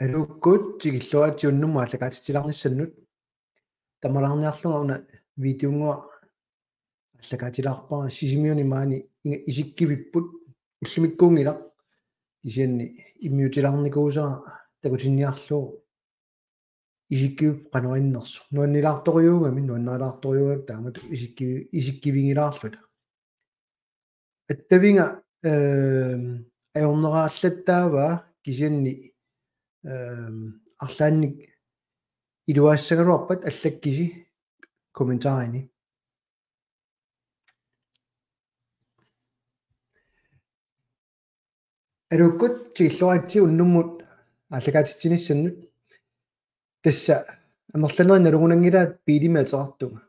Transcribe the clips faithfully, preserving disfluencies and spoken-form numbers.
Aluukkut tikilluaritsi unnummut aallakaatitsilaarnissannut. Tamalaarniarlunga una videonnguaq aallakaatilaarpara Sisimiuni maani inga isikkivipput ullumikkuunngilaq. Kisianni immiutilaarnikuusara takutinniarlugu isikkivipput qanoq innersoq. Nuanneraartorujuugami, nuanneraartorujuugami taamatut isikki-, isikkivigilaarluta. Attaviga, ehm, ajorneraallattaavaa kisianni, ehm, arlaannik iluaassagaluarpat allakkisi kommentarini. Aluukkut tikilluaritsi unnummut aallakaatitsinissannut. Tassa amerlanerit nalugunanngilaat biilimik ateqartunga.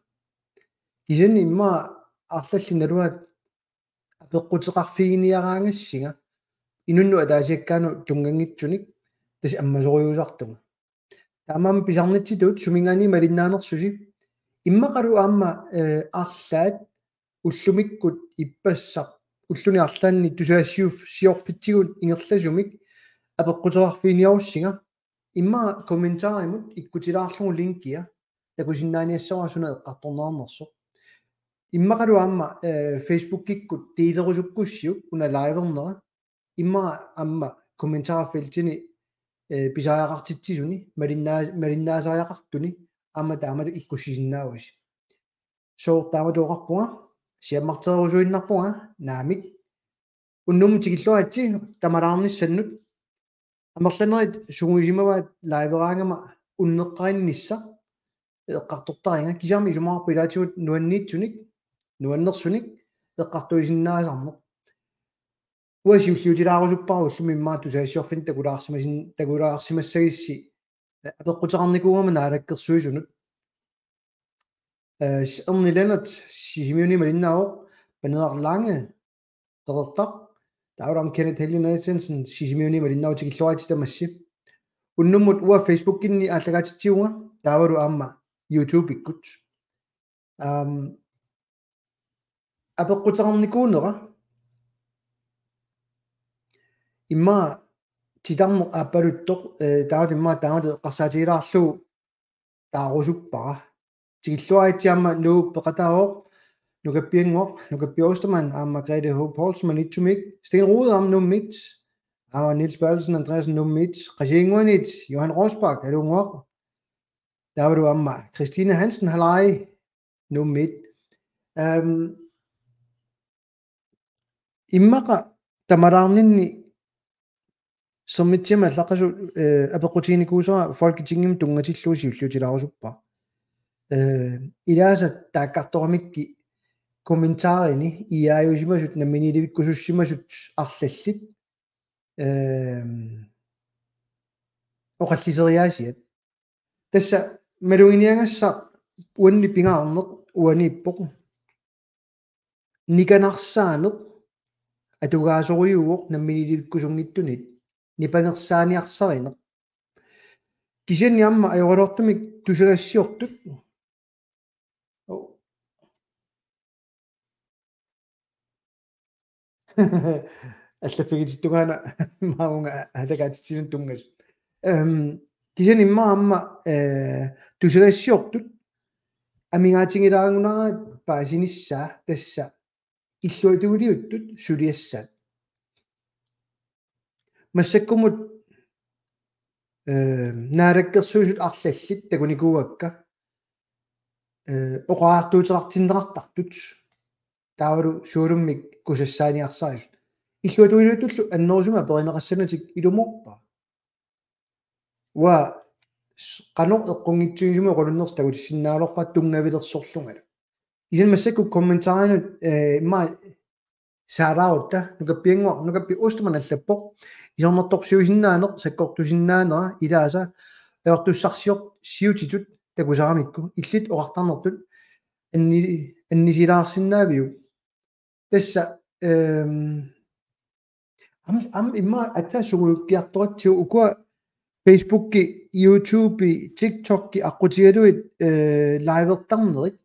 Kisianni immaqa arlallit naluaat apeqquteqarfiginiaraangassinga inunnut ataasiakkaanut tunnganngitsunik tassa ammasorujuusartunga. Taamaammat pisarnitsitut suminngaanniit malinnaanersusi. Immaqalu aamma, eh, arlaat ullumikkut ippassaq, ulluni arlaanni tusagassiorfitsigut ingerlasumik apeqquteqarfiginiarussinga. Immaqa kommentarimut ikkutilaarlugu linkia takusinnaaniassavara suna eqqartorneqarnersoq. Immaqalu aamma, eh, Facebookikkut delerusukkussiuk una livernera. Immaqa aamma kommentarfeltini, eh, pisariaqartitsisuni, malinnaa-, malinnaasariaqartuni, aamma taamatut ikkussisinnaavusi. Sooq taamatut oqarpunga, siammartererusuinnarpunga, naamik. Unnummut tikilluaritsi, tamalaarnissannut. Amerlanerit sungiusimavaat liveraangama unneqqarinnissaq eqqartortariga, kisianni isumaqarpunga ilaatigut nuanniitsunik, nuannersunik eqqartuisinnaasarneq. Uanga siulliutilaarusuppara ullumi immaqa tusagassiorfinnut takulaarsimasin-, takulaarsimassagissi, eh, apeqquteqarnikuugama Naalakkersuisunut. Eh, Erni Lennert Sisimiuni malinnaavoq, Paneeraq Lange, Qeqertaq, taavalu aamma Kenneth Helge Nathansen Sisimiuni malinnaavoq, tikilluaritsi tamassi. Unnummut uanga Facebookinni aallakaatitsivunga, taavalu aamma YouTubekkut. Aam, apeqquteqarnikuunera. Immaqa titarneq aappaluttoq, eh, taava immaqa taamatut eqqarsaatigilaarlugu taarusuppara. Tikilluaritsi aamma Nuuk peqataavoq, Nukappiannguaq, Nukappiaq Ostermann, aamma Margrethe H. Poulsen Maniitsumik, Sten Rohde aamma Nuummiit, aamma Niels Berthelsen Andreasen Nuummiit, Qasigiannguaniit Johan Rosbach, Aluunnguaq. Taavalu aamma Christine Hansen Halai Nuummiit. Ehm, immaqa tamalaarninni Sermitsiami allaqqasoq, eh, apeqqutiginikuusara Folketingimut tunngatillugu siulliutilaarusuppara. Eh, ilaasa taakkartoramikkit kommentarini iaajusimasut namminiilivikkusussimasut arlallit, ehm, oqalliseriaasiat. Tassa maluginiagassaq uanni pingaarneq uaniippoq. Nikanarsaaneq atugaasorujuuvoq namminiilivikkusunngitsunit, nipangersaaniarsarineq. Kisianni aamma ajoraluartumik tusagassiortut. Oh. Allaffigitittungaana maunga aallakaatitsinut tunngasut. Ehm, kisianni immaqa aamma, eh, tusagassiortut amigaatigilaarunaraat paasinissaa tassa illuatungiliuttut suliassaat. Massakkumut, eh, Naalakkersuisut arlallit takunikuuakka, eh, oqariartuuteqartinneqartartut. Taavalu sualummik kusassaaniarsarisoq. Illuatungiliuttullu annerusumik aperineqassanatik ilumoorpara. Uanga s-, qanoq eqqunngitsuusimasumik oqalunnersoq takutissinnaagaluarpara tunngavilersorlungalu. Kisianni massakkut kommentarinut, eh, immaqa saalaarutta, Nukappiannguaq, Nukappiaq Ostermann allappoq: Isornartorsiuisinnaaneq, sakkortusinnaanera, ilaasa ajortussarsior-, siutitut takusaramikku, illit oqartarnertut anni-, annisilaarsinnaaviuk? Tassa, ehm, am-, am-, immaqa aatsaat sungujukkiartoratsigu ukua Facebooki, YouTubei, TikToki aqqutigalugit, eh, livertarnerit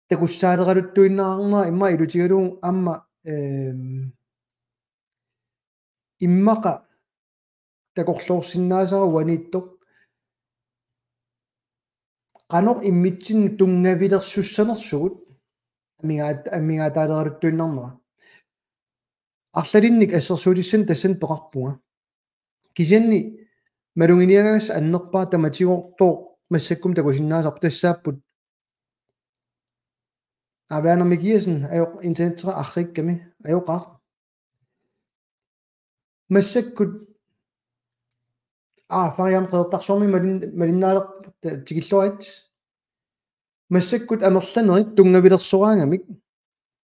takussaaleraluttuinnarnera immaqa ilutigalugu aamma, ehm, immaqa takorloorsinnaasara uaniittoq qanoq immitsinnut tunngavilersussanersugut amigaat-, amigaataaleraluttuinnarnera. Arlalinnik assersuutissanik tassani peqarpunga. Kisianni maluginiagassaq annerpaaq tamatigortoq massakkut takusinnaasarput tassaapput Aviana Mikiassen ajoq internettera arriikkami ajoqaaq. Massakkut aa, Fariam Qeqertarsuarmi malin-, malinnaalerput tikilluarit. Massakkut amerlanerit tunngavilersoraangamik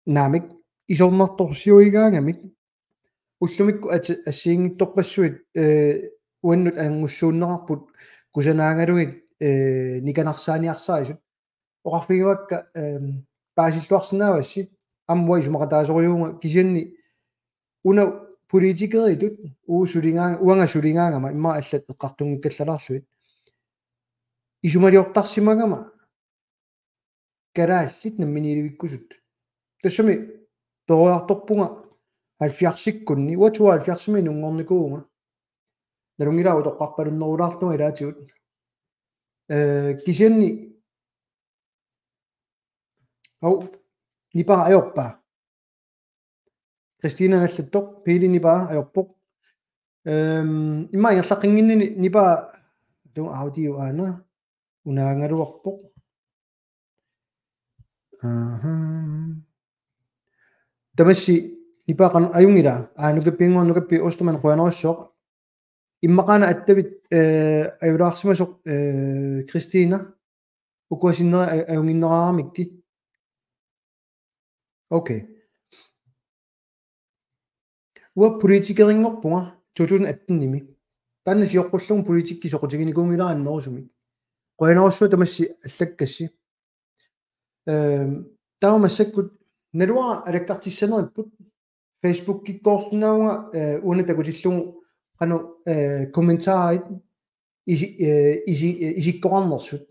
naamik isornartorsiuigaangamik ullumikkut at-, assigiinngitsorpassuit, eh, uannut angussuunneqarput kusanaangalugit, eh, nikanarsaaniarsarisut. Oqarfigiuakka, ehm, paasilluarsinnaavassi aamma isumaqataasorujuunga kisianni una politikeritut uu suligaanga, uanga suligaangama immaqa allat eqqartunngikkallarlugit. Isumaliortarsimagama kalaallit namminiilivikkusut. Tassami peroriartorpunga halvfjerdsikkunni, uanga tooghalvfjerdsimi inunngornikuuvunga. Nalunngilara utoqqarpalunnerulaartunga ilaatigut. Eh, kisianni au, nipaa ajorpaa. Kristina nallattoq, Pele nipaa ajorpoq. Ehm, immaqa ingerlaqqinnginnini nipaa tu audio aana unaagaluarpoq. Aha. Tamassi nipaa qanoq ajunngilaa? Aa, nukappiannguaq, nukappi Ostermann qujanarsuaq. Immaqaana attavit, eh, ajulaarsimasoq, eh, Kristina. Ukua sinneri aj-, ajunnginneraaramikki. Okay. Uanga politikerinngorpunga to tusind atten-imi. Taanna sioqqullugu politikki soqutiginikuunngilara annerusumik. Qujanarsuaq tamassi allakkassi. Ehm, taava massakkut naluara alakkartissaneripput Facebookikkoorsinnaavunga, eh, uani takutillugu qanoq, eh, kommentarit isi-, eh, isi-, eh, isikkoqarnersut.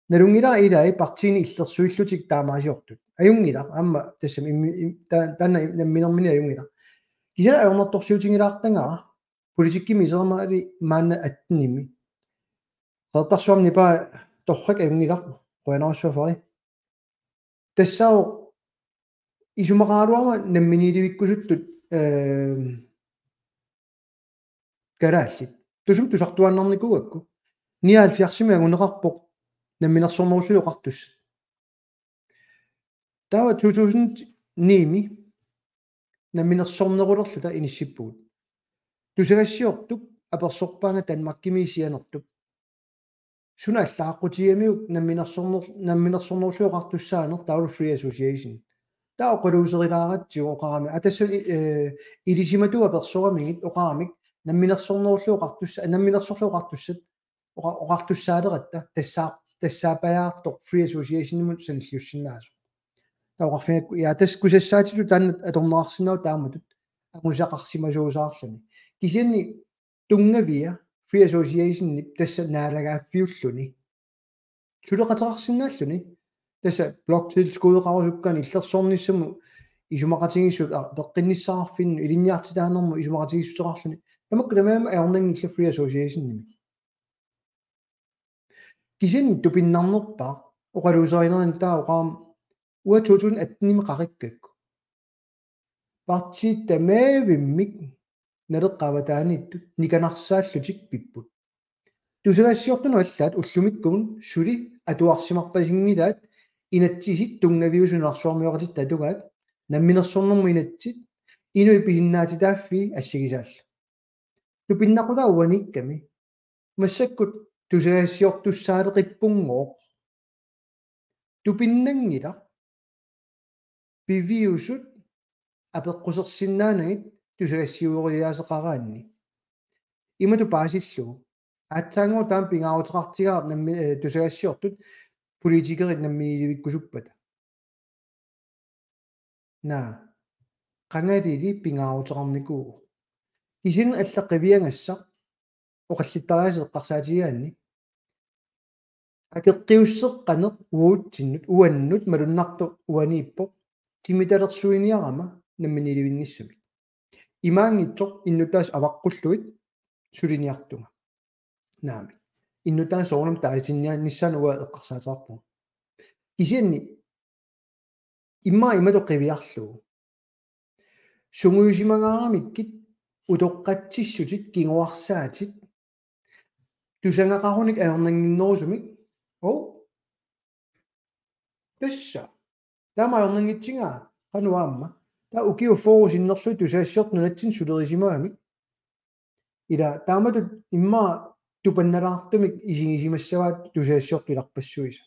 Nalunngilara ilai partiini illersuillutik taamaasiortut. Ajunngilaq, aamma tassami immi-, im-, ta-, taanna namminermini ajunngilaq. Kisianni ajornartorsiutigilaartagara, politikkimi iserama ali maanna atten-imi. Qeqertarsuarmi nipaa torrak ajunngilaq, qujanarsuaq Fari. Tassaavoq isumaqaraluarama namminiilivikkusuttut, ehm, kalaallit. Tusumik tusartuaannarnikuugakku. Nioghalvfjerdsimi anguneqarpoq namminersornerullutik oqartussat. Taava to tusind ni-mi namminersornerulerluta inissippugut. Tusagassiortup apersorpaanga Danmarkimi sianertup. Suna allaaqqutigiuk namminersorner-, namminersornerullutik oqartussaaneq taavalu free association. Taava oqaluuserilaaratsigu oqarami. Aa, tassa, eh, ilisimatuut apersoramigit oqaramik namminersornerullutik oqartussa-, namminersorlutik oqartussat oqa-, oqartussaaleqatta tassaa-, tassaapajaartoq free associationimut sanilliussinnaasoq. Taava oqarfigigakku, ja, tassa kusassaatitut taanna atorneqarsinnaavoq taamatut angusaqarsimasuusaarluni. Kisianni tunngavia free associationip tassa naalagaaffiulluni. Suleqateqarsinnaalluni. Tassa bloktilskuddeqarusukkaanni illersornissamut isumaqatigiissut, aa, peqqinnissaqarfinnut ilinniartitaanermut isumaqatigiissuteqarluni. Tamakku tamarmik ajornanngillat free associationimi. Kisianni tupinnarnerpaaq oqaluuserinerani taava oqarama uanga to tusind atten-imi qarikkakku. Partiit tamaavimmik Naleqqap avataaniittut nikanarsaallutik pipput. Tusagassiortunut allaat ullumikkumut suli atuarsimarpasinngilaat inatsisit tunngaviusut nunarsuarmioqatitta atugaat namminersornermut inatsit inuit pisinnaatitaaffii assigisaallu. Tupinnaqutaaq uaniikkami. Massakkut tusagassiortussaaleqippunngooq. Tupinnanngilaq. Piviusut apeqqusersinnaanagit tusagassiueriaaseqaraanni. Imatut paasillugu. Aatsaannguaq taama pingaaruteqartigaaq nammi-, eh, tusagassiortut politikerit namminiilivikkusuppata. Naa, qangalili pingaaruteqarnikuuvoq. Kisianni alla qiviagassaq oqallittariaaseq eqqarsaatigigaanni. Akeqqiusseqqaneq uatsinnut, uannut malunnartoq uaniippoq, timitalersuiniarama namminiilivinnissamik. Imaanngitsoq innuttaasut avaqqullugit, suliniartunga. Naamik. Innuttaasut soorunami taasitinniarnissaannut uanga eqqarsaateqarpunga. Kisianni immaqa imatut qiviarlugu. Sungiusimangaaramikkit utoqqatsissutit kinguarsaatit tusagaqarunik ajornannginnerusumik. Ov. Tassa. Taama ajornanngitsigaa qanoq aamma. Taava ukiut fyrre sinnerlugit tusagassiortut nunatsinni sulerisimagamik. Ila taamatut immaqa tupannalaartumik isigisimassavaat tusagassiortut ilarpassuisa.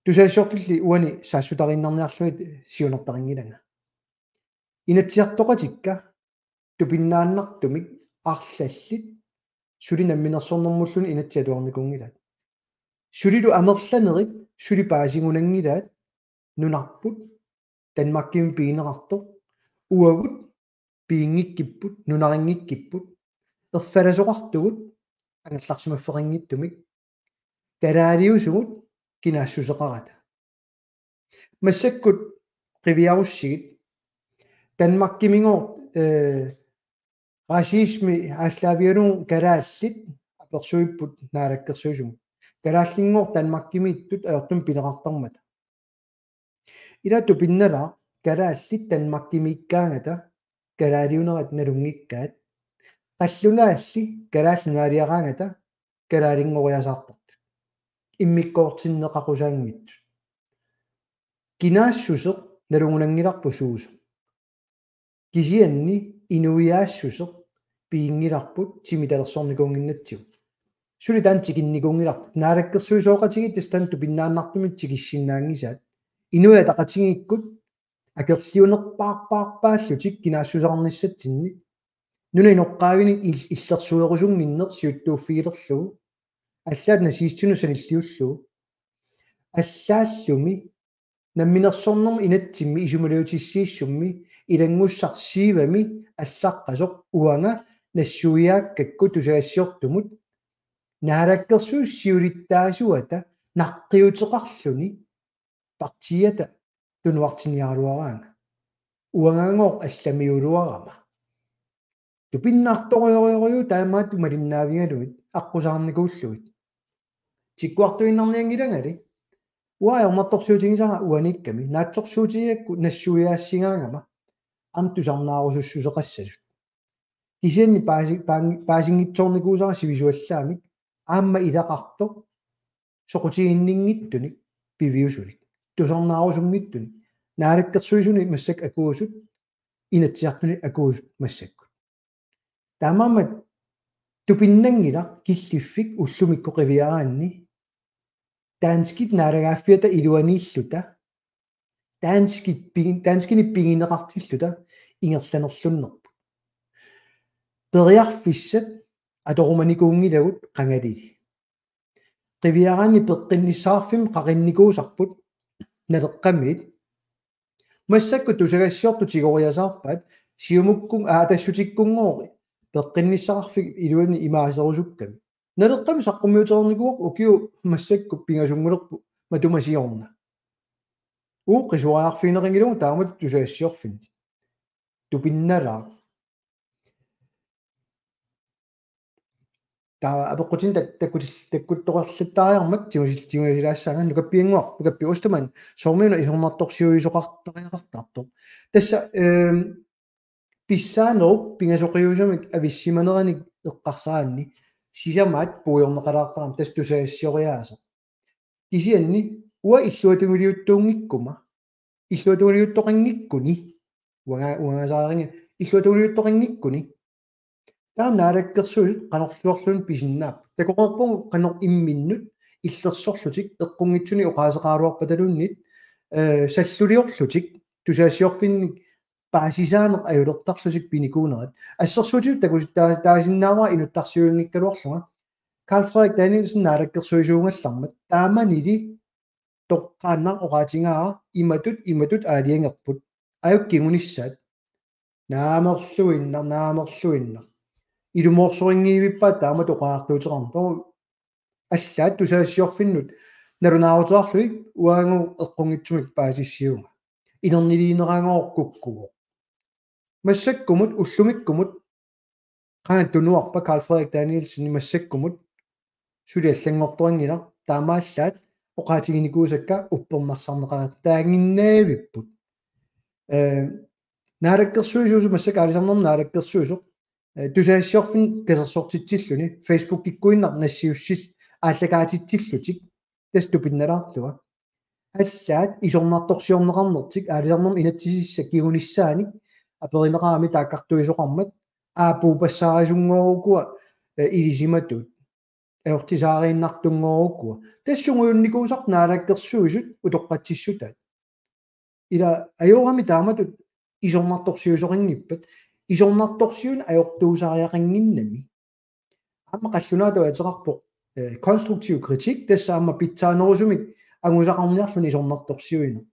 Tusagassiortulli uani saassutariinnarniarlugit siunertaqanngilanga. Inatsisartoqatikka tupinnaannartumik arlallit suli namminersornermulluunniit inatsit atuarnikuunngilaat. Sulilu amerlanerit suli paasigunanngilaat nunarput Danmarkimi pigineqartoq uagut piginngikkipput, nunarinngikkipput, erfalasoqartugut angerlarsimaffeqanngitsumik, kalaaliusugut kinaassuseqarata. Massakkut qiviarussigit, Danmarkimigooq, eh, racisme aallaavigalugu kalaallit apersuipput naalakkersuisumut. Kalaallinngooq Danmarkimiittut ajortumik pineqartarmata. Ila tupinnalaaq kalaallit Danmarkimiikkaangata kalaaliunerat nalunngikkaat. Qallunaalli Kalaallit Nunaaliaraangata kalaalinngoriasaartartut. Immikkoortinneqaqusaanngitsut. Kinaassuseq nalugunanngilarput suusoq. Kisianni inuiaassuseq piginngilarput timitalersornikuunnginnatsigu. Suli taanna tikinnikuunngilarput. Naalakkersuisooqatigiit tassa taanna tupinnaannartumik tikissinnaanngisaat. Inuit Ataqatigiikkut akerliunerpaarpaarpaallutik kinaassuseqarnissatsinnik. Nunap inoqqaavinik il-, illersuerusunnginneq siuttuuffigilerlugu. Allaat nazistinut sanilliullugu. Allaallumi namminersornermi inatsimmi isumaliutissiissummi ilanngussaq siivami allaqqasoq uanga nassuiaakkakku tusagassiortumut naalakkersuisut siulittaasuata naqqiuteqarluni partiiata tunuartinniaraluaraanga. Uangaagooq allamiuluarama. Tupinnartorujorujuu taamaattumik malinnaavigalugit aqqusaarnikuullugit. Tikkuartuinnarnianngilangali. Uanga ajornartorsiutigisara uaniikkami. Naatsorsuutigigakku nassuiaassigaangama. Aamma tusarnaarusussuseqassasut. Kisianni paasi-, paang-, paasinngitsoornikuusara sivisuallaamik. Aamma ilaqartoq. Soqutiginninngitsunik piviusunik. Tusarnaarusunngitsunik. Naalakkersuisuni massakkut akuusut. Inatsisartuni akuusut massakkut. Taamaammat tupinnanngilaq killiffik ullumikkut qiviaraanni danskit naalagaaffiata iluaniilluta danskit pigin-, danskinik pigineqartilluta ingerlanerlunnerput. Periarfissat atorumanikuunngilagut qangalili. Qiviaraanni peqqinnissaqarfimmik qaqinnikuusarput Naleqqamiit. Massakkut tusagassiortut tigoriasaarpaat Siumukkun-, aa, Atassutikkunngooq peqqinnissaqarfik iluani imaaserusukkami. Naleqqami saqqummiutereernikuuarput ukiut massakkut pingasunngulerput matuma siorna. Uu qisuariarfigineqanngilagut taamatut tusagassiorfinnit. Tupinnalaaq. Taava apeqqutinik tak-, takkutil-, takkuttoqarluttaariarmat tigusil-, tigusilaassaanga Nukappiannguaq, Nukappi Ostermann, soormi una isornartorsiuisoqartariaqartartoq. Tassa, ehm, pissaanerup pingasoqiusamik avissimaneranik eqqarsaraanni sisamaat puigorneqalaartarami tassa tusagassioriaaseq. Kisianni uanga illuatungiliuttuunngikkuma, illuatungiliuttoqanngikkuni, uanga-, uangaasariaqanngilaq, illuatungiliuttoqanngikkuni. Taava naalakkersuisut qanorluarluunniit pisinnaapput. Takoreerpugut qanoq imminnut illersorlutik eqqunngitsunik oqaaseqaraluarpataluunniit, eh, salluliorlutik tusagassiorfinnik paasisaaneq ajulertarlutik pinikuunerat. Assersuutigalugu takusi-, taa-, taasinnaavara inuttarsiuinngikkaluarlunga. Karl Frederik Danielsen naalakkersuisuugallarmat. Taamanili toqqaannaq oqaatigaara imatut, imatut aalajangerput. Ajukkigunissaat. Naamerluinnaq, naamerluinnaq. Ilumoorsorinngivippaat taamatut oqariartuuteqarneq. Taava allaat tusagassiorfinnut nalunaaruteqarlugit uangagu eqqunngitsumik paasissiuunga. Inerniliineragooq kukkuvoq. Massakkumut, ullumikkumut, Qaa tunuarpa Carl Frederik Danielsen massakkumut suli allanngortoqanngilaq, taamaallaat oqaatiginikuusakka uppernarsarneqartaannginnavipput. Eh, naalakkersuisuusoq, massakkut aalisarnermut naalakkersuisoq, eh, tusagassiorfinnut kasersortitsilluni, Facebookikkuinnaq nassiussis aallakaatitsillutik, tassa tupinnalaarlunga. Allaat isornartorsiorneqarnertik aalisarnermut inatsisissaq kingunissaanik aperineqarami taakkartuisoqarmat, aappuupassaarisunngoorukkua, eh, ilisimatut. Ajortisaariinnartunngoorukkua. Tassa sungiunnikuusarput naalakkersuisut utoqqatsissutaat. Ila ajorami taamatut isornartorsiusoqanngippat, isornartorsiuineq ajortuusariaqannginnami. Aamma qallunaatut ateqarpoq, eh, konstruktiv kritik, tassa aamma pitsaanerusumik angusaqarniarluni isornartorsiuineq.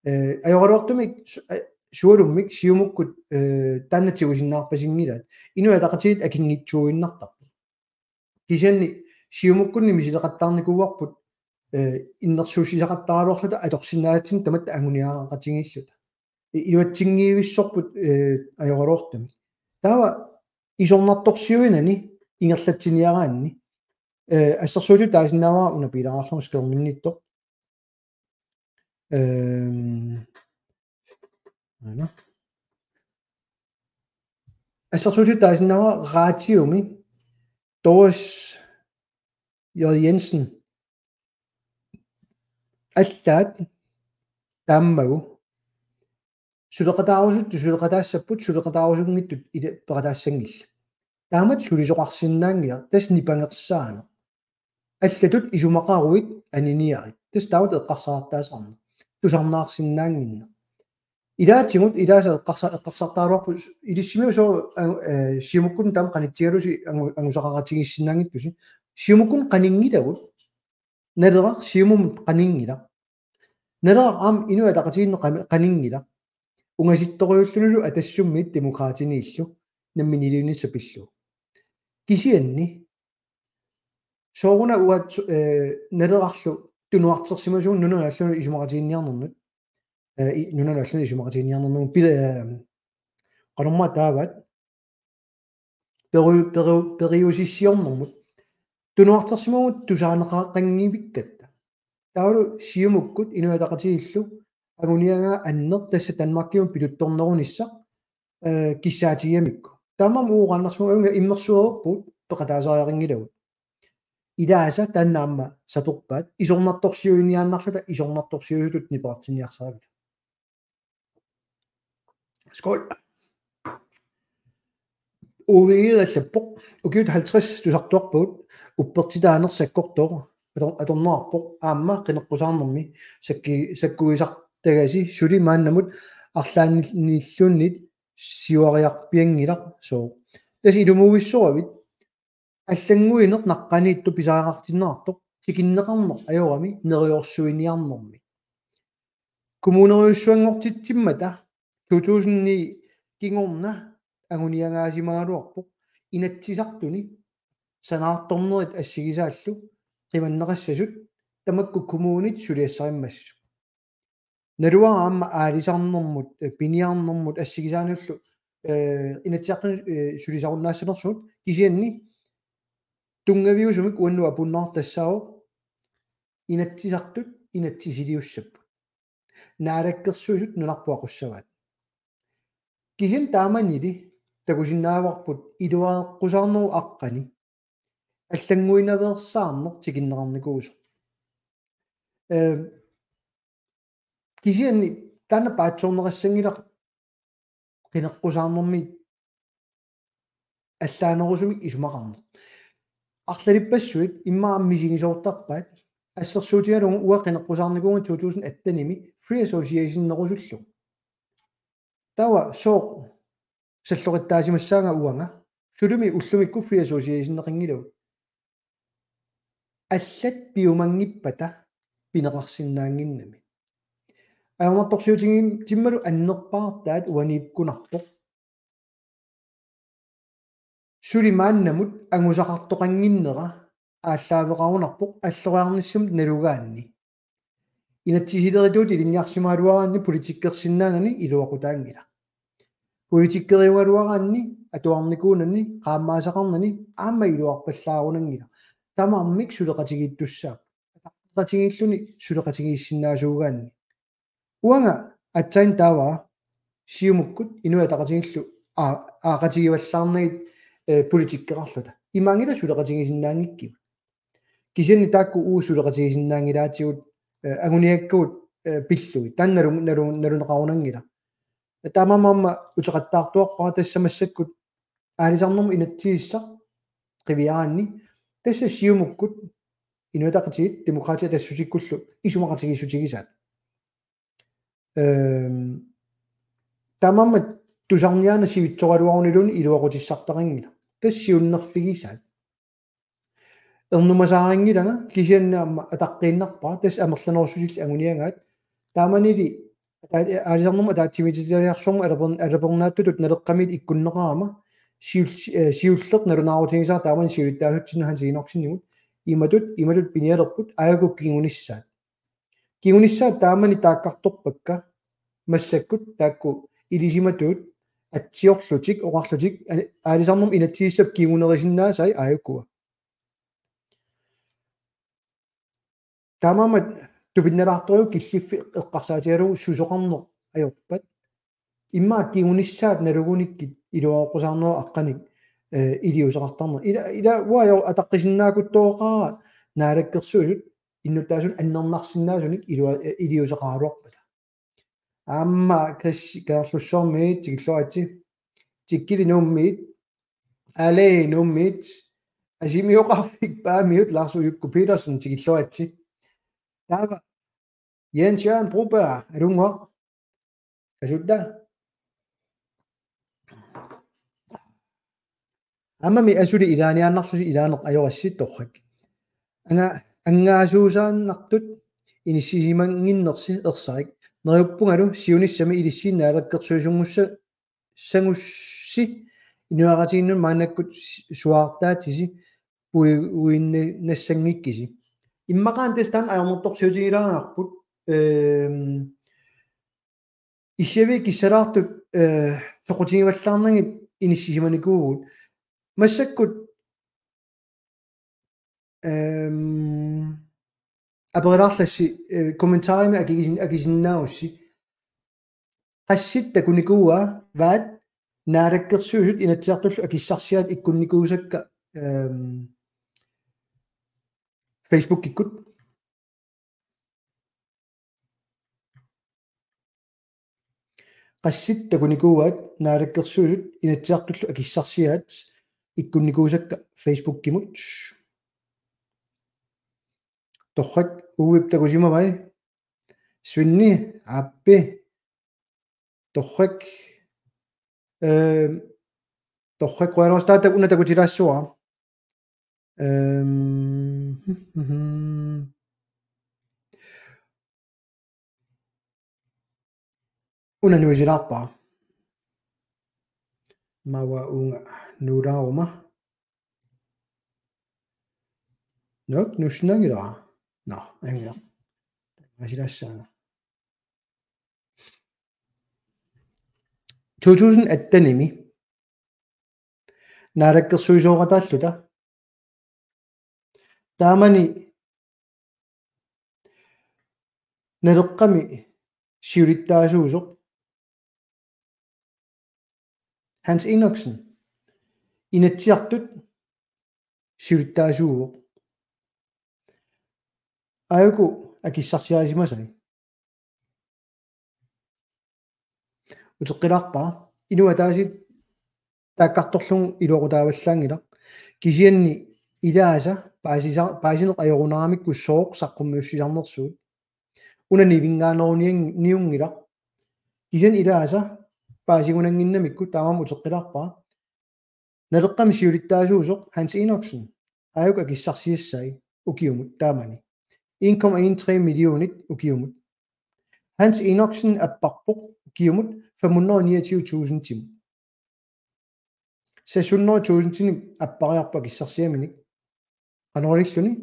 Eh, ajoraluartumik su-, eh, sualummik Siumukkut, eh, taanna tigusinnaarpasinngilaat. Inuit Ataqatigiit akinngitsuuinnartarput. Kisianni Siumukkunni misileqattaarnikuuarput, eh, innersuussisaqattaaraluarluta atorsinnaasatsinnik tamatta anguniagaqatigiilluta. I-, iluatsinngivissorput, eh, ajoraluartumik. Taava isornartorsiuinani ingerlatsiniaraanni, eh, assersuutitut taasinnaavara una piilaarlugu skærminnittoq. Ehm, aana. Assersuutitut taasinnaavara radiumi Doris J. Jensen. Allaat taammagu suleqataarusuttut suleqataassapput, suleqataarusunngitsut ila peqataassanngillat. Taamatut sulisoqarsinnaanngilaq, tassa nipangersaaneq. Allatut isumaqaruit aniniarit. Tassa taamatut eqqarsartaaseqarneq. Tusarnaarsinnaannginneq. Ilaatigut, ilaasa eqqarsa-, eqqarsartaraluarput, ilissimi sooq, eh, Siumukkunni taama qanitsigalusi angu-, angusaqaqatigiissinnaanngittusi. Siumukkunni qaninngilagut. Naleraq Siumumut qaninngilaq. Naleraq aamma Inuit Ataqatigiinnut qani-, qaninngilaq. Ungasittorujullunilu Atassummiit Demokraatiniillu namminiilivinnissaq pillugu. Kisianni sooruna uagut, eh, Nalerarlu tunuartersimasugut nunanut allanut isumaqatigiinniarnernut. Eh, i-, nunanut allanut isumaqatigiinniarnernut pila-, eh, qanormaa taavaat peru-, peru-, periusissiornermut. Tunuartersimavugut tusaaneqaqanngivikkatta. Taavalu Siumukkut Inuit Ataqatigiillu anguniagaa anneq tassa Danmarkimut pituttornerunissaq, eh, kissaatigigamikku. Taamaammat uagut oqaannarsimavugut ajunngilaq immersuerpugut peqataasariaqanngilagut. Ilaasa taanna aamma saperpaat isornartorsiuiniaannarluta isornartorsiuisutut nipeqartinniarsaraluta. Skål. Ove Egede allappoq: Ukiut halvtreds tusartuarpagut, uppertitaaneq sakkortooq ator-, atorneqarpoq, aamma qineqqusaarnermi sakki-, sakkuisartagasi suli maannamut arlaannilluunniit siuariarpianngilaq sooq. Tassa ilumuuvissoravit allannguineq naqqaniittoq pisariaqartinneqartoq, tikinneqarneq ajorami neriorsuiniarnermi. Kommunerujussuanngortitsimmata to tusind ni kingorna anguniagaasimagaluarpoq Inatsisartuni sanaartornerit assigisaallu qimanneqassasut tamakku kommunit suliassarimmassasut. Naluara aamma aalisarnermut, eh, piniarnermut assigisaanillu, eh, Inatsisartuni, eh, sulisarunnaassanersugut, kisianni tunngaviusumik uannut apuunneqartoq tassaavoq Inatsisartut inatsisiliussapput. Naalakkersuisut nunarput aqussavaat. Kisianni taamanili takusinnaavarput iluareqqusaarnerup aqqani allannguinaveersaarneq tikinneqarnikuusoq. Eh, kisianni taanna paatsoorneqassanngilaq qineqqusaarnermi allaanerusumik isumaqarneq. Arlalippassuit immaqa misigisoortarpaat, assersuutigalugu uanga qineqqusaarnikuuvunga to tusind atten-imi Free Association-erusullugu. Taava sooq salloqittaasimassaanga uanga, sulimi ullumikkut Free Association-eqanngilagut. Allat piumanngippata pineqarsinnaannginnami. Ajornartorsiutigimmalu annerpaartaat uaniikkunarpoq. Suli maannamut angusaqartoqannginnera aallaaveqarunarpoq alloriarnissamut nalugaanni. Inatsisilerituut ilinniarsimagaluaraanni politikkersinnaanani iluaqutaanngilaq. Politikkeriugaluaraanni atuarnikuunani, qaammaasaqarnani aamma iluarpallaarunanngilaq. Tamarmik suleqatigiittussaapput. Ataqatigiilluni suleqatigiissinnaasuugaanni. Uanga aatsaat taava Siumukkut Inuit Ataqatigiillu aa-, aaqatigivallaarnagit, eh, politikkeqarluta. Imaanngilaq suleqatigisinnaanngikkigut. Kisianni taakku uagut suleqatigisinnaanngilaatigut, eh, anguniakkagut, eh, pillugit. Taanna nalu-, nalu-, naluneqarunanngilaq. Taamaammat uteqattaartuarpara tassa massakkut aalisarnermut inatsisissaq qiviaraanni tassa Siumukkut Inuit Ataqatigiit Demokraatit Atassutikkullu isumaqatigiissutigisaat. Ehm, taamaammat tusarniaana sivitsoraluaruniluunniit iluaqutissartaqanngilaq. Tassa siunnerfigisaat. Ernumasaarinngilara kisianni aamma ataqqiinnarpara tassa amerlanerussutillit anguniagaat. Taamanili ata-, aalisarnermut ataatsimiititaliarsuarmut alerpern-, alerpernaatsutut Naleqqamiit ikkunneqarama siul-, eh, siulleq nalunaarutigisara taamani siulittaasutsinnut Hans Enoksenimut imatut, imatut pinialerput aajuku kingunissaat. Kingunissaat taamani taakkartorpakka massakkut taakku ilisimatuut atsiorlutik oqarlutik a-, aalisarnermut inatsisissap kingunerisinnaasai aajukua. Taamaammat tupinnalaartorujuk killiffik eqqarsaatigalugu susoqarneq ajorpat. Immaqa kingunissaat nalugunikkit iluaqusaarnerup aqqanik, eh, iliuuseqartarneq. Ila, ila uanga ataqqisinnaakuttoqaara Naalakkersuisut innuttaasunut annernarsinnaasunik ilua-, eh, iliuuseqaraluarpata. Aamma Chris Karlussuarmiit tikilluaritsi. Tikkili Nuummiit. Ale Nuummiit. Asimioqarfik Paamiut Lars Ujukku Petersen tikilluaritsi. Taava Jens Jørgen Broberg, alunnguaq. Kasutta. Aammami asuli ilaaniaannarlusi ilaaneq ajorassi torrak. Anga-, angaasuusaannartut inissisimannginnersi ersarik. Neriuppungalu siunissami ilissinnut naalakkersuisunngussassagussi inuiaqatigiinnut maannakkut s-, suaartaatisi puiguinnassangikkisi. Immaqaana tassa taanna ajornartorsiutigilaarparput, ehm, issiaviit kissalaartut, eh, soqutigivallaarnagit inissisimanikuuvugut. Massakkut, ehm, aperilaarlassi, eh, kommentarimi akisin-, akisinnaagussi. Qassit takunikuuaat Naalakkersuisut Inatsisartullu akissarsiaat ikkunnikuusakka, ehm, Facebookikkut. Qassit takunikuuaat Naalakkersuisut Inatsisartullu akissarsiaat ikkunnikuusakka Facebookimut. Torrak Uip takusimavai. Svinni, aappi. Torrak. Ehm, torrak qujanarsuaq taava una takutilaassuara. Ehm, una nuisilaarpara. Maava uunga nuulaaruma. Nok, nuussinnaanngilara. Nå, angiaq. Asilassaanga. To tusind attenimi naalakkersuisooqataalluta. Taamani Naleqqami siulittaasuusoq Hans Enoksen Inatsisartut siulittaasuuvoq. Aajuku akissarsiarisimasai. Uteqqilaarpara. Inuit ataaseq taakkartorlugu iluaqutaavallaanngilaq. Kisianni ilaasa paasisa-, paasineq ajorunaramikku sooq saqqummiussisarnersugut. Una nivinngaanerunian-, niunngilaq. Kisianni ilaasa paasigunannginnamikku taamaammat uteqqilaarpara. Naleqqami siulittaasuusoq Hans Enoksen aajuku akissarsiassai ukiumut taamani. En komma en tre millionit ukiumut. Hans Enoksen apparpoq ukiumut fem hundrede niogtyve tusindimut. Seks hundrede tusindinik appariarpoq akissarsiaminik. Qanoriliilluni?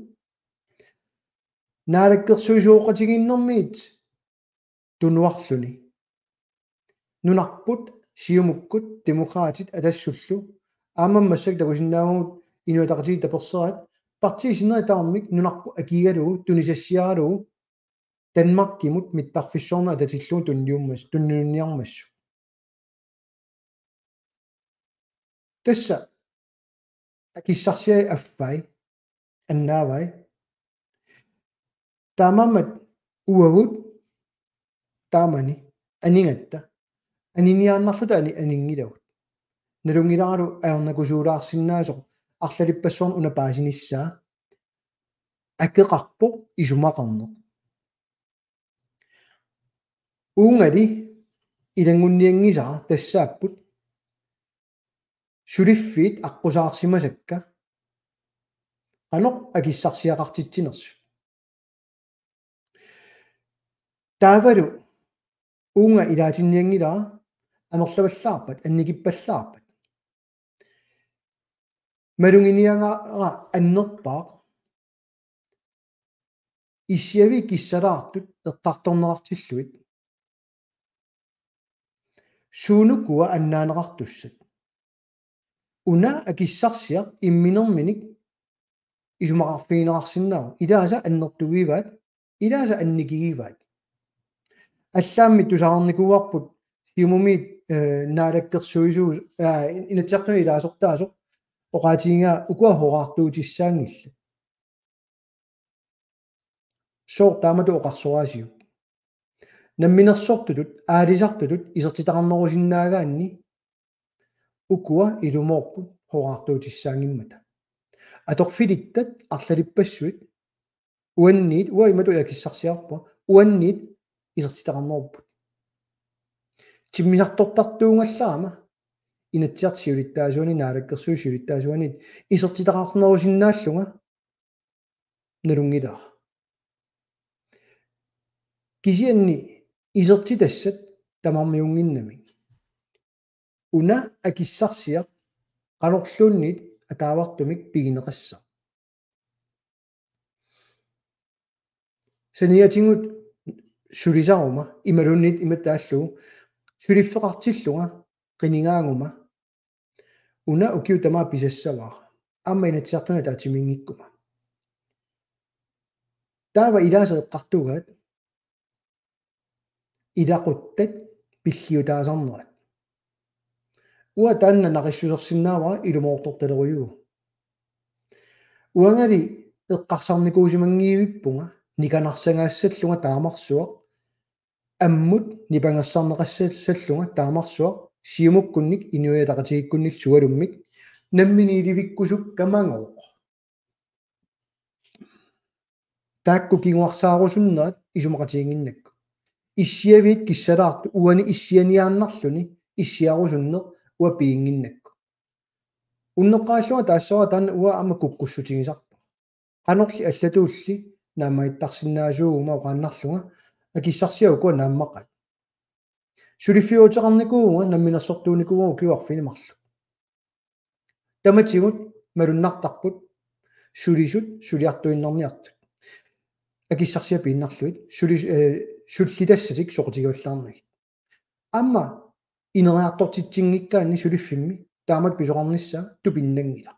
Naalakkersuisooqatigiinnermiit tunuarluni. Nunarput Siumukkut, Demokraatit, Atassullu. Aamma massakkut takusinnaavagut Inuit Ataqatigiit taperserat. Partiit sinneri tamarmik nunarput akigalugu, tunisassiaralugu, Danmarkimut mittarfissuarnut atatillugu tunniummas-, tunniunniarmassuk. Tassa akissarsiai affai, annaavai. Taamaammat uagut taamani anigatta aniniaannarluta ani-, aninngilagut. Nalunngilaralu ajornakusuulaarsinnaasoq arlalippassuarnut una paasinissaa akeqarpoq isumaqarneq. Uungali ilanngunnianngisara tassaapput suliffiit aqqusaarsimasakka qanoq akissarsiaqartitsinersut. Taavalu uunga ilaatinnianngilara amerlavallaarpat, annikippallaarpat. Maluginiagara annerpaaq. Issiaviit kissalaartut eqqartorneqartillugit. Suunukua annaaneqartussat. Una akissarsiaq imminerminik isumaqarfigineqarsinnaavoq. Ilaasa annertugivaat, ilaasa annikigivaat. Allaammi tusarnikuuarput Siumumiit, eh, naalakkersuisuu-, eh, Inatsisartuni ilaasortaasoq oqaatigigaa ukua horaartuutissaanngillat. Sooq taamatut oqarsoraasiuk? Namminersortutut, aalisartutut isertitaqarnerusinnaagaanni ukua ilumoorput horaartuutissaanngimmata. Atorfilittat arlalippassuit uanniit, uanga imatut akissarsiarpunga, uanniit isertitaqarnerupput. Timmisartortartuugallarama Inatsisartut siulittaasuanit, Naalakkersuisut siulittaasuanit isertitaqarnerusinnaallunga nalunngilara. Kisianni isertitassat tamarmiunnginnamik. Una akissarsiaq qanorluunniit ataavartumik pigineqassaaq. Saniatigut sulisaruma, imaluunniit imatut taallugu, suliffeqartillunga qinigaaguma. Una ukiut tamaat pisassavara. Aamma Inatsisartuni ataatsimiinngikkuma. Taava ilaasa eqqartugaat ilaquttat pilliutaasarnerat. Uanga taanna naqissusersinnaavara, ilumoortortalerujuuvoq. Uangali eqqarsarnikuusimanngivippunga nikanarsagaassallunga taamarsuaq, ammut nipangersarneqassallunga taamarsuaq, Siumukkunnik, Inuit Ataqatigiikkunnillu sualummik, namminiilivikkusukkamagooq. Taakku kinguarsaarusunnerat isumaqatiginnginnakku. Issiaviit kissalaartut uani issianiaannarluni issiarusunneq uanga piginnginnakku. Unneqqarillunga taassavara taanna uanga aamma kukkussutigisarpara. Qanorli allatuulli naammattarsinnaasuuguma oqaannarlunga akissarsiat ukua naammaqaat. Suliffiuteqarnikuuvunga namminersortuunikuuvunga ukioq arfineq-marluk. Tamatigut malunnartarput sulisut suliartuinnarniartut. Akissarsiat piinnarlugit, suli-, eh, sullitassatik soqutigivallaarnagit. Aamma ineriartortitsinngikkaanni suliffimmi taamatut pisoqarnissaa tupinnanngilaq.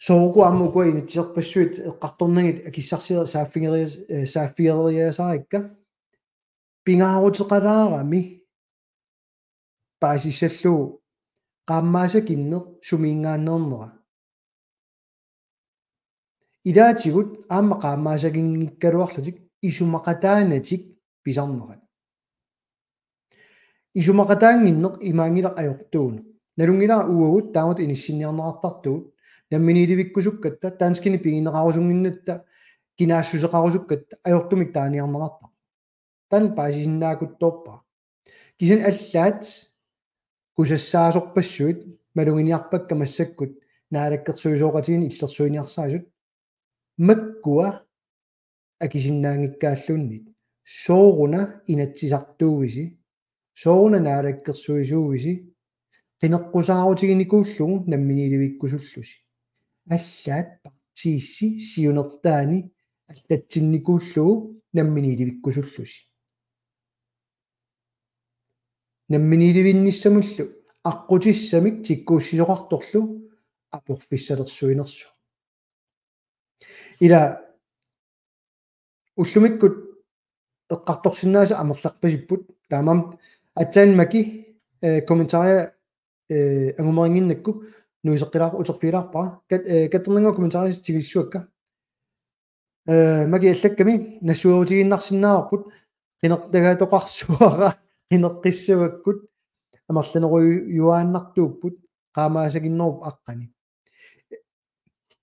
Soorlu aamma ukua inatsisarpassuit eqqartornagit akissarsiat saaffigerias-, eh, saaffigeriasaarikka pingaaruteqalaarami paasissallugu qaammaassakinneq sumiinngaanneernera. Ilaatigut aamma qaammaassakinngikkaluarlutik isumaqataanatik pisarnerat. Isumaqataannginneq imaanngilaq ajortuuneq. Nalunngilara uagut taamatut inissinniarneqartartugut, namminiilivikkusukkatta, danskinik pigineqarusunnginnatta, kinaassuseqarusukkatta ajortumik taaniarneqartarpoq. Taanna paasisinnaakutsoorpara. Kisianni allaat kusassaasorpassuit maluginiarpakka massakkut naalakkersuisooqatigiinni illersuiniarsaasut, makkua akisinnaanngikkaluarlugit. Sooruna inatsisartuuvisi, sooruna naalakkersuisuuvisi, qineqqusaarutiginikuullugu namminiilivikkusullusi. Allaat partiissi siunertaani allatsinnikuullugu namminiilivikkusullusi. namminiilivinnissamullu aqqutissamik tikkuussisoqartorlu aporfissalersuinersoq. Ila ullumikkut eqqartorsinnaasut amerlarpasipput. Taamaammat aatsaat Maki, eh, kommentaria, eh, angumerinnginnakku nuiseqqilaar-, uterfigilaarpara. Kat-, eh, kattornannguaq kommentaria tigussuakka. Eh, Maki allakkami nassuerutigiinnarsinnaavarput qinertagaatoqarsuara qineqqissavakkut amerlanerujuaannartuupput qaamaasaginnerup aqqani.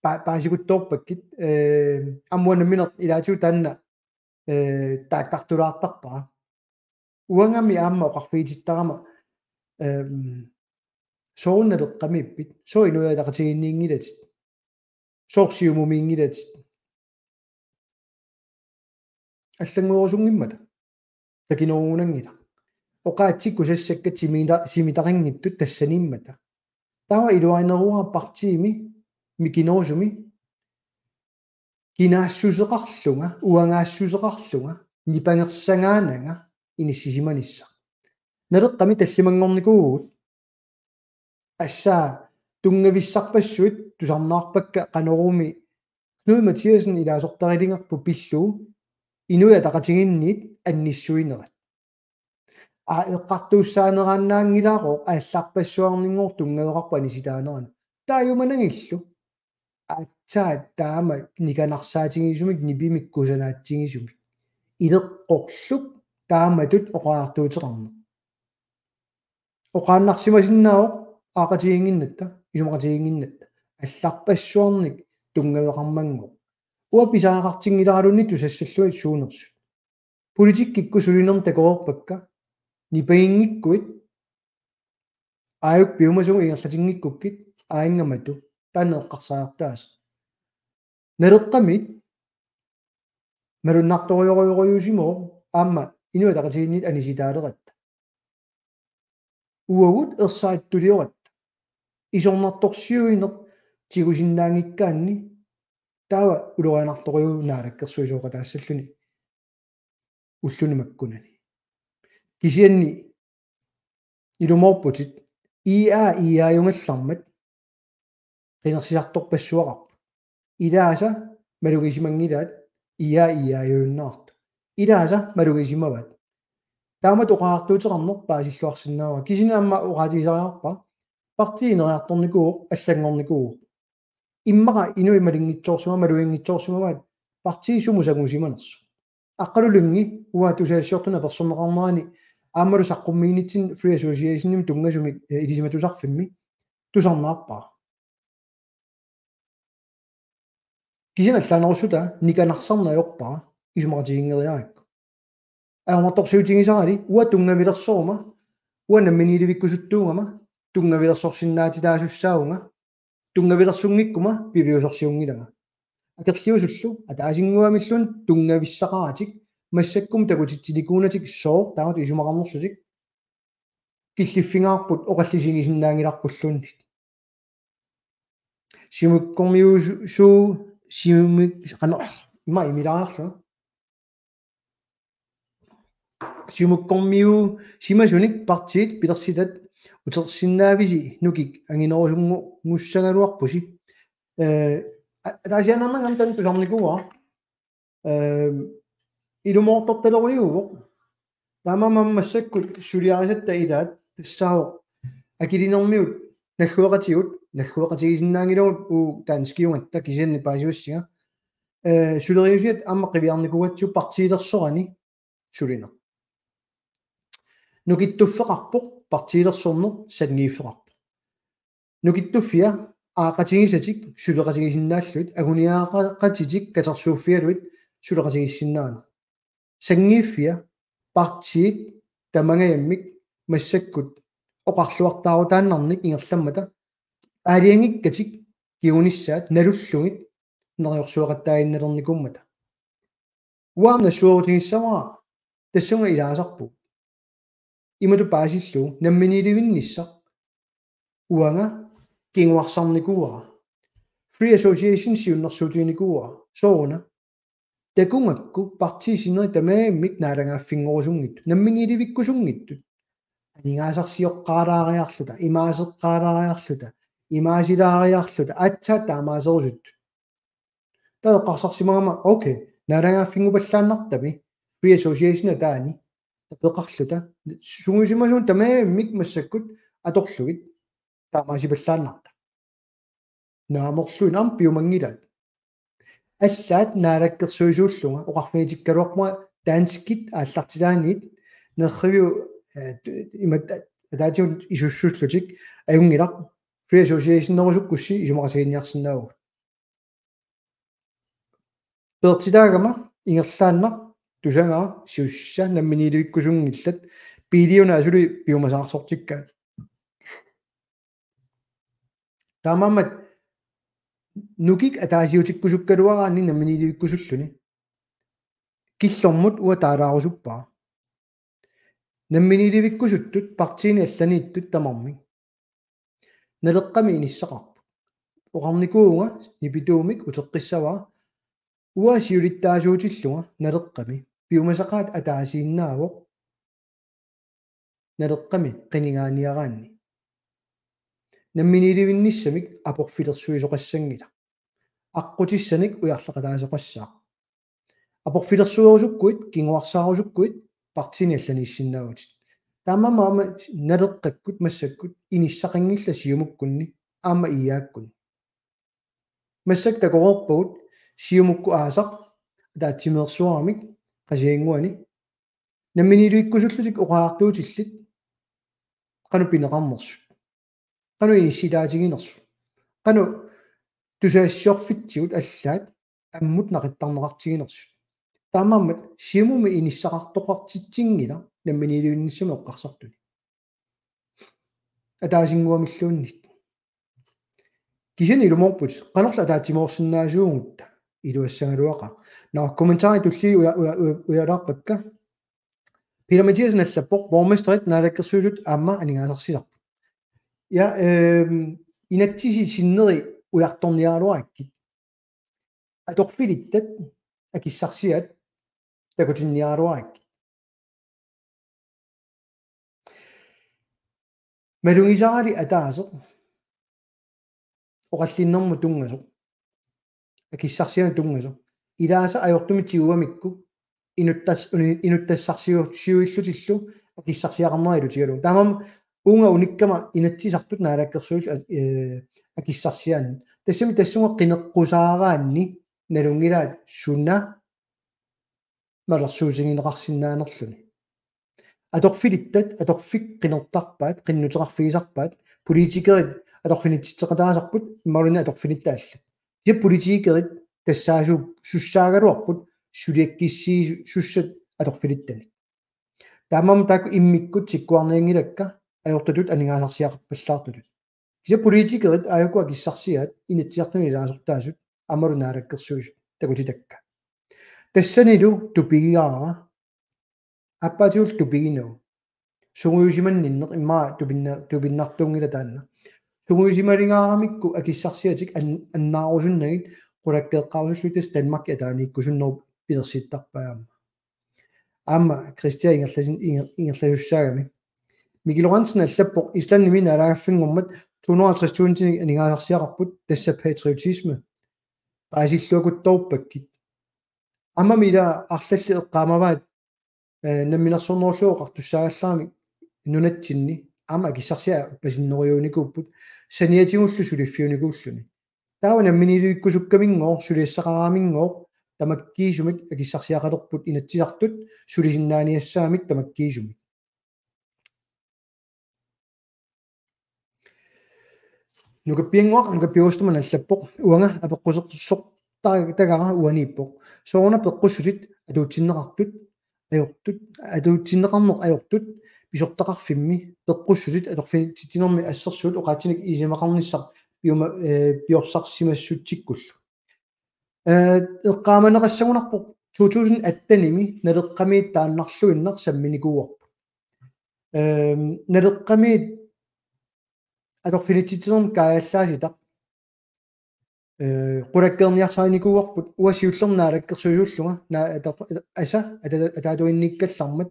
Pa-, paasikuttoorpakkit, eh, aamma uanga nammineq ilaatigut taanna, eh, taakkartulaartarpara. Uangami aamma oqarfigitittarama, ehm, soorunami Naleqqamiippit, sooq Inuit Ataqatigiinninngilatit, sooq Siumumiinngilatit. Allannguerusunngimmata. Takinerugunanngilaq. Oqaatsit kusassakka timita-, simitaqanngitsut tassaniimmata. Taava iluarineruara partiimi mikinerusumi kinaassuseqarlunga, uangaassuseqarlunga, nipangersagaananga inissisimanissaq. Naleqqami tallimanngornikuuvugut. Assaa tunngavissarpassuit tusarnaarpakka qanormi Knud Mathiassen ilaasortarilingerput pillugu Inuit Ataqatigiinniit annissuinerat. Aa, eqqartuussaanerannaanngilaaroq aallarpassuarninngooq tunngaveqarpoq anisitaanerani. Taajumanagillu. Aatsaat taama nikanarsaatigisumik nipimik kusanaatsigisumik. Ileqqorluk taamatut oqariartuuteqarneq. Oqaannarsimasinnaavoq aaqatigiinnginnatta, isumaqatigiinnginnatta. Aallarpassuarnik tunngaveqarmanngooq. Uanga pisariaqartinngilaralunni tusassallugit suunersut. Politikkikkut sulinermik takoreerpakka, nipanginngikkuit, aajuku piumasugut ingerlatinngikkukkit, aanngammatu, taanna eqqarsariartaassaaq. Naleqqamit malunnartorujorujussuusimavoq aamma Inuit Ataqatigiinniit anisitaaleratta. Uagut ersaattuliorata. Isornartorsiuineq tigusinnaanngikkaanni taava ulorianartorujuuvoq naalakkersuisooqataassalluni ulluni makkunani. Kisianni ilumoorputit I A I A-jungallarmat qinersisartorpassuaqarpoq. Ilaasa malugisimanngilaat I A I A-junnaartoq. Ilaasa malugisimavaat. Taamatut oqariartuuteqarneq paasilluarsinnaavara. Kisianni aamma oqaatigisariaqarpara. Partii ineriartornikuuvoq, allanngornikuuvoq. Immaqa inuit malinngitsoorsimavaat, maluginngitsoorsimavaat, partii sumut sangusimanersoq. Aqqalunngi uanga tusagassiortunut apersorneqarnerani aammalu saqqummiinitsinni Free Association-imik tunngasumik, eh, Ilisimatusarfimmi tusarnaarpara. Kisianni allaanerussutaa nikanarsarneq ajorpara isumaqatigiinngeriarakku. Ajornartorsiutigisarali uanga tunngavilersoruma, uanga namminiilivikkusuttuugama, tunngavilersorsinnaatitaasussaavunga, tunngavilersunngikkuma piviusorsiunngilanga. Akerliusullu ataasinnguamilluunniit tunngavissaqaratik massakkut takutitsinikuunatik sooq taamatut isumaqarnerlutik killiffigaarput oqallisigisinnaanngilarpulluunniit. Siumukkormiusu-, su-, siumik-, qano-, ima imilaariarlunga. Siumukkormiuusimasunik partiit pilersitat utersinnaavisi nukik anginerusunngussagaluarpusi. Eh, a-, ataasiaannarnanga taanna tusarnikuuara. Ehm, ilumoortortalerujuuvoq. Taamaammat massakkut suliarisatta ilaat tassaavoq akilinermigut naggueqatigut, naggueqatigisinnaanngilagut uagut danskiugatta kisianni paasivassinga. Eh, suleriusiat aamma qiviarnikuugatsigu partiilersorani sulineq. Nukittuffeqarpoq, partiilersorneq sanngiiffeqarpoq. Nukittuffia aaqqatigisatik suleqatigisinnaallugit, anguniagaqatitik katersuuffigalugit suleqatigiissinnaaneq. Sanngiiffia partiit tamangajammik massakkut oqarluartaarutaannarnik ingerlammata aalajangiikkatik kingunissaat nalullugit neriorsuaqattaaginnalernikuummata. Uanga nassuerutigissavara tassunga ilaasarpugut. Imatut paasillugu namminiilivinnissaq uanga kinguarsarnikuuara. Free Association siunnersuutiginikuuara. Sooruna? Takugakku partiit sinerit tamarmik naalagaaffinngorusunngitsut, namminiilivikkusunngitsut. aningaasarsioqqaalaariarluta, imaaseqqaalaariarluta, imaasilaariarluta, aatsaat taamaaserusuttut. Taava eqqarsarsimagama, okay, naalagaaffinngupallaannartami, free association ataani, tapeqarluta, sungiusimasuunut tamarmik massakkut atorlugit, taamaasipallaannarta. Naamorluinnaq piumanngilaat. Allaat naalakkersuisuullunga oqarfigitikkaluarpunga danskit aallartilaanniit nerriviu, eh, tu-, imat ataatsigut isussullutik ajunngilaq free associationerusukkussi isumaqatigiinniarsinnaavugut. Peertitaagama ingerlaannaq tusagara siussaq namminiilivikkusunngillat, biiliuna asuli piumasaarsortikkaat. Taamaammat nukik ataasiutikkusukkaluaraanni namminiilivikkusulluni. Killormut uanga taalaarusuppara. Namminiilivikkusuttut partiini allaniittut tamarmik Naleqqami inissaqarput. Oqarnikuuvunga nipituumik uteqqissavara, uanga siulittaasuutillunga Naleqqami piumasaqaat ataasiinnaavoq Naleqqami qinigaaniaraanni. Namminiilivinnissamik aporfilersuisoqassanngilaq. Aqqutissanik ujarleqataasoqassaaq. Aporfilersuerusukkuit, kinguarsaarusukkuit, partiini allaniissinnaavutit. Taamaammat aamma Naleqqakkut massakkut inissaqanngillat Siumukkunni aamma I A-kkunni. Massakkut takoreerpagut Siumukkut aasaq ataatsimeersuaramik Qasigiannguani. Namminiilivikkusullutik oqariartuutillit qanoq pineqarnersut. Qanoq inissilaatiginersut. Qanoq tusagassiorfitsigut allaat ammut naqittarneqartiginersut. Taamaammat Siumumi inissaqartoqartitsinngilaq namminiilivinnissamut eqqarsartuni. Ataasinnguamilluunniit. Kisianni ilumoorput, qanorlu ataatsimoorsinnaasuugutta iluassagaluaqaaq. Nå, kommentarit tulliit uja-, uja-, uja-, ujalaarpakka. Peter Mathiassen allappoq, borgmesterit naalakkersuisut aamma aningaasarsilerput. Ja, ehm, inatsisit sinneri ujartorniaraluarakkit. Atorfilittat akissarsiaat takutinniaraluarakkit. Malugisarali ataaseq oqallinnermut tunngasoq. Akissarsianut tunngasoq. Ilaasa ajortumik tigugamikku inuttas-, uni-, inuttassarsiu-, siuillutillu akissarsiaqarnera ilutigalugu. Taamaammat uunga unikkama Inatsisartut naalakkersuillu, eh, akissarsiaannut. Tassami tassunga qineqqusaaraanni nalunngilaat suna malersuutigineqarsinnaanerluni. Atorfilittat, atorfik qinertarpaat, qinnuteqarfigisarpaat, politikerit atorfinitsitseqataasarput, imaluunniit atorfinitta allat. Ja politikerit tassaasup sussaagaluarput, suliakkissiisussat atorfilittanik. Taamaammat taakku immikkut tikkuarnianngilakka, ajortutut aningaasarsiaqarpallaartutut. Kisianni politikerit aajuku akissarsiaat Inatsisartuni ilaasortaasut aammalu naalakkersuisut takutitakka. Tassanilu tupigigaara, aappaatigullu tupiginagu. Sungiusimanninneq immaqa tupinna-, tupinnartuunngilaq taanna. Sungiusimalingaaramikku akissarsiatik an-, annaarusunnagit qulakkeeqqaarusullugu tassa Danmarki ataaniikkusunnerup pilersittarpai aamma. Aamma Christian ingerlasin-, inger-, ingerlasussaagami. Mikkel Lorentzen allappoq Islandimi naalagaaffinngormat to hundrede og halvtreds tusindinik aningaasarsiaqarput tassa patriotisme. Paasilluakuttoorpakkit. Aammami ila arlallit eqqaamavaat, eh, namminersornerullugu oqartussaagallarami nunatsinni aamma akissarsiat appasinnerujoornikuupput saniatigullu suliffiunikuulluni. Taava namminiilivikkusukkaminngooq, suliassaqaraminngooq, tamakkiisumik akissarsiaqalerput Inatsisartut, sulisinnaaniassagamik tamakkiisumik. Nukappiannguaq, Nukappi Ostermann allappoq, uanga apeqqusersortagara uaniippoq. Sooruna peqqussutit atuutsinneqartut, ajortut, atuutsinneqarneq ajortut, pisortaqarfimmi, peqqussutit atorfinitsitsinermi assersuut oqaatsinik isimaqarnissaq piuma-, eh, piorsarsimassutsikkullu. Eh, eqqaamaneqassagunarpoq to tusind attenimi Naleqqamiit taannarluinnaq samminikuuarput. Ehm, Naleqqamiit atorfinitsitsinermi kaajallaasitaq, eh, qulakkeerniarsarinikuuarput, uanga siullermik naalakkersuisuullunga, naa-, ata-, asa, ata-, ataatuinniikkallarmat,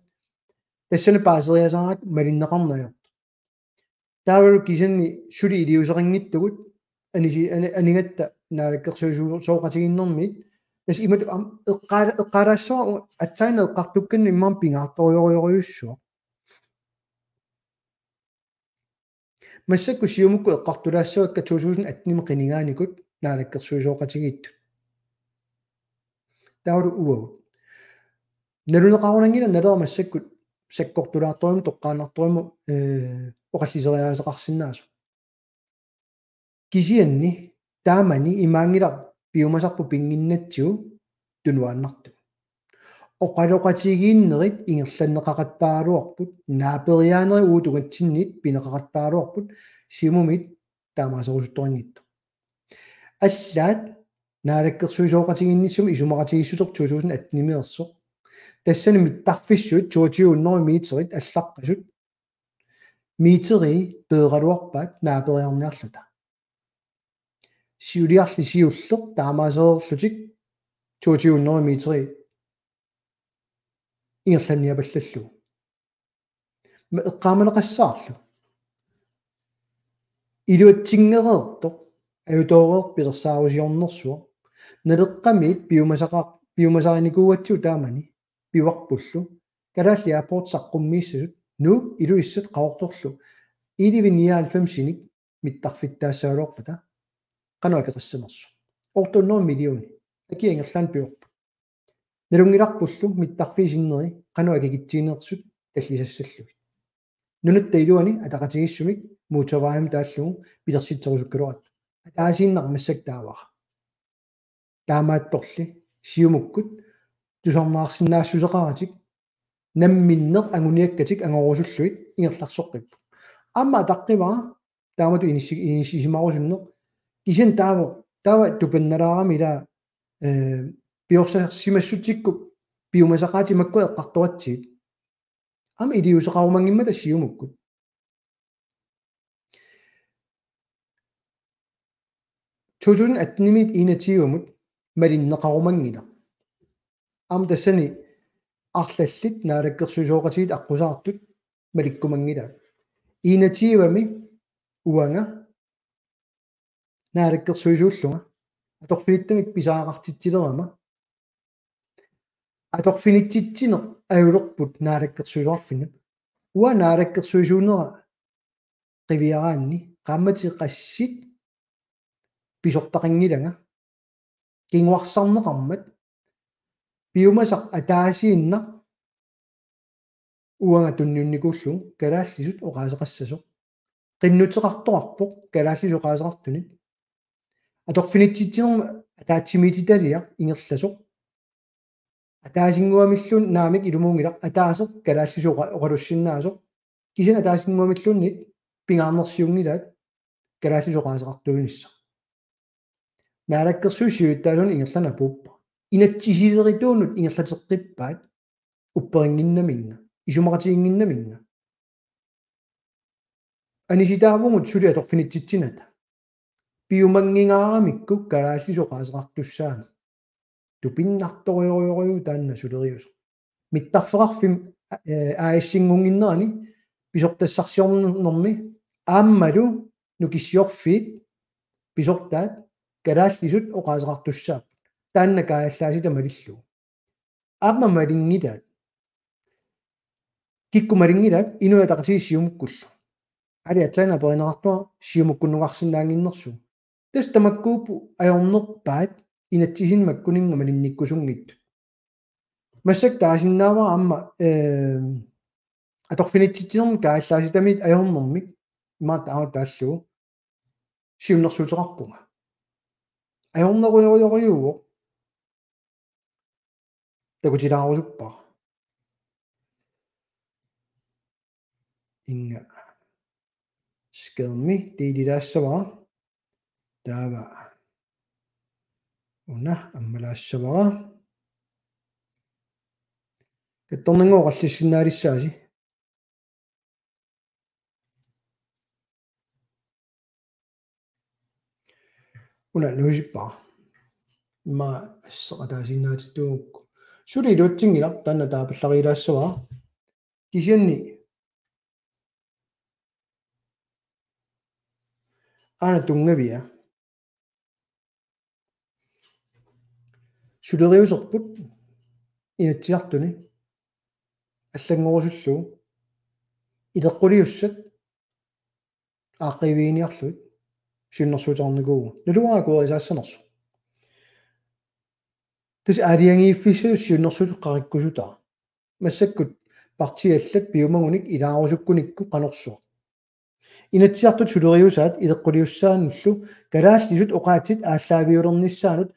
Tassani paaseriasaarakku malinneqarneq ajortoq. Taavalu kisianni suli iliuuseqanngitsugut anisi-, ani-, anigatta naalakkersuisooqatigiinnermiit. Tassa imatut am-, eqqaala-, eqqaalaassavara u-, aatsaannguaq eqqartukkanni immaqa pingaartorujorujorujussuaq. Massakkut Siumukkut eqqartulaassavakka to tusind atten qinigaanikut naalakkersuisooqatigiittut. Taavalu uagut. Naluneqarunanngilaq Naleraq massakkut sakkortulaartorujummik toqqaannartorujummik, eh, oqalliseriaaseqarsinnaasoq. Kisianni taamani imaanngilaq piumasarput pinnginnatsigu tunuaannartugut. Oqaloqatigiinnerit ingerlanneqaqattaaraluarput, naaperiaanerit uagut tungaatinnit pineqaqattaaraluarput, Siumumiit taamaaserusuttoqanngitsoq. Allaat naalakkersuisooqatigiinnissamut isumaqatigiissuteq to tusind atten-imeersoq. Tassani mittarfissuit toogtyve hundrede meterit allaqqasut meterii peeraluarpaat naaperiarniarluta. Siuliarli siulleq taamaasereerlutik toogtyve hundrede meterii ingerlanniapallallugu. Ma eqqaamaneqassaarlu. Iluatsinngereertoq, ajutooreerpoq pilersaarusiornersuaq. Naleqqamiit piumasaqa-, piumasarinikuugatsigu taamani, pivarpullu. Kalaallit Airports saqqummiissasut, Nuuk, Ilulissat, Qaqortorlu. Elleve nioghalvfems-inik mittarfittaassagaluarpata. Qanoq akeqassanersoq. Otte hundrede millioner. Akia ingerlaannaq pivarput. Nalunngilarpullu mittarfiit sinneri qanoq akikitsiginersut tallisassallugit. Nunatta iluani ataqatigiissumik motorvejimik taallugu pilersitserusukkaluarluta. Ataasiinnaq massakkut taavara. Taamaattorli Siumukkut tusarnaarsinnaassuseqaratik namminneq anguniakkatik angorusullugit ingerlasoqqipput. Aamma ataqqivara taamatut inissi-, inissisimarusunneq. Kisianni taava, taava tupannalaarami ila, eh, piorsarsimassutsikkut piumasaqaatit makku eqqartoratsigit. Aamma iliuuseqarumanngimmata Siumukkut. To tusind atten-imiit enogtyve-mut malinneqarumanngilaq. Aamma tassani arlallit naalakkersuisooqatigiit aqqusaartut malikkumanngilaat. Enogtyve-mi uanga naalakkersuisuullunga atorfinittamik pisariaqartitsilerama. Atorfinitsitsineq ajulerput naalakkersuisoqarfinnut. Uanga naalakkersuisuunera qiviaraanni qaammatit qassit pisortaqanngilanga. Kinguarsarneqarmat piumasaq ataasiinnaq uanga tunniunnikuullugu kalaallisut oqaaseqassasoq. Qinnuteqartoqarpoq kalaallisut oqaaseqartunit. Atorfinitsitsinermi ataatsimiititaliaq ingerlasoq. Ataasinnguamilluunniit naamik ilumuunngilaq ataaseq kalaallisut oqa-, oqalussinnaasoq. Kisianni ataasinnguamilluunniit pingaarnersiunngilaat kalaallisut oqaaseqartuunissaq. Naalakkersuisut siulittaasuannut ingerlaannaq puuppa. Inatsisilerituunut ingerlateqqippaat upperinnginnaminnga, isumaqatiginnginnaminnga. Anisitaavugut suli atorfinitsitsinata. Piumannginngaramikku kalaallisut oqaaseqartussaaneq. Tupinnartorujorujussuuvoq taanna suleriuseq. Mittarfeqarfik, eh, A/S-inngunnginnerani pisortassarsiornermi aammalu Nukissiorfiit pisortaat kalaallisut oqaaseqartussaapput. Taanna kaajallaasitat malillugu. Aamma malinngilaat. Kikkut malinngilaat? Inuit Ataqatigiit Siumukkullu. Aali aatsaannguaq aperineqartunga Siumukkunnukarsinnaannginnersugut. Tassa tamakkuupput ajornerpaat inatsisinik makkuninnga malinnikkusunngitsut. Massakkut taasinnaavara aamma, eh, atorfinitsitsinermi kaajallaasitamiit ajornermik imaattoq aamma taallugu siunnersuuteqarpunga. Ajornerujorujussuuvoq. Takutilaarusuppara. Inga. Skærmi delilaassavara. Taava. Una ammalaassavara. Kattornannguaq oqallissinnaalissaasi. Una nuisippara. Immaqa asseq ataasiinnaatittuugukku. Suli iluatsinngilaq, taanna taapallariilaassavara. Kisianni aana tunngavia. Suleriuserput Inatsisartuni allanngorusullugu ileqquliussat aaqqiiviginiarlugit siunnersuuteqarnikuuvugut. Naluara akuerisaassanersoq. Tassa aalajangiiffissatut siunnersuutitut qaqikkusutaa. Massakkut partiit allat piumagunik ilaarusukkunikku qanorsuaq. Inatsisartut suleriusaat ileqquliussaanullu kalaallisut oqaatsit aallaaviulernissaannut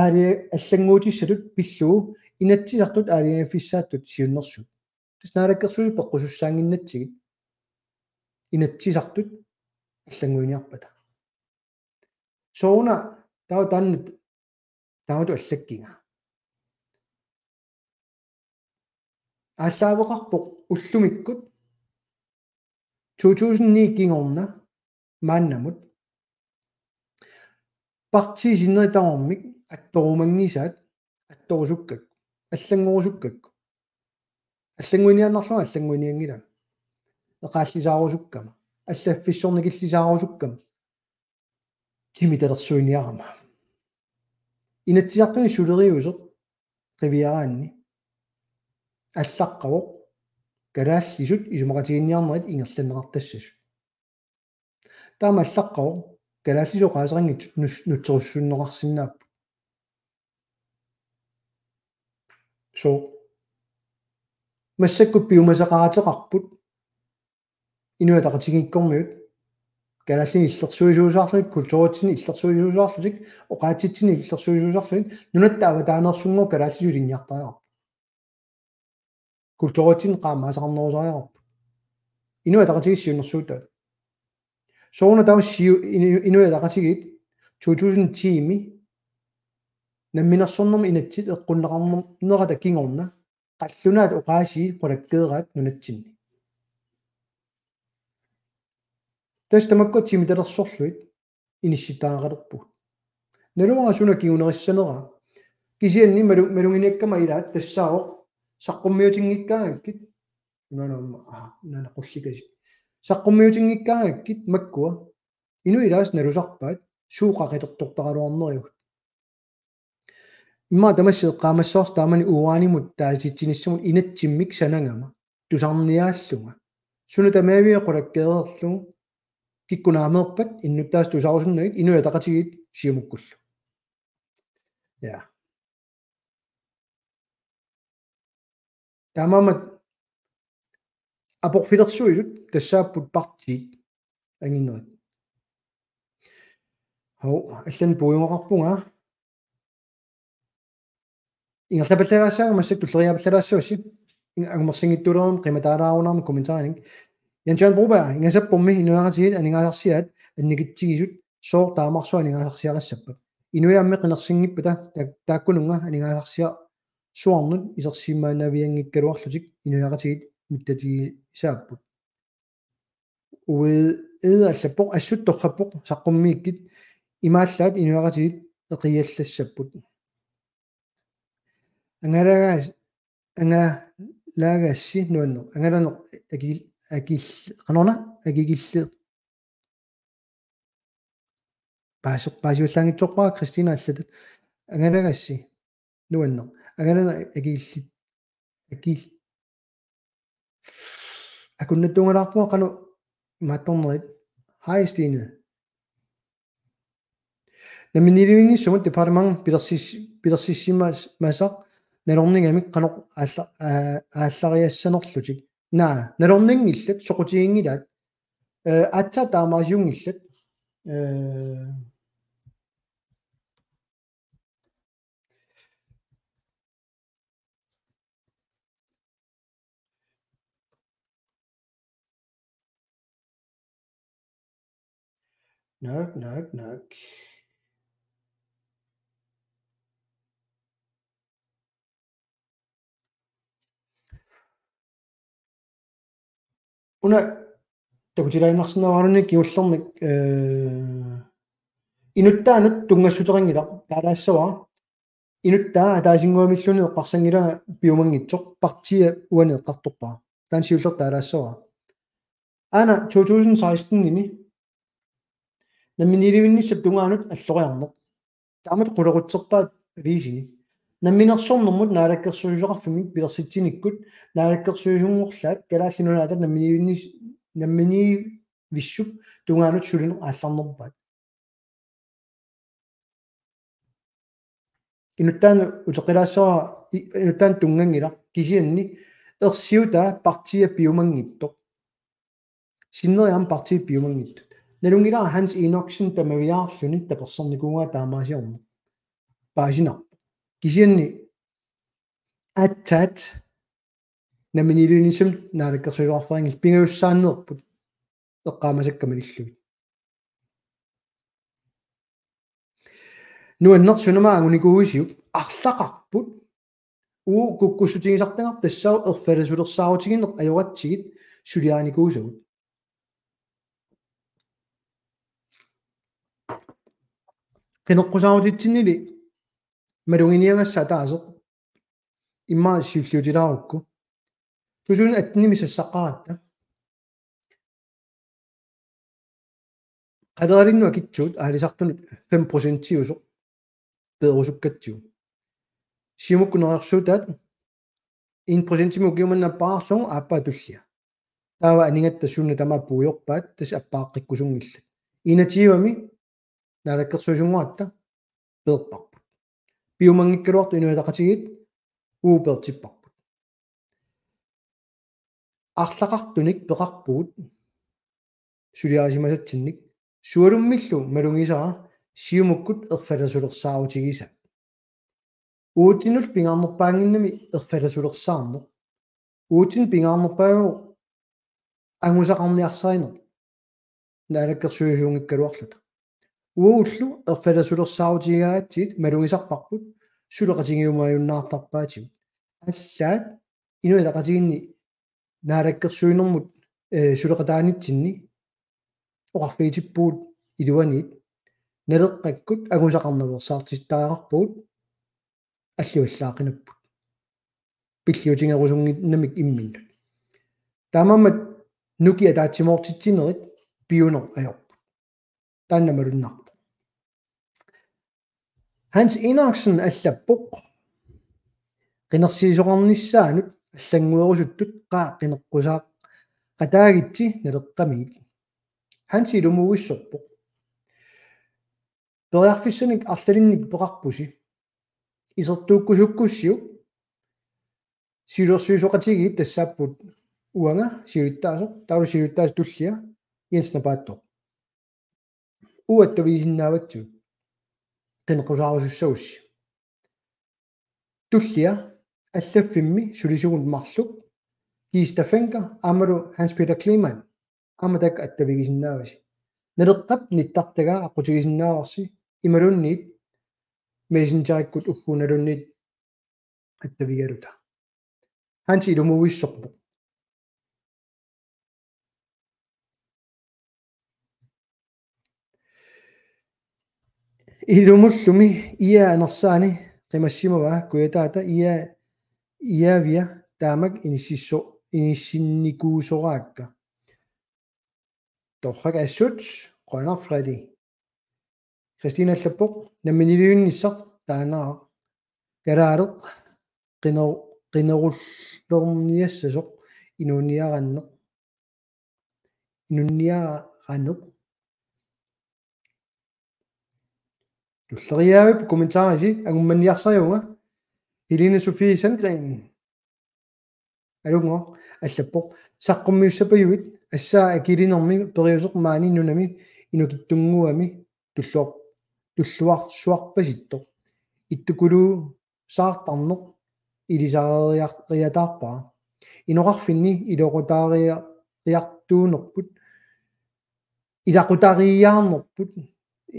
aala-, allannguutissatut pillugu Inatsisartut aalajangiiffissaattut siunnersuut. Tassa naalakkersuisut peqqusussaannginnatsigit Inatsisartut allannguiniarpata. Sooruna taava taanna taamatut allakkiga. Aallaaveqarpoq ullumikkut to tusind ni kingorna maannamut. Partiit sinneri tamarmik attorumanngisaat attorusukkakku, allanngorusukkakku. Allannguiniaannarlunga allannguinianngilanga. Eqaallisaarusukkama, allaffissorniillisaarusukkama, timitalersuiniarama. Inatsisartuni suleriuseq qiviaraanni allaqqavoq kalaallisut isumaqatiginninniarnerit ingerlanneqartassasut. Taama allaqqavoq kalaallisut oqaaseqanngitsut nus-, nutserussunneqarsinnaapput. So massakkut piumasaqaateqarput Inuit Ataqatigiikkormiut kalaallinik illersuisuusaarlutik, kulturitsinnut illersuisuusaarlutik, oqaatsitsinnut illersuisuusaarlutik, nunatta avataaneersunngooq kalaallisut ilinniartariaqarput. Kulturitsinnut qaammaasaqarnerusariaqarput. Inuit Ataqatigiit siunnersuutaat. Sooruna taava siu-, inu-, Inuit Ataqatigiit to tusind ti-mi namminersornermi inatsit eqqunneqarnerata kingorna qallunaat oqaasii qulakkeeraat nunatsinni. Tassa tamakkua timitalersorlugit inissittariaqalerpugut. Naluara suna kingunerissanera. Kisianni malu-, maluginiakkama ilaat tassaavoq saqqummiutinngikkaangakkit. Sunaana aamma, aa, naana qullikasik. Saqqummiutinngikkaangakkit makkua. Inuit ilaasa nalusarpaat suut qaqilertortaraluarnerigut. Immaqa tamassi eqqaamassavarsi taamani uranimut taasitsinissamut inatsimmik sanagama tusarniaallunga. Suna tamaviat qulakkeereerlugu kikkut naameerpat innuttaasut tusarusunnagit Inuit Ataqatigiit Siumukkullu. Ja. Taamaammat aporfilersuisut tassaapput partiit anginerit. Hov, allanik puiumaarpunga. Ingerlapallalaassaanga massakkut tulleriiaapallalaassuassi. Ing-, angumersinngitsuulerama qimataalaarunarami kommentarinik. Jens Jørgen Broberg, ingasappummi inuiaqatigiit aningaasarsiaat annikitsigisut sooq taamarsuaq aningaasarsiarissappata. Inuiaammi qinersinngippata ta-, taakkununnga aningaasarsiarsuarnut isersimaanavianngikkaluarlutik inuiaqatigiit mittatigisaapput. Uede allappoq assut torrappoq saqqummiikkit imaallaat inuiaqatigiit eqiallassapput. Angalagas-, angalaagassi nuanneq. Angalaneq akil-, akil-, qanorna akikille-, paasi-, paasivallaanngitsorpara Christina allatat. Angalagassi nuanneq. Angalaneq akilli-, akil-, akunnattuungalaarpunga qanoq imaattornerit. Hej, Stine. Namminiilivinnissamut departement pilersis-, pilersissimas-, masaq nalornigamik qanoq aalla-, aa-, aallariassanerlutik. Naa, nalorninngillat, soqutiginngilaat. Eh, aatsaat taamaasiunngillat. Eh, Naak, naak, naak. Una takutilaaginnarsinnaavara kingullermik, eh, inuttaanut tunngassuteqanngilaq taalaassavara. Inuttaa ataasinnguamilluunniit eqqarsanngilanga piumanngitsoq, partiia uani eqqartorpara. Taanna siullertut taalaassavara. Aana to tusind seksten-imi namminiilivinnissap tungaanut alloriarneq. Taamatut qulequtserpaat aviisini. Namminersornermut naalakkersuisoqarfimmit pilersitsinikkut naalakkersuisunngorlaat Kalaallit Nunaata namminiivinnis-, namminiivissup tungaanut sulineq aallarnerpaat. Inuttaanut uteqqilaassavara, i-, inuttaanut tunnganngilaq, kisianni ersiutaa partiia piumanngitsoq. Sinneri aamma partiit piumanngitsut. Nalunngilara Hans Enoksen tamaviaarluni tapersersornikuuaa taamaasiorneq. Paasinarpoq. Kisianni aatsaat namminiilivinnissamut naalakkersuisoqarfeqanngillat, pingajussaanneerput eqqaamasakka malillugit. Nuanneq sunama angunikuuisiuk, arlaqarput. Uagut kukkussutigisartagarput tassaavoq erfalasulersaarutigineq ajoratsigit suliarinikuusagut. Qineqqusaarutitsinnili maluginiagassat ataaseq immaqa siulliutilaarukku. To tusind atten-imi sassaqqaratta. Qaleralinnut akitsuut aalisartunut fem procentiusoq peerusukkatsigu. Siumukkut neriorsuutaat en procentimik ukiumannap appaarlugu aappaa tullia. Taava anigatta suut tamaat puigorpaat, tassa appaaqqikkusunngillat. Enogtyve-mi naalakkersuisunngoratta peerparput. Piumanngikkaluartoq Inuit Ataqatigiit uagut peertipparput. Arlaqartunik peqarpugut suliarisimasatsinnik, sualummillu malugisara Siumukkut erfalasulersaarutigisat. Uatsinnut pingaarnerpaannginnami erfalasulersaarneq. Uatsinnut pingaarnerpaavoq angusaqarniarsarineq naalakkersuisuunngikkaluarluta. Uagullu erfalasulersaarutigigaangatsigit malugisarparput suleqatigiumajunnaartarpaatigut. Allaat Inuit Ataqatigiinni naalakkersuinermut, eh, suleqataanitsinni oqarfigitippugut iluaniit, Naleqqakkut angusaqarnaveersaartittariaqarpugut, allivallaaqinapput. Pilliutigerusunnginnamik imminnut. Taamaammat nukiat ataatsimoortitsinerit piuneq ajorput. Taanna malunnarpoq. Hans Enoksen allappoq: Qinersisoqarnissaanut allannguerusuttut qaa qineqqusaaqataagitsi Naleqqamiit. Hans ilumuuissorpoq: Periarfissanik arlalinnik peqarpusi. Isertuukkusukkussiuk siulersuisoqatigiit tassaapput uanga siulittaasoq, taavalu siulittaasoq tullia Jens Napaattooq. Uattut attavigisinnaavatsigut qineqqusaarusussagussi. Tullia allaffimmi sulisugut marluk, Kista Fencker aammalu Hans Peter Kleemann, aamma taakku attavigisinnaavasi. Naleqqap nittartagaa aqqutigisinnaavasi imaluunniit Messengerikkut ugguunaluunniit attavigaluta. Hans ilumuuissorpoq. Ilumullumi I A anersaani qimassimavaa Kujataata I A, I A-via taamak inississo-, inissinnikuusoraakka. Torrak assut, qujanaq Fredi. Christine allappoq: Namminiilivinnissaq taanna kalaaleq qiner-, qinerullerniassasoq inuuniaranneq. Inuuniaranneq. Tulleriiaavippoq kommentarisi, angummanniarsariuvunga. Helene Sofie Sandgreen. Alunngooq allappoq: Saqqummiussapajuit, assaa akilinermi periuseq maani nunami inukitsunnguami tulluar-, tulluarsuarpasittoq. Ittukuluusaartarneq ilisariar-, riataarpara. Inoqarfinni iloqutaaria-, riartuunerput ilaqutariiaarnerput,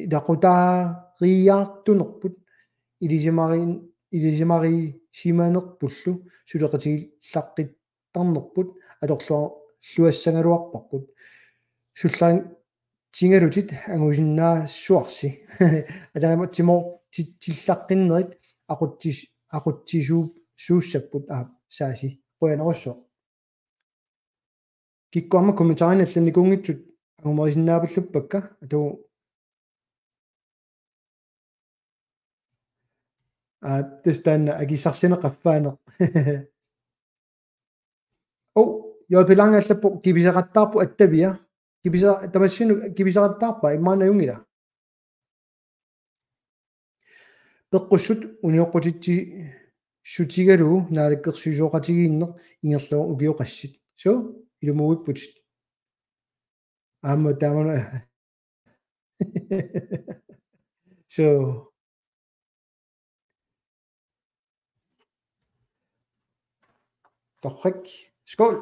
ilaqutariiaartunerput, ilisimari-, ilisimariisimanerpullu suleqatigillaqqittarnerput atorluar-, luassagaluarparput. Sullaritsigalutit angusinnaassuarsi. Ataatsimoortitsillaqqinnerit aqutsis-, aqutsisuup-, suussapput, aap, saasi. Qujanarsuaq. Kikkut aamma kommentarini allannikuunngitsut angumerisinnaapalluppakka, atu. Aa, tassa taanna akissarsianik qaffaaneq. Oh, J P Lange allappoq kipiseqattaarpoq attavia. Kipisa-, tamassinnut kipiseqattaarpa, immaqa ajunngila. Peqqussut unioqqutitsissutigalugu naalakkersuisooqatigiinneq ingerlavoq ukioqassit. So, ilumuuipputit. Aamma taamana. So. Torrak. Skål.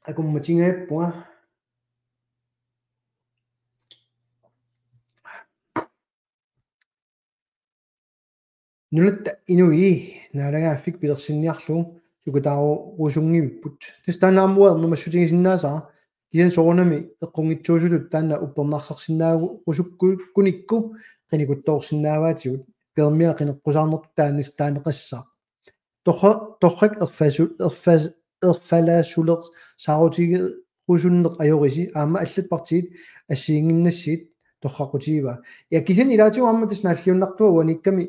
Akummatigaappunga. Nunatta inui naalagaaffik pilersinniarlugu sukataarusunngivipput. Tassa taanna aamma uanga ernumassutigisinnaasara, kisianni soorunami eqqunngitsuusutut taanna uppernarsarsinnaarusukkukku qinikuttoorsinnaavaatigut, peermia qineqqusaarnertut taanna taaneqassaaq. Torra-, torrak erfasu-, erfas-, erfalaasuleriaarusunneq ajorisi aamma allat partiit assigiinnginnassigit torraqqutigivaa. Ja kisianni ilaatigut aamma tassa naalliunnartua uaniikkami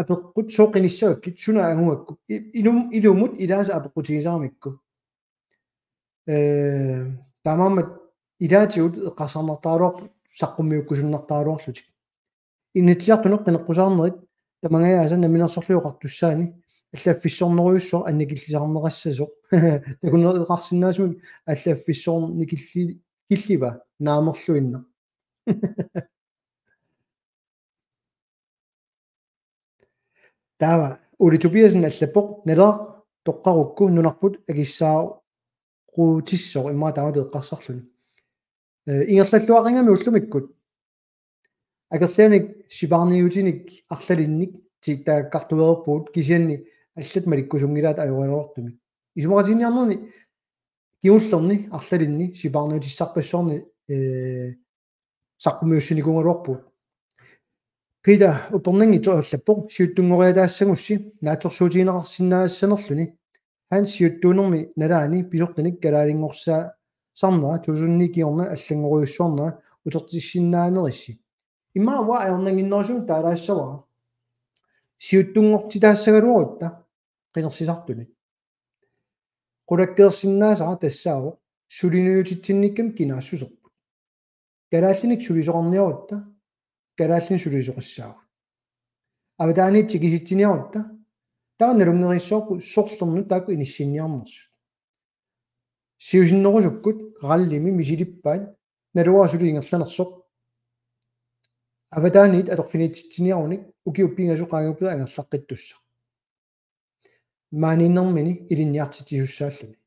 apeqqut sooq qinissavakkit, suna angugakku. I-, ilum-, ilumut ilaasa apeqqutigisaramikku. Ee, taamaammat ilaatigut eqqarsarnartaraluarput saqqummiukkusunnartaraluarlutik. Inatsisartunut qineqqusaarnerit tamangajaasa Namminersorlutik Oqartussaani allaffissornerujussuaq annikillisarneqassasoq. Takuneqarsinnaasumik allaffissornikilli-, killiva naamerluinnaq. Taava Ole Tobiassen allappoq: Naleraq toqqarukku nunarput akissaarutissoq, immaqa taamatut eqqarsarluni. Ee, ingerlalluaqigami ullumikkut. Akerlianik sipaarniutinik arlalinnik tiittaakkartueerpugut, kisianni allat malikkusunngilaat ajoraluartumik. Isumaqatiginninniarnerni kingullerni arlalinni sipaarniutissarpassuarni, ee, saqqummiussinikuugaluarpugut. Peter Upernanngitsoq allappoq: Siuttunngoriataassagussi naatsorsuutigineqarsinnaassanerluni. Hans siuttuunermi nalaani pisortanik kalaalinngorsaasarnera to tusind ni kingorna allanngorujussuarnera utertissinnaanerissi. Immaqa uanga ajornannginnerusumik taalaassavara. Siuttunngortitaassagaluarutta qinersisartunit. Qulakkeersinnaasara tassaavoq suliniutitsinnikkami kinaassuserput. Kalaallinik sulisoqarniarutta, kalaallinik sulisoqassaagut. Avataaniit tikisitsiniarutta, taava nalunngerissavarput sorlernut taakku inissinniarnersut. Siusinnerusukkut rallimi misilippaat, naluara suli ingerlanersoq. Avataaniit atorfinitsitsiniarunik ukiut pingasut qaangiuppata angerlaqqittussaq. Maaniinnermini ilinniartitsisussaalluni.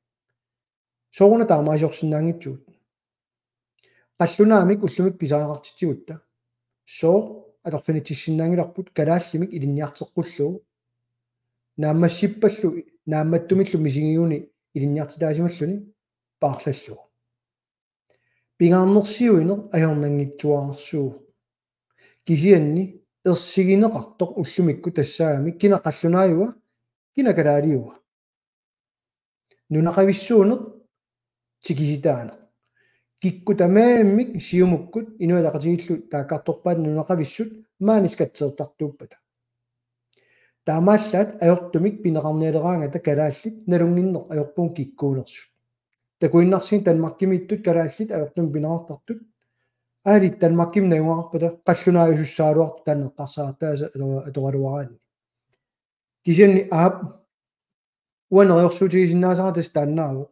Sooruna taamaaliorsinnaanngitsugut? Qallunaamik ullumikkut pisariaqartitsigutta sooq atorfinitsissinnaanngilarput kalaallimik ilinniarteqqullugu? Naammassippallu naammattumillu misigiguni ilinniartitaasimalluni paarlallugu. Pingaarnersiuineq ajornanngitsuararsuuvoq. Kisianni ersigineqartoq ullumikkut tassaagami kina qallunaajua, kina kalaaliua. Nunaqavissuuneq tikisitaaneq. Kikkut tamarmik Siumukkut Inuit Ataqatigiillu taakkartorpaat nunaqavissut maani skatsertartuuppata. Taamaallaat ajortumik pineqarnialeraangata kalaallit nalunnginneq ajorpugut kikkuunersut. Takuinnarsigit Danmarkimiittut kalaallit ajortumik pineqartartut. Aali Danmarkimi najugaqarpata qallunaajusussaagaluartut taanna eqqarsartaasa ato-, atoraluaraanni. Kisianni aap, uanga neriorsuutigisinnaasara tassa taannaavoq.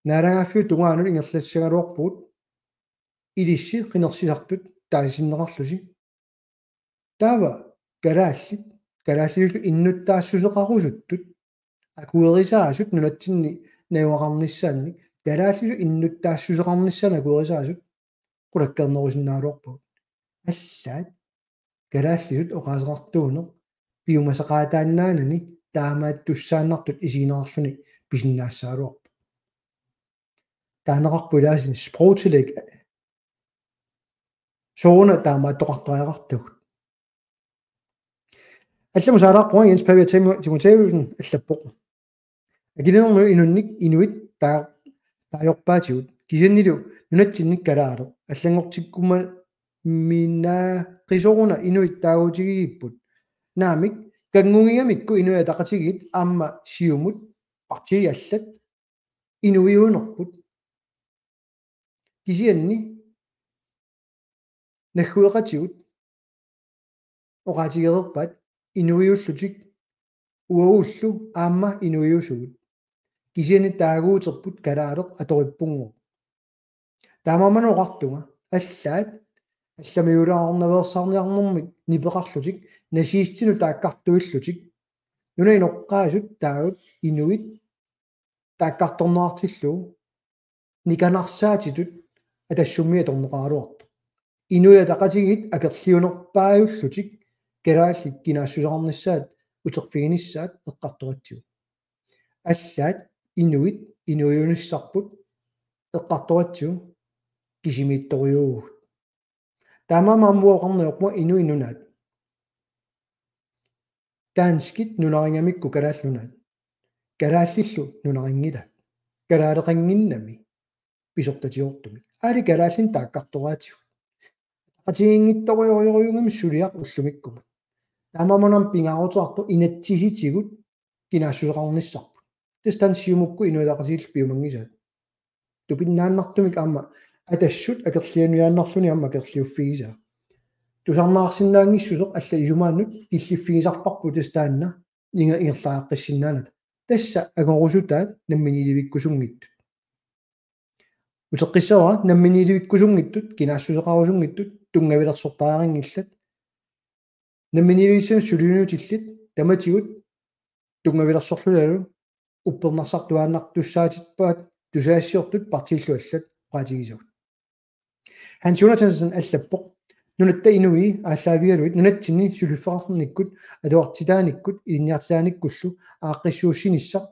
Naalagaaffiup tungaanut ingerlassagaluarpugut ilissi qinersisartut taasisinneqarlusi. Taava kalaallit, kalaallisullu innuttaassuseqarusuttut akuerisaasut nunatsinni najugaqarnissaannik, kalaallisut innuttaassuseqarnissaannik akuerisaasut qulakkeernerusinnaagaluarpagut. Allaat kalaallisut oqaaseqartuuneq piumasaqaataannaanani taamaattussaannartut isigineqarluni pisinnaassagaluarpoq. Taaneqarpoq ilaasinnut sprogtillæg. Sooruna taamaattoqartariaqartugut. Allamut saalaarpunga Jens Pavia Timo-, Timotheusen allappoq: Akilinermut inunnik inuit taa-, taajorpaatigut. Kisiannili nunatsinni kalaaleq allanngortikkumaminaaqisoruna inuit taaguutigigipput. Naamik, kanngugigamikku Inuit Ataqatigiit aamma Siumut, partiit allat inuiunerput. Kisianni naggueqatigut oqaatigereerpaat inuiullutik uagullu aamma inuiusugut. Kisianni taaguuterput kalaaleq atorippunngooq. Taamaammat oqartunga allaat allamiulaarnaveersaarniarnermik nipeqarlutik nazistinut taakkartuillutik nunap inoqqaasut taagut inuit taakkartorneqartillugu nikanarsaatitut Atassummiit atorneqaraluartoq. Inuit Ataqatigiit akerliunerpaajullutik kalaallit kinaassuseqarnissaat uterfiginissaat eqqartoratsigu. Allaat inuit inuiunissarput eqqartoratsigu kisimiittorujuuvugut. Taamaammat aamma oqarneq ajorpunga Inuit Nunaat. Danskit nunarigamikku Kalaallit Nunaat. Kalaallillu nunarinngillat. Kalaaleqannginnami pisortatigoortumik. Aali kalaallinik taakkartoraatigut. Ataqatigiinngitsorujorujussuugami suliaq ullumikkumut. Taamaammat aamma pingaaruteqartoq inatsisitigut kinaassuseqarnissarput. Tassa taanna Siumukkut Inuit Ataqatigiillu piumanngisaat. Tupinnaannartumik aamma Atassut akerlianiarnerluni aamma akerliuffigisaa. Tusarnaarsinnaanngissuseq allat isumaannut killiffigisarparput tassa taanna inga-, ingerlariaqqissinnaanata. Tassa angorusutaat namminiilivikkusunngitsut. Uteqqissavara namminiilivikkusunngitsut, kinaassuseqarusunngitsut, tunngavilersortariaqanngillat. Namminiilivissamik suliniutillit, tamatigut tunngavilersorlutalu uppernarsartuaannartussaatippaat tusagassiortut partiillu allat oqaatigisagut. Hans Jonathansen allappoq: Nunatta inui aallaavigalugit nunatsinni suliffeqarnikkut, atuartitaanikkut, ilinniartitaanikkullu aaqqissuussinissaq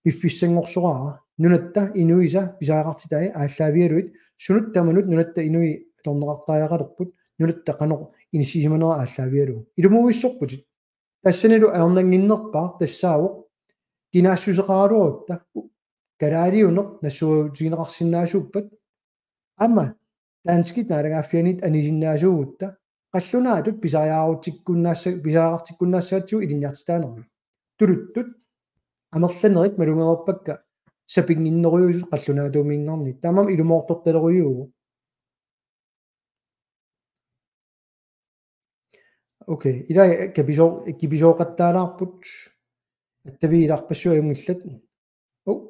piffissanngorsoraara. Nunatta inuisa pisariaqartitai aallaavigalugit sunut tamanut nunatta inui atorneqartariaqalerput, nunatta qanoq inissisimanera aallaavigalugu. Ilumuuissorputit. Tassanilu ajornannginnerpaaq tassaavoq kinaassuseqaraluarutta u-, kalaaliuneq nassuerutigineqarsinnaasuuppat. Aamma danskit naalagaaffiannit anisinnaasuugutta qallunaatut pisariaqartikkunnaassa-, pisariaqartikkunnaassagatsigu ilinniartitaanermi. Tuluttut amerlanerit malugereerpakka sapinnginnerujusut qallunaatuuminngaanniit. Taamaammat ilumoortortalerujuuvoq. Okay, ila kapisoo-, kipisooqattaalaarput. Attavigilaarpassuit ajunngillat. Oh.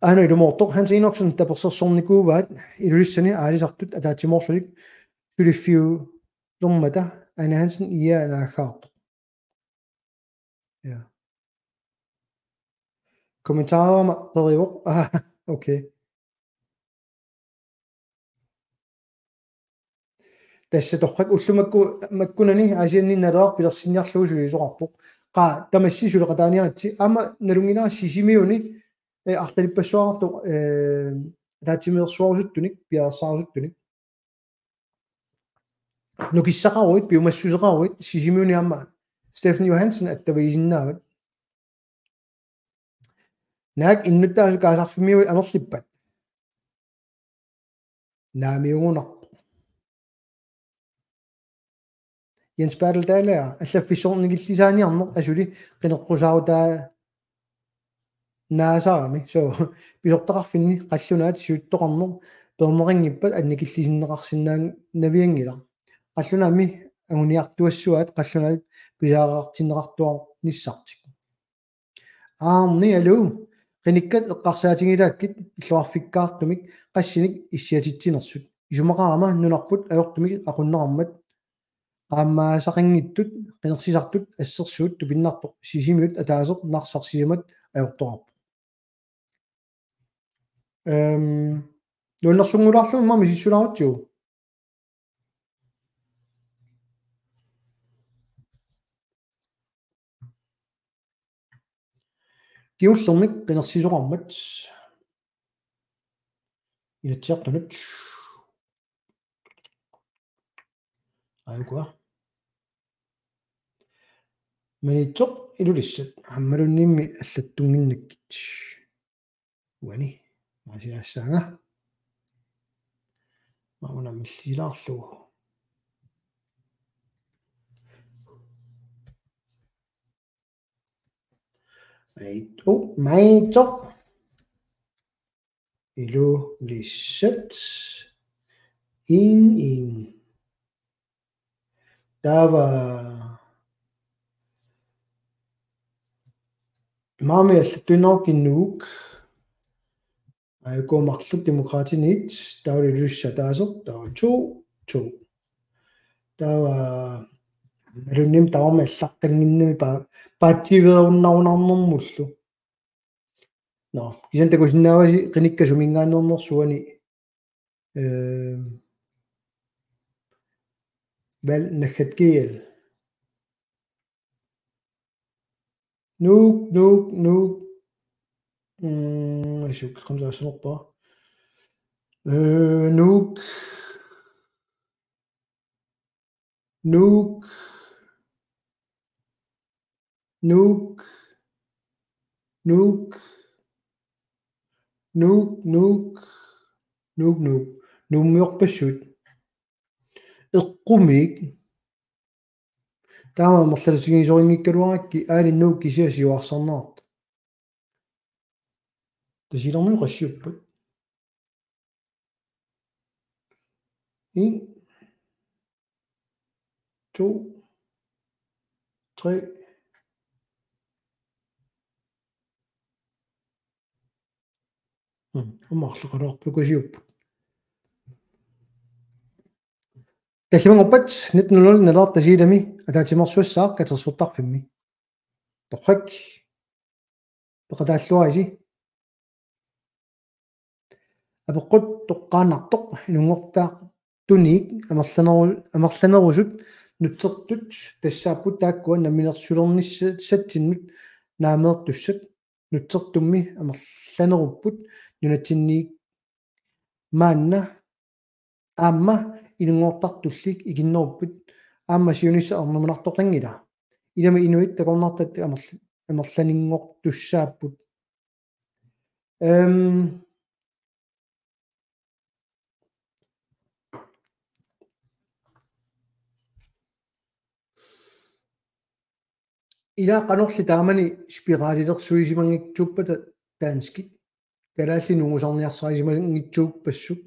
Aana ilumoortoq Hans Enoksen tapersersornikuuvaat Ilulissani aalisartut ataatsimoorlutik suliffiulermata Ane Hansen ia naaggaartoq. Ja. Kommentarerama qerivoq. Ah, okay. Tassa torrak ullumakku makkunani Aasianni Naleraq pilersinniarlugu sulisoqarpoq. Qaa tamassi suleqataaniaritsi aamma nalunngilara Sisimiuni, eh, arlalippassuaqartoq, eh, ataatsimeersuarusuttunik, piareersaarusuttunik. Nukissaqaruit, piumassuseqaruit, Sisimiuni aamma Steffen Johansen attavigisinnaavaat. Naak innuttaasut kaasarfimmiui amerlippat? Naamiugunarpoq. Jens Bertel Dalager, allaffissornikillisaaniarneq asuli qineqqusaarutaa naasarami. So, pisortaqarfinni qallunaat siuttoqarneq peerneqanngippat annikillisinneqarsinnaanavianngilaq. Qallunaammi anguniartuassuaat qallunaat pisariaqartinneqartuarnissartik. Aarni, aluu. Qinikkat eqqarsaatigilaakkit illoqarfikkaartumik qassinik issiatitsinersut. Isumaqarama nunarput ajortumik aqunneqarmat qaammaasaqanngitsut qinersisartut assersuut tupinnartoq Sisimiut ataaseq Narsaq sisamat ajortoqarpoq. Ehm, nuannersunngulaarlugu immaqa misissulaarutsigu. Kingullermik qinersisoqarmat Inatsisartunut. Aajukua. Maniitsoq Ilulissat. Aammalunniimmi allattunnginnakkit. Uani. Maasiaassaanga. Mauna millilaarlugu. Maniitsoq. Maniitsoq. Ilulissat. In, in. Taava. Maami allattuinnarukku Nuuk. Aajukua marluk Demokraatinit, taava Ilulissat ataaseq, taava to, to. Taava, aammalunniimmi taavami allaqqannginnami pa-, paatsiveerunnarunarnermullu. Nå, kisianni takusinnaavasi qinikkat suminngaanneernersuani. Ehm, Val naggat G L. Nuuk, Nuuk, Nuuk. Mm, isuk, qanoq taassanerpara. Eh, Nuuk. Nuuk. Nuuk. Nuuk. Nuuk, Nuuk. Nuuk, Nuuk. Nuummiorpassuit. Eqqumiik. Taama amerlatigisorinngikkaluarakkit aali Nuuk kisiat siuarsarnerat. Tasiilarmiut qassiuppat? En, to, tre. Mm, aamma arlaqalaarput qassiuppat. Tallimanngorpat nitten hundrede Naleraq Tasiilami ataatsimeersuassaaq katersortarfimmi. Torrak. Peqataalluarisi. Apeqqut toqqaannartoq inunngortaartuniit amerlaneru-, amerlanerusut nutsertut tassaapput taakkua namminersulernissatsinnut naameertussat nutsertummi amerlanerupput nunatsinniit maanna aamma inunngortartulli ikinnerupput aamma siunissaq ernumanartoqanngilaq. Ilami inuit takornartat amerl-, amerlaninngortussaapput. Ehm, ila qanorli taamani spiralilersuisimanngitsuuppata danskit. Kalaallit nungusarniarsarisimanngitsuuppassuk.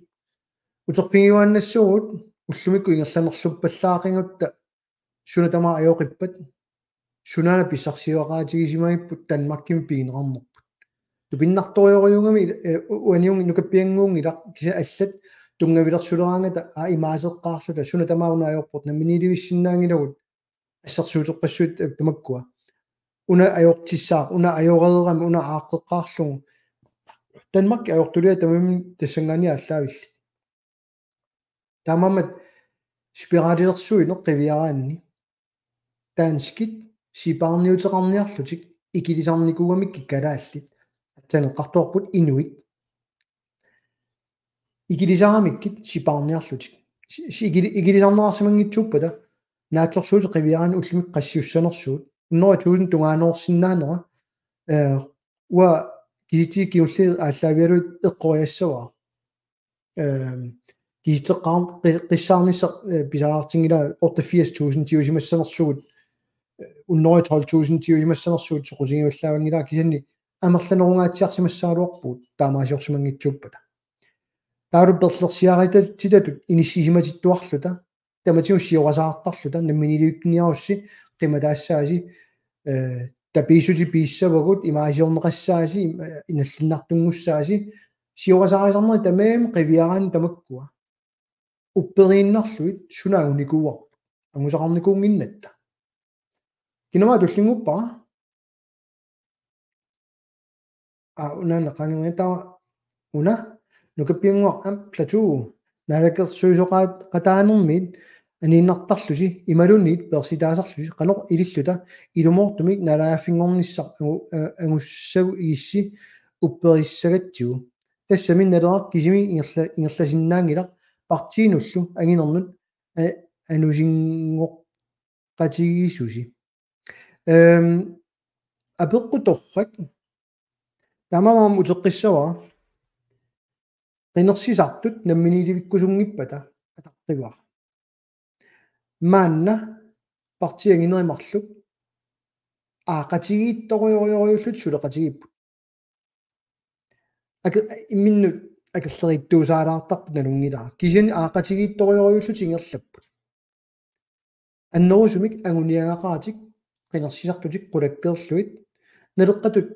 Uterfigiuaannassuugut ullumikkut ingerlanerluppallaaqigutta suna tamaat ajoqippat. Sunaana pissarsiaqaatigisimagipput Danmarkimi pigineqarnerput. Tupinnartorujorujuugami, eh, u-, uaniunngilaq nukappiannguunngilaq kisianni allat tunngavilersuleraangata aa imaaseqqaarluta suna tamaat una ajorput namminiilivissinnaanngilagut assersuuteqqassuit, eh, tamakkua. Una ajortissaaq, una ajoreerami, una aaqqeqqaarlugu. Danmark ajortulia tamarmik tassanngaanniit aallaavillit. Taamaammat spiralilersuineq qiviaraanni. Danskit sipaarniuteqarniarlutik ikilisarnikuugamikkit kalaallit. Aatsaat eqqartorput inuit. Ikilisaramikkit sipaarniarlutik. Si-, si-, ikili-, ikilisarneqarsimanngitsuuppata naatsorsuutit qiviaraanni ullumikkut qassiussanersugut. Hundrede tusind tungaaneersinnaanera, eh, uanga kisitsisit kingulliit aallaavigalugit eqqoriassavara. Ehm, kisitseqqaar-, qi-, qissaarnissaq, eh, pisariaqartinngilaat otteogfirs tusind tiusimassanersugut, eh, hundrede tolv tusind tiusimassanersugut soqutigivallaavanngilaa kisianni amerlanerungaatsiarsimassagaluarpugut taamaasiorsimanngitsuuppata. Taavalu perlersiarititatut inissisimatittuarluta, tamatigut siorasaartarluta, namminiilivikkunniarussi, qimataassaasi, eh, tapiissutit piissavagut, imaasiorneqassaasi, im-, eh, inallinnartunngussaasi, siorasaarisarnerit tamarmik qiviaraanni tamakkua. Upperiinnarlugit suna angunikuuarput. Angusaqarnikuunnginnatta. Kinama tullinnguppara. Aa, una naqanngimmat taava una nukappiannguaq am plateau. Naalakkersuisoqaat-, qataanermiit aniinnartarlusi imaluunniit peersitaasarlusi qanoq ililluta ilumoortumik naalagaaffigigornissaq angu-, a-, angussagugissi upperissagatsigu. Tassami Naleraq kisimi ingerla-, ingerlasinnaanngilaq partiinullu anginernut, a-, anusinngoqqatigiissusi. Øhm, apeqqut torrak. Taamaammat uteqqissavara. Qinersisartut namminiilivikkusunngippata ataqqivara. Maanna partiit anginerit marluk aaqqatigiittorujorujorujullutik suleqatigiipput. Ake-, imminnut akerleriittuusaalaartarput nalunngilara. Kisianni aaqqatigiittorujorujullutik ingerlapput. Annerusumik anguniagaqaratik qinersisartutik qulakkeerlugit naleqqatut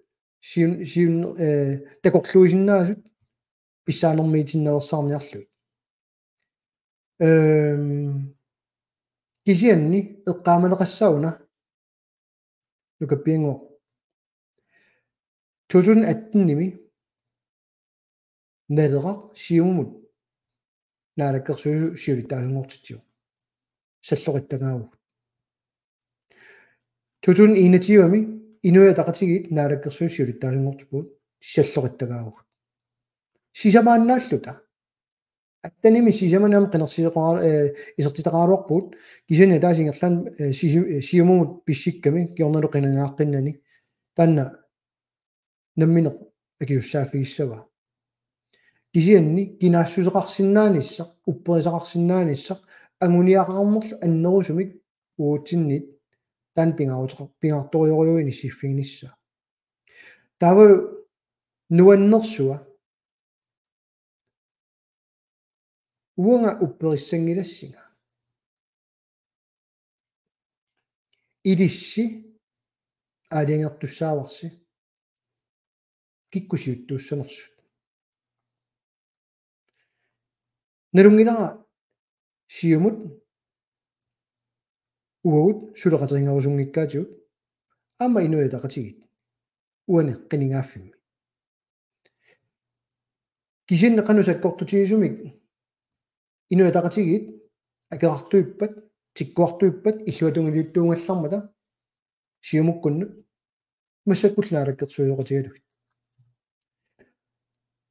siun-, siun-, øh, takorluuisinnaasut pissaanermiitinnaveersaarniarlugit. Øhm, kisianni eqqaamaneqassaaq una nukappiannguaq. To tusind atten-imi Naleraq Siumumut naalakkersuisoq siulittaasunngortitsivoq. Salloqittagaavugut. To tusind enogtyve-mi Inuit Ataqatigiit naalakkersuisoq siulittaasunngortippugut. Salloqittagaavugut. Sisamaannaalluta. Atten-imi sisamani aamma qinersisoqara-, øh, isertitaqaraluarpugut. Kisianni ataaseq ingerlaannaq, øh, sisi-, øh, Siumumut pissikkami kingornalu qinigaaqqinnaani. Taanna nammineq akisussaaffigissavaa. Kisianni kinaassuseqarsinnaanissaq, upperisaqarsinnaanissaq, anguniagaqarnerlu annerusumik uatsinnit taanna pingaaruteqar-, pingaartorujorujuuvoq inissiffiginissaa. Taava nuannersua. Uanga upperissanngilassinga. Ilissi aalajangertussaavarsi kikkut siuttuussanersut. Nalunngilara Siumut uagut suleqaterinngerusunngikkaatigut aamma Inuit Ataqatigiit uani qinigaaffimmi. Kisianni qanoq sakkortutigisumik Inuit Ataqatigiit akerartuippat, tikkuartuippat, illuatungiliuttuugallarmata Siumukkunnut massakkullu naalakkersuisooqatigalugit.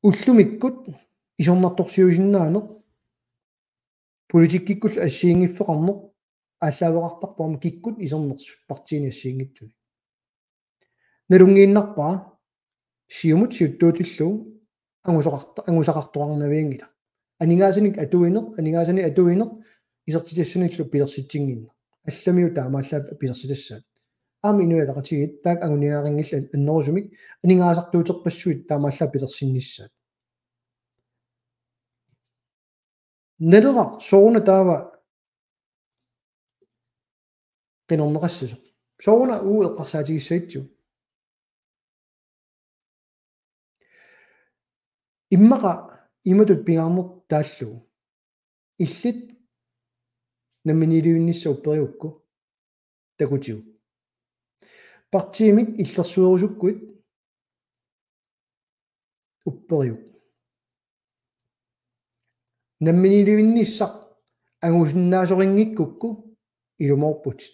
Ullumikkut isornartorsiuisinnaaneq politikkikkullu assigiinngiffiqarneq aallaaveqartarpoq aamma kikkut isernersut partiini assigiinngitsuni. Nalunngiinnarpara Siumut siuttuutillugu angusaqart-, angusaqartoqarnavianngilaq. Aningaasanik atuineq, aningaasanik atuineq isertitassanillu pilersitsinnginneq. Allamiut taamaallaat pilersitassaat. Aamma Inuit Ataqatigiit taakku anguniagaqanngillat annerusumik aningaasartuuterpassuit taamaallaat pilersinnissaat. Naleraq sooruna taava qinerneqassasoq. Sooruna uagut eqqarsaatigissagitsigu. Immaqa imatut pingaarneq taallugu. Illit namminiilivinnissaq upperigukku takutiuk. Partiimik illersuerusukkuit upperiuk. Namminiilivinnissaq angusinnaasorinngikkukkit ilumoorputit.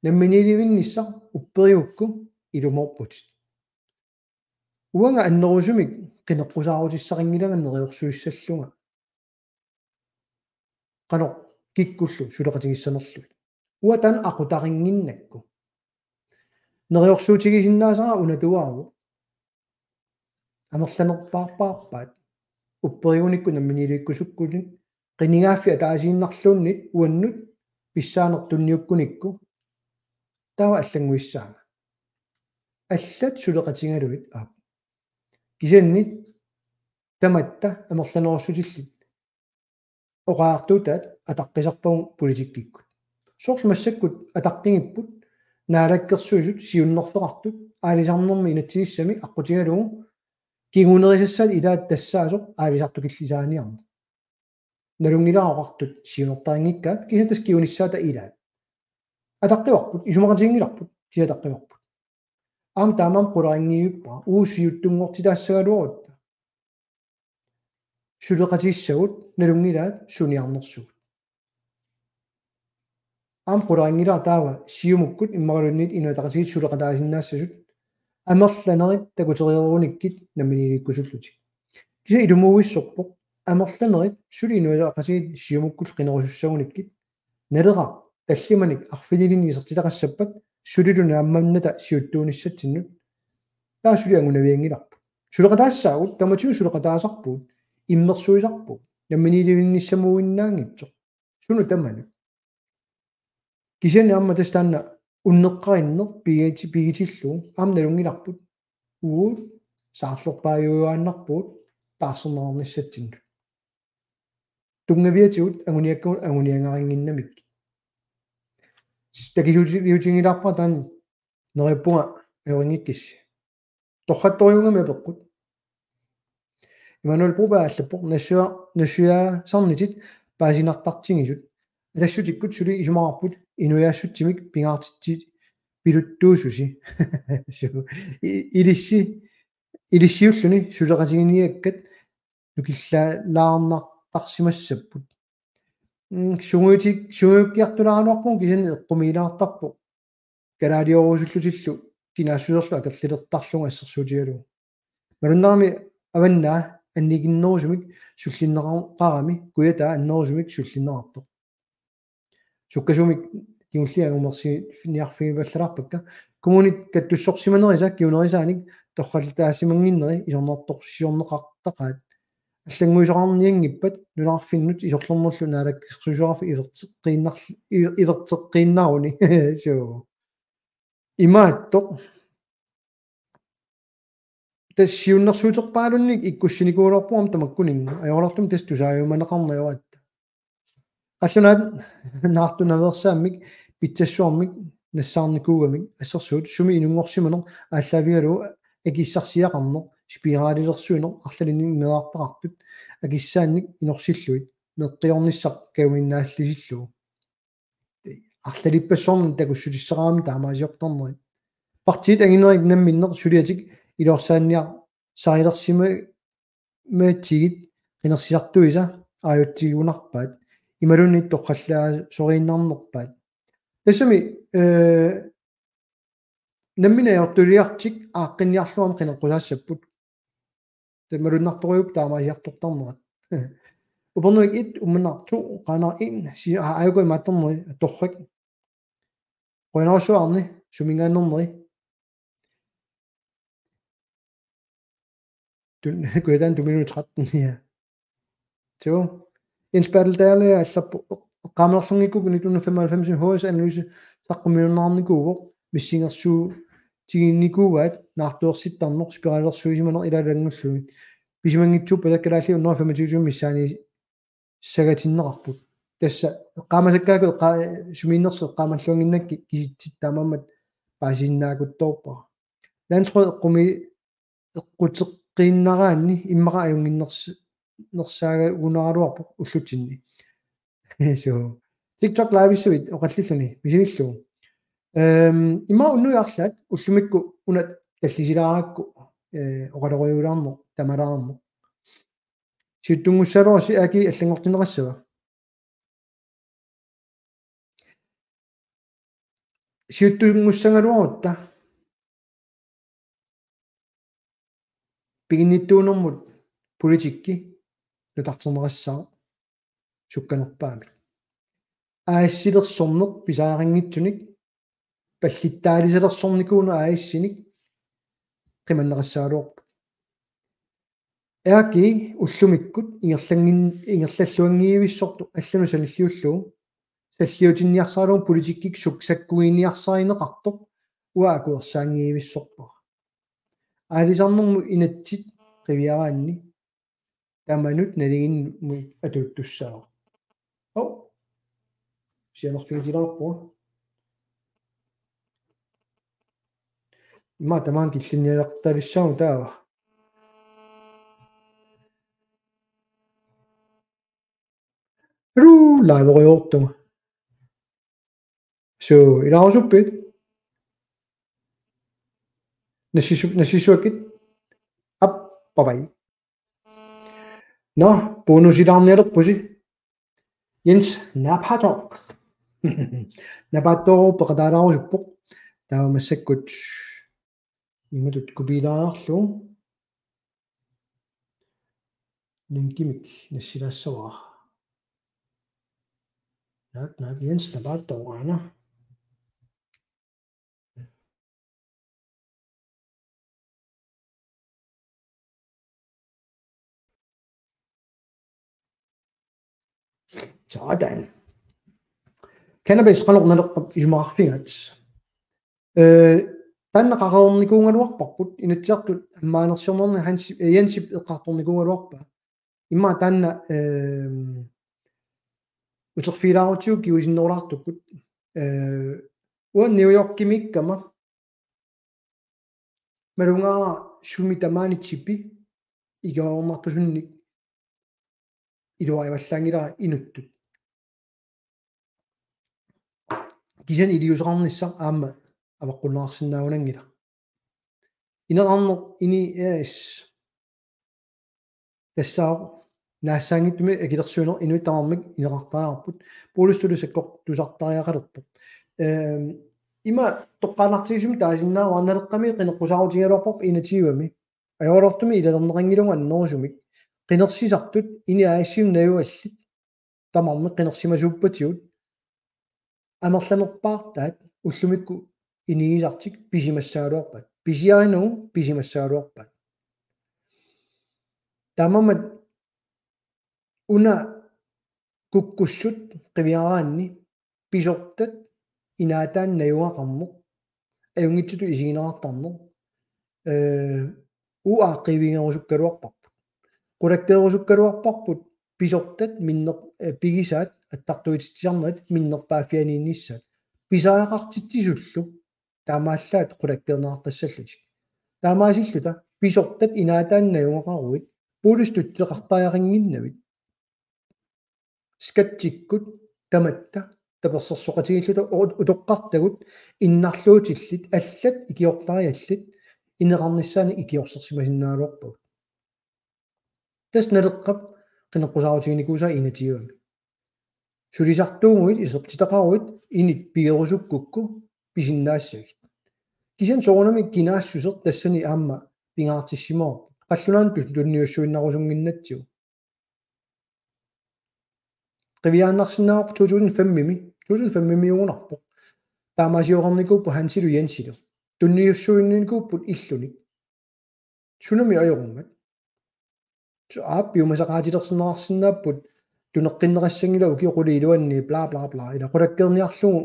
Namminiilivinnissaq upperigukku ilumoorputit. Uanga annerusumik qineqqusaarutissaqanngilanga neriorsuissallunga. Qanoq kikkullu suleqatigissanerlugit. Uanga taanna aqutarinnginnakku. Neriorsuutigisinnaasara unatuaavoq. Amerlanerpaarpaat. Upperigunikkut namminiilivikkusukkunik. Qinigaaffik ataasiinnarluunniit uannut pissaaneq tunniukkunikku. Taava allannguissaanga. Allat suleqatigalugit aap. Kisianni tamatta amerlanerussutillit oqariartuutaat ataqqisarpagut politikkikkut. Soorlu massakkut ataqqigipput naalakkersuisut siunnerfeqartut aalisarnermi inatsisissami aqqutigalugu kingunerisassaat ilaat tassaasoq aalisartukillisaaniarneq. Nalunngilara oqartut siunertarinngikkakka kisianni tassa kingunissaata ilaat. Ataqqivarput, isumaqatiginngilarput, kisianni ataqqivarput. Aamma taamaammat qularinngivippara, uagut siuttunngortitaassagaluarutta. Suleqatigissagut nalunngilaat suniarnersugut. Aamma qularinngilara taava Siumukkut immaqaluunniit Inuit Ataqatigiit suleqataasinnaassasut amerlanerit takutereerunikkit namminiilivikkusullutik. Kisianni ilumuuissorpoq amerlanerit suli Inuit Ataqatigiit Siumukkullu qinerusussagunikkit Naleqartut tallimanik arfinilinnik isertitaqassappat sulilu naammannata siuttuunissatsinnut. Taava suli angunavianngilarput. Suleqataassaagut, tamatigut suleqataasarpugut, immersuisarpugut, namminiilivinnissamuinnaanngitsoq. Sunut tamanut. Kisianni aamma tassa taanna unneqqarinneq pigiti-, pigitillugu aamma nalunngilarput. Uagut saarlerpaajuaannarpugut taarserneqarnissatsinnut. Tunngaviatigut anguniakkagut anguniagarinnginnamikkit. Takisuuti-, -liutinngilaarpara taanna neriuppunga ajoringikkissi. Torrattorujuugami apeqqut. Immanuel Broberg allappoq: Nassuia-, nassuiaasarnitit paasinartartigisut. Atassutikkut suli isumaqarput inuiaassutsimik pingaartitsi piluttuususi. Su-, i-, ilissi, ilissiulluni suleqatiginigakkat nukillaalaarnartarsimassapput. Mm, sungiuti-, sungiukkiartulaaraluarpugut kisianni eqqumiilaartarpoq. Kalaaliorusullutillu kinaassuserlu akerlilertarlugu assersuutigalugu. Malunnarami avannaa annikinnerusumik sullinneqarami, kujataa annerusumik sullinneqartoq. Sukkasuumik kingulliit angumersinniarfigivallaarpakka. Kommunit kattussorsimanerisa kingunerisaanik torrallataassimannginneri isornartorsiorneqartaqaat. Allannguisoqarnianngippat nunaqarfinnut isorlernerlu naalakkersuisoqarfik iverteqqiinnar-, iver-, iverteqqiinnaruni. Suu. Imaattoq. Tassa siunnersuuterpaalunnik ikkussinikuugaluarpugut aamma tamakkuninnga. Ajoraluartumik tassa tusaajumaneqarneq ajoratta. Qallunaat naartunaveersaammik, pitsassuarmik, nassaarnikuugamik, assersuut sumi inunngorsimaneq aallaavigalugu akissarsiaqarneq, spiralilersuineq, arlalinnik meerartaqartut, akissaannik inorsillugit, meeqqiornissaq kajuminnaallisillugu. Arlalippassuarnik takussutissaqarami taamaasiortarnerit. Partiit anginerit namminneq suliatik iluarsaanniarsarilersimatsigit qinersisartuisa aajutsigunarpaat. Imaluunniit toqqallaasoriinnarnerpaat. Tassami, eh, nammineq ajortuliartik aaqqinniarlugu aamma qineqqusaassapput. Tassa malunnartorujuupput taamaasiartortarnerat. Upernavik et, Uummannaq to, Qaanaaq en, si-, a-, aajuku imaattorneri, torrak. Qujanarsuarni, suminngaanneerneri. Tun-, Kujataani tuminut tretten, ja. Suu. Jens Bertel Dale allappoq: Eqqaamanerlunngikkukku nitten hundrede og femoghalvfems H S-analyse saqqummiunneqarnikuuvoq, missingersuutiginikuuaat naartuersittarneq, spiralersuisimaneq ilaalu ilanngullugit. Pisimanngitsuuppata kalaallit hundrede og femogtyve missaani sagatinneqarput. Tassa eqqaamasakkaakku eqqa-, sumiinnersoq eqqaamalluannginnakkit kisitsisit taamaammat paasisinnaaruttorpara. Landsråd eqqumi-, eqquteqqiinnaraanni immaqa ajunnginnersi-, nersaagunaraluarpoq ullutsinni. Suu. TikTok live-issavit oqallilluni, misilillugu. Ehm, immaqa unnuit arlaat ullumikkut una tallisilaarakku, eh, oqalorujuulaarneq, tamalaarneq. Siuttunngussaagaluarisi Aki allanngortinneqassava? Siuttunngussagaluarutta piginnittuunermut politikki nutarterneqassaaq sukkanerpaamik. A/S-ilersorneq pisariaqanngitsunik, pallittaalisalersornikuuneq A/S-inik qimanneqassagaluarpoq. Aki ullumikkut ingerlanngin-, ingerlalluanngivissortoq allanut sanilliullugu, salliutinniarsaralugu politikkikkut suk-, sakkuginiarsarineqartoq uanga akuersaanngivissorpara. Aalisarnermut inatsit qiviaraanni tamanut nalinginnut atuuttussaavoq. Hov. Sianerfigitilaarpunga. Immaqa tamaanga killinnialertalissaagut taava. Aluu, live-erujoortunga. Suu, ilaarusuppit? Nassisu-, nassisuakkit? Aap, bye bye. Nå, bonusilaarnialerpusi. Jens Napatok. Napatoorpoq peqataalaarusupput. Taava massakkut imatut kopiilaarlugu. Linkimik nassilaassavara. Naak, naak, Jens, tapaattoq aana. Sådan. Cannabis qanoq naleqqap isumaqarfigaat. Øh, taanna qaqernikuugaluarparput, Inatsisartut ammaanersiornerni Hans, øh, Jensip eqqartornikuugaluarpaa. Immaqa taanna, øh, uterfigilaarutsigu kingusinnerulaartukkut. Øh, uanga New Yorkimiikkama malugaara sumi tamaani tipi ikiornartusunnik iluarivallaanngilara inuttut. Kisianni iliuuseqarnissaq aamma avaqqunneqarsinnaajunnaanngilaq. Ineqarneq ini es tassaavoq naassaanngitsumik akilersuineq inuit tamarmik ineqartariaqarput. Puulistulu sakkortusartariaqalerpoq. Ehm, ima toqqaannartigisumik taasinnaavara, Naleqqami qineqqusaarutigigaluarparput enogtyvemi. Ajoraluartumik ilalerneqanngilanga annerusumik. Qinersisartut ini A S-imi najugallit tamarmik qinersimasuuppatigut. Amerlanerpaartaat ullumikkut inigisartik pisimassagaluarpaat. Pisiarinagu pisimassagaluarpaat. Taamaammat una kukkussut qiviaraanni pisortat inaataanni najugaqarneq, ajunngitsutut isigineqartarneq, øh, uagut aaqqiivigerusukkaluarparput. Qulakkeerusukkaluarparput pisortat minner-, øh, pigisaat attartuititsisarnerit minnerpaaffianiinnissaat. Pisariaqartitsisullu taamaallaat qulakkeerneqartassallutik. Taamaasilluta pisortat inaataanni najugaqaruit puulistut uteqartariaqannginnavit. Skattikkut tamatta tapersersoqatigiilluta u-, utoqqartagut innarluutillit allat ikiortariallit ineqarnissaannik ikiorsersimasinnaagaluarpagut. Tassa Naleqqap qineqqusaarutiginikuusaa enogtyvemi. Sulisartuuguit isertitaqaruit init pigerusukkukku pisinnaassagit. Kisianni soorunami kinaassuseq tassani aamma pingaartissimavarput. Qallunaanut tun-, tunniussuinnarusunnginnatsigu. Qiviaannarsinnaavarput to tusind femimi, to tusind femimiugunarpoq. Taamaasioqarnikuupput Hansilu Jensilu. Tunniussuinnikuupput illunik. Sunami ajorummat. Su-, aap, piumasaqaatilersinnaavarsinnaapput tuneqqinneqassanngilaq ukiut qulit iluanni, bla, bla, bla. Ila qulakkeerniarlugu,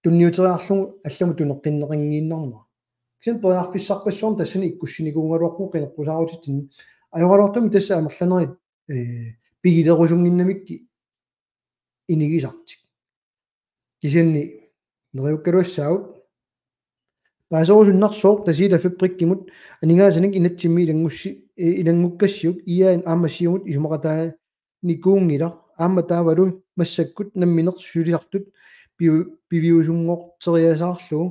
tunniuteriarlugu allamut tuneqqinneqanngiinnarnera. Kisianni periarfissarpassuarnik tassani ikkussinikuugaluarpugut qineqqusaarutitsinni. Ajoraluartumik tassa amerlanerit, øh, pigilerusunnginnamikkit inigisartik. Kisianni neriukkaluassaagut. Paaserusunnarsuaq Tasiilap Fabrikkimut aningaasanik inatsimmi ilanngussi-, øh, ilanngukkassiuk I A-nik aamma Siumut isumaqataanikuunngilaq aamma taavalu massakkut nammineq sulisartut piu-, piviusunngorteriasaarlugu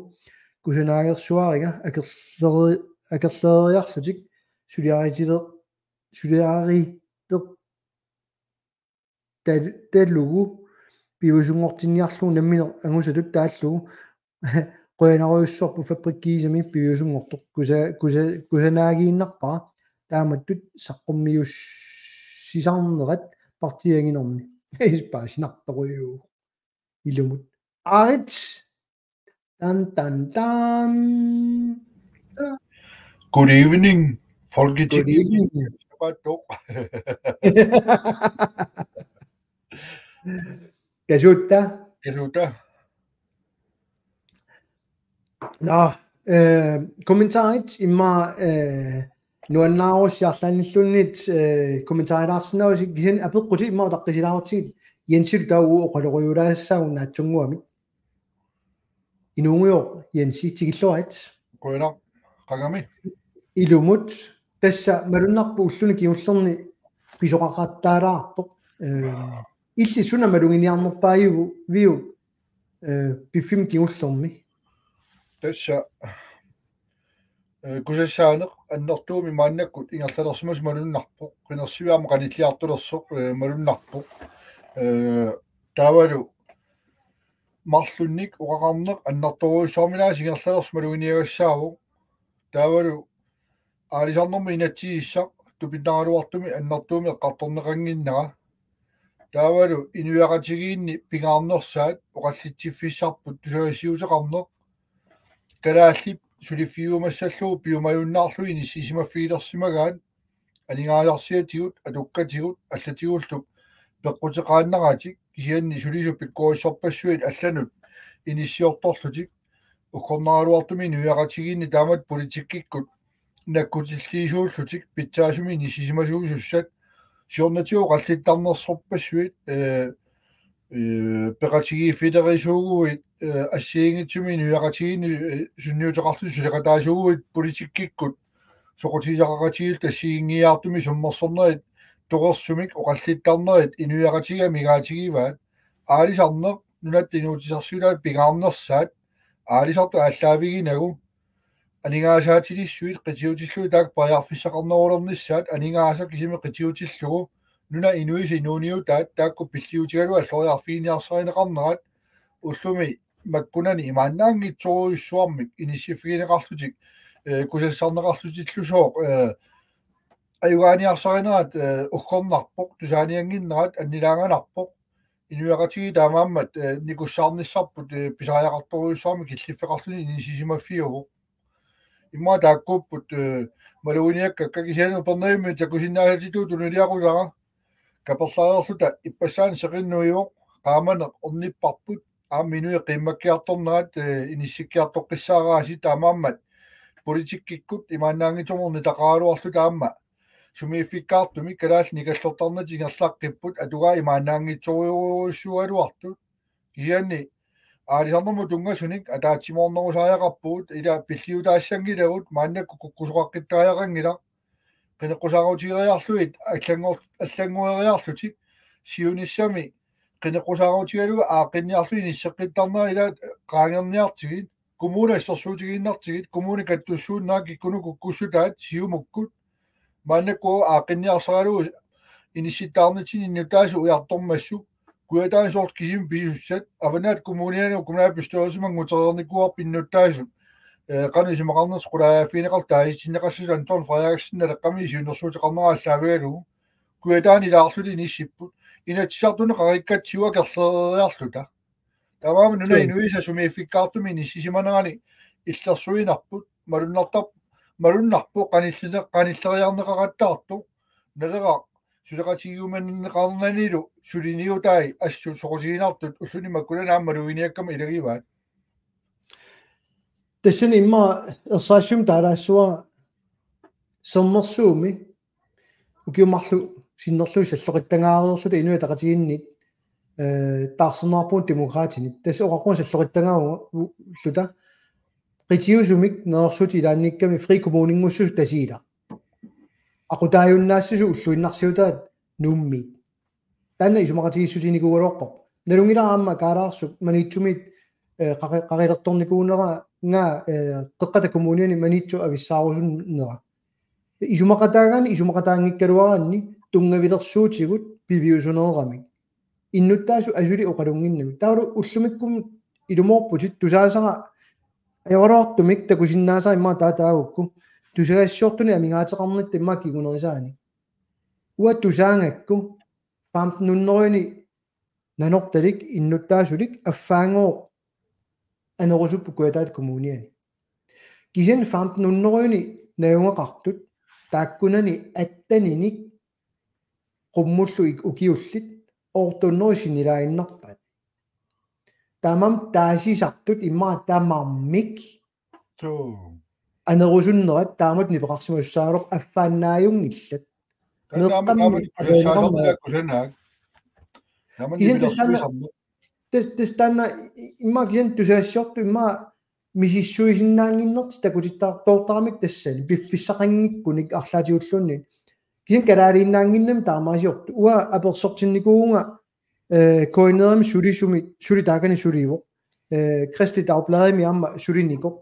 kusanaagersuariga akerleri-, akerleriarlutik suliaritiler-, suliariter-, tal-, talugu piviusunngortinniarlugu nammineq angusatut taallugu qujanarujussuarput Fabrikkip kiisami piviusunngortoq kusa-, kusa-, kusanaagiinnarpara taamatut saqqummiussisarnerat partiiaginermi. Paasinartorujuk. Ilumut. Aarit. Tan, tan, tan. Good evening, Folketing. Good evening. Sapaattoq. Kasuutta. Kasuutta. Nå, øh, kommentarit immaqa, øh, nuannaarussiarlaannilluunniit, øh, kommentarilaarsinnaavusi, kisianni apeqqutit immaqa utaqqisilaarutsigu Jensilu taava oqalorujuulaassaagut naatsunnguamik. Inuugujoq Jensi, tikilluarit. Qujanaq, qangami. Ilumut, tassa malunnarpoq ulluni kingullerni pisoqaqattaalaartoq. Øh, illit suna maluginiarnerpaajuviuk, øh, piffimmi kingullermi? Tassa, øh, kusassaaneq annertuumik maannakkut ingerlalersimasoq malunnarpoq. Qinersiviit aamma qanilliartulersoq, øh, malunnarpoq. Øh, taavalu marlunnik oqaqarneq annertoorujussuarmik aasiit ingerlalersoq maluginiagassaavoq. Taavalu aalisarnermut inatsisissaq tupinnaraluartumik annertuumik eqqartorneqannginnera. Taavalu inuiaqatigiinni pingaarnersaat oqallitsiffissarput tusagassiuuteqarneq. Kalaallit suliffigiumassallugu piumajunnaarlugu inissisimaffigilersimagaat aningaasarsiatigut, atukkatigut, allatigullu peqquteqaannaratik, kisianni sulisut pikkorissorpassuit allanut inissiortorlutik, uggornaraluartumik inuiaqatigiinni taamatut politikkikkut nakkutilliisuullutik pitsaasumik inissisimasuusussat, siornatigut oqallittarnersorpassuit, eh, eh, peqatigiiffilerisuuguit, eh, assigiinngitsumik inuiaqatigiinni, eh, sunniuteqarlutik suleqataasuuguit politikkikkut soqutigisaqaqatigiilluta assigiinngiiaartumik summersornerit torersumik oqallittarnerit inuiaqatigiit amigaatigivaat. Aalisarneq nunatta inuutissarsiutaata pingaarnersaat aalisartut aallaaviginagu aningaasaatilissuit qitiutillugit taakku periarfissaqarnerulernissaat aningaasat kisimik qitiutillugu nunap inuisa inuuniutaat taakku pilliutigalugu alloriarfiginiarsarineqarnerat ullumi makkunani imaannaanngitsorujussuarmik inissiffigineqarlutik, eh, kusassarneqarlutillusooq, eh, ajugaaniarsarinerat, eh, uggornarpoq, tusaaniannginnerat annilaanganarpoq, inuiaqatigiit taamaammat, eh, nikussaarnissarput, eh, pisariaqartorujussuarmik killiffeqarluni inissisimaffiuvoq. Immaqa taakkuupput, eh, maluginiakkakka kisianni Upernavimmi takusinnaasatitut tunuliaqutara kaperlareerluta ippassaani seqinnuivoq, qaamaneq ornipparput, aamma inuit qiimmakkiartornerat, eh, inissikkiartoqqissaaraasi taamaammat politikkikkut imaannaanngitsumik ornitaqaraluarluta aamma sumiiffikkaartumik kalaallit nikallertarnatik ingerlaqqipput atugaat imaannaanngitsorujussuugaluartut. Kisianni aalisarnermut tunngasunik ataatsimoornerusariaqarpugut, ila pilliutaassanngilagut, maannakkut kukkusoqaqqittariaqanngilaq. Qineqqusaarutigeriarlugit allanngor-, allanngueriarlutik siunissami qineqqusaarutigalugu aaqqinniarlugit inisseqqittarnerat ila qaangerniartigit, kommuni assersuutigiinnartigit, kommuni kattussuunnerat kikkunnut kukkussutaat Siumukkut. Maannakkut aaqqinniarsaralugu inissittaarnitsinni innuttaasut ujartormassuk, Kujataani soorlu kisimik pisussat, Avannaata Kommuniani kommunalbestyrelsimi angutereernikuuarput innuttaasut, eh, qanoq isumaqarnersoq qulaajaaffigineqartut taasitinneqassasoq Anton Frederiksen Naleqqami siunnersuuteqarnera aallaavigalugu. Kujataani ilaarlutik inissipput, Inatsisartuni qaqikkatsigu akerlereeriarluta. Taamaammat nunap Suu. inuisa sumiiffikkaartumik inissisimanerani illersuinerput, malunnartar-, malunnarpoq qanilline-, qanilleriarneqaqattaartoq, Naleraq suleqatigiumaneqarnanilu suliniutai assut soqutiginartut ulluni makkunani aamma maluginiakkama ilagivaat. Tassani immaqa ersarissumik taalaassavara sermersuumi ukiut marluk sinnerlugit salloqittagaareerluta Inuit Ataqatigiinniit, eh, taarserneqarpugut Demokraatinit. Tassa oqarpunga salloqittagaarluta qitiusumik neriorsuutit ilaannikkami frikommuninngussuseq Tasiilaq. Aqutaajunnaassuseq ulluinnarsiutaat Nuummiit. Taanna isumaqatigiissutinikuugaluarparput. Nalunngilara aamma Kaalaarsuk Maniitsumiit, eh, qaqi-, qaqilertornikuunera, nga, eh, Qeqqata Kommuniani Maniitsoq avissaarusunnera. Isumaqataagaanni isumaqataanngikkaluaraanni tunngavilersuutigut piviusuneeramik. Innuttaasut asuli oqalunnginnamik. Taavalu ullumikkut ilumoorputit, tusaasara ajoraluartumik takusinnaasara immaqa taava taagukku tusagassiortunik amigaateqarnitta immaqa kingunerisaanik. Uanga tusaagakku femten hundrede-nik nanortalik innuttaasulik affaanngooq anerusupput Kujataata Kommuniani. Kisianni femten hundrede-nik najugaqartut taakkunani atteninik qummullu ik-, ukiullit otte hundrede sinilaaginnarpaat. Tamanna taasisartut immaqa tamarmik Suu. anerusunnerat taamatut nipeqarsimasussaagaluarpoq affaannaajunngillat. Tassa aamma Meeqqammi taama ajoraluartumik tusagassiortumik taakku sanaak. Taama kisianni tassa taanna, nipilersuisarneq. Tassa, tassa taanna i-, immaqa kisianni tusagassiortut immaqa misissuisinnaannginnertik takutittartoortaramik tassani piffissaqanngikkunik arlaatigulluunniit. Kisianni kalaaliinnaannginnami taamaasiortut. Uanga apersortinnikuuvunga, eh, K N R-imi sulisumi, suli taakani sulivoq. Eh, Kristeligt Dagbladimi aamma sulinikoq.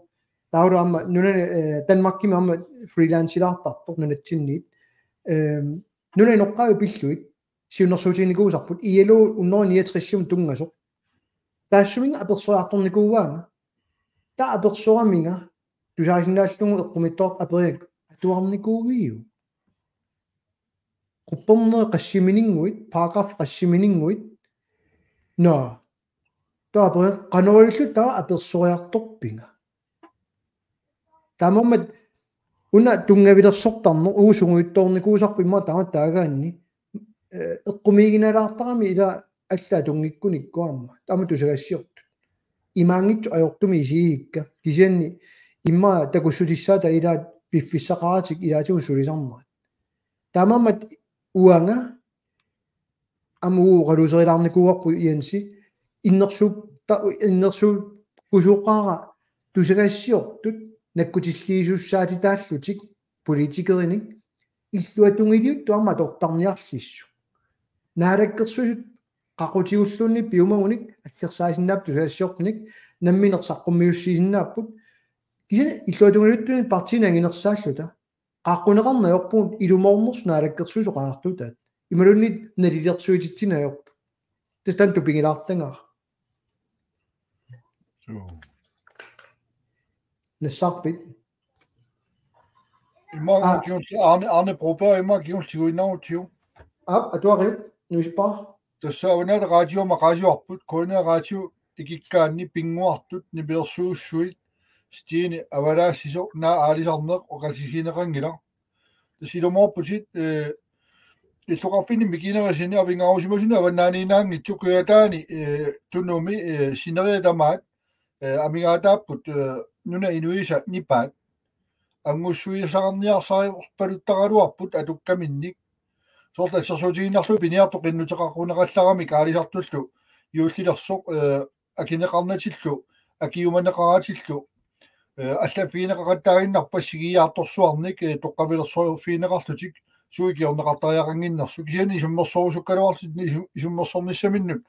Taavalu aamma nunani, eh, Danmarkimi aamma freelancelaartartoq nunatsinniit. Ehm, nunap inoqqaavi pillugit siunnersuutiginikuusarput I L O hundrede niogtres-imut tunngasoq. Taassuminnga apersoriartornikuuaanga. Taava apersoraminga tusaasinnaallugu eqqumiitsoq aperigakku atuarnikuuiuk? Quppernerit qassiminnguit, paragraf qassiminnguit. Nå. Taava qanoq ililluta taava apersoriartorpiga. Taamaammat una tunngavilersortarneq uagut sungujuttoornikuusarput immaqa taama taagaanni, eh, eqqumiiginalaartarami ila allaat tunngikkunikku aamma. Taama tusagassiortut. Imaanngitsoq ajortumik isigigikka. Kisianni immaqa takussutissaata ilaat piffissaqaratik ilaatigut sulisarnerat. Taamaammat uanga aamma uagut oqaluuserilaarnikuuarput Jensi, innersuut-, ta-, innersuukkusuuqaara tusagassiortut nakkutilliisussaatitaallutik politikerinik illuatungiliuttut aamma atortarniarlissut. Naalakkersuisut qaqutigulluunniit piumagunik aggersaasinnaapput tusagassiortunik nammineq saqqummiussiisinnaapput. Kisianni illuatungiliuttunik partiinik anginersaalluta. Qaaqquneqarneq ajorpugut ilumoornersut naalakkersuisut oqariartuutaat. Imaluunniit nalilersuititsineq ajorput. Tassa taanna tupigilaartagara. Suu. Nassaarpit? Immaqa Aa. kingulleq Arne, Arne Broberg immaqa kingulleq tiguinnarlugu. Aap, atuariuk, nuispaa. Tassa Avannaata Radiomut maqaasivarput, K N R Radio ikikkaanni pinnguartut nipilersuussuit Stine avalaassisoq naak aalisarneq oqaatigineqanngilaq. Tassa ilumoorputit, eh, illoqarfinni mikinerisinik avingaarusimasunit avannaaniinnaanngitsoq Kujataani, eh, Tunumi, eh, sineriak tamaat, eh, amigaataapput, eh, nunap inuisa nipaat. Anngussuisaarniarsaripaluttaraluarput atukkaminnik. Soorlu assersuutigiinnarlugu piniartut qinnuteqaqquneqallaramik aalisartullu juullilersoq, eh, akineqarnatillu, akiumaneqaratillu, eh, allaffigineqaqattaaginnarpoq assigiiaartorsuarnik, eh, toqqavilersorfigineqarlutik, suut ikiorneqartariaqannginnersut. Kisianni isummersorusukkaluarlutik isu-, isummersornissaminnut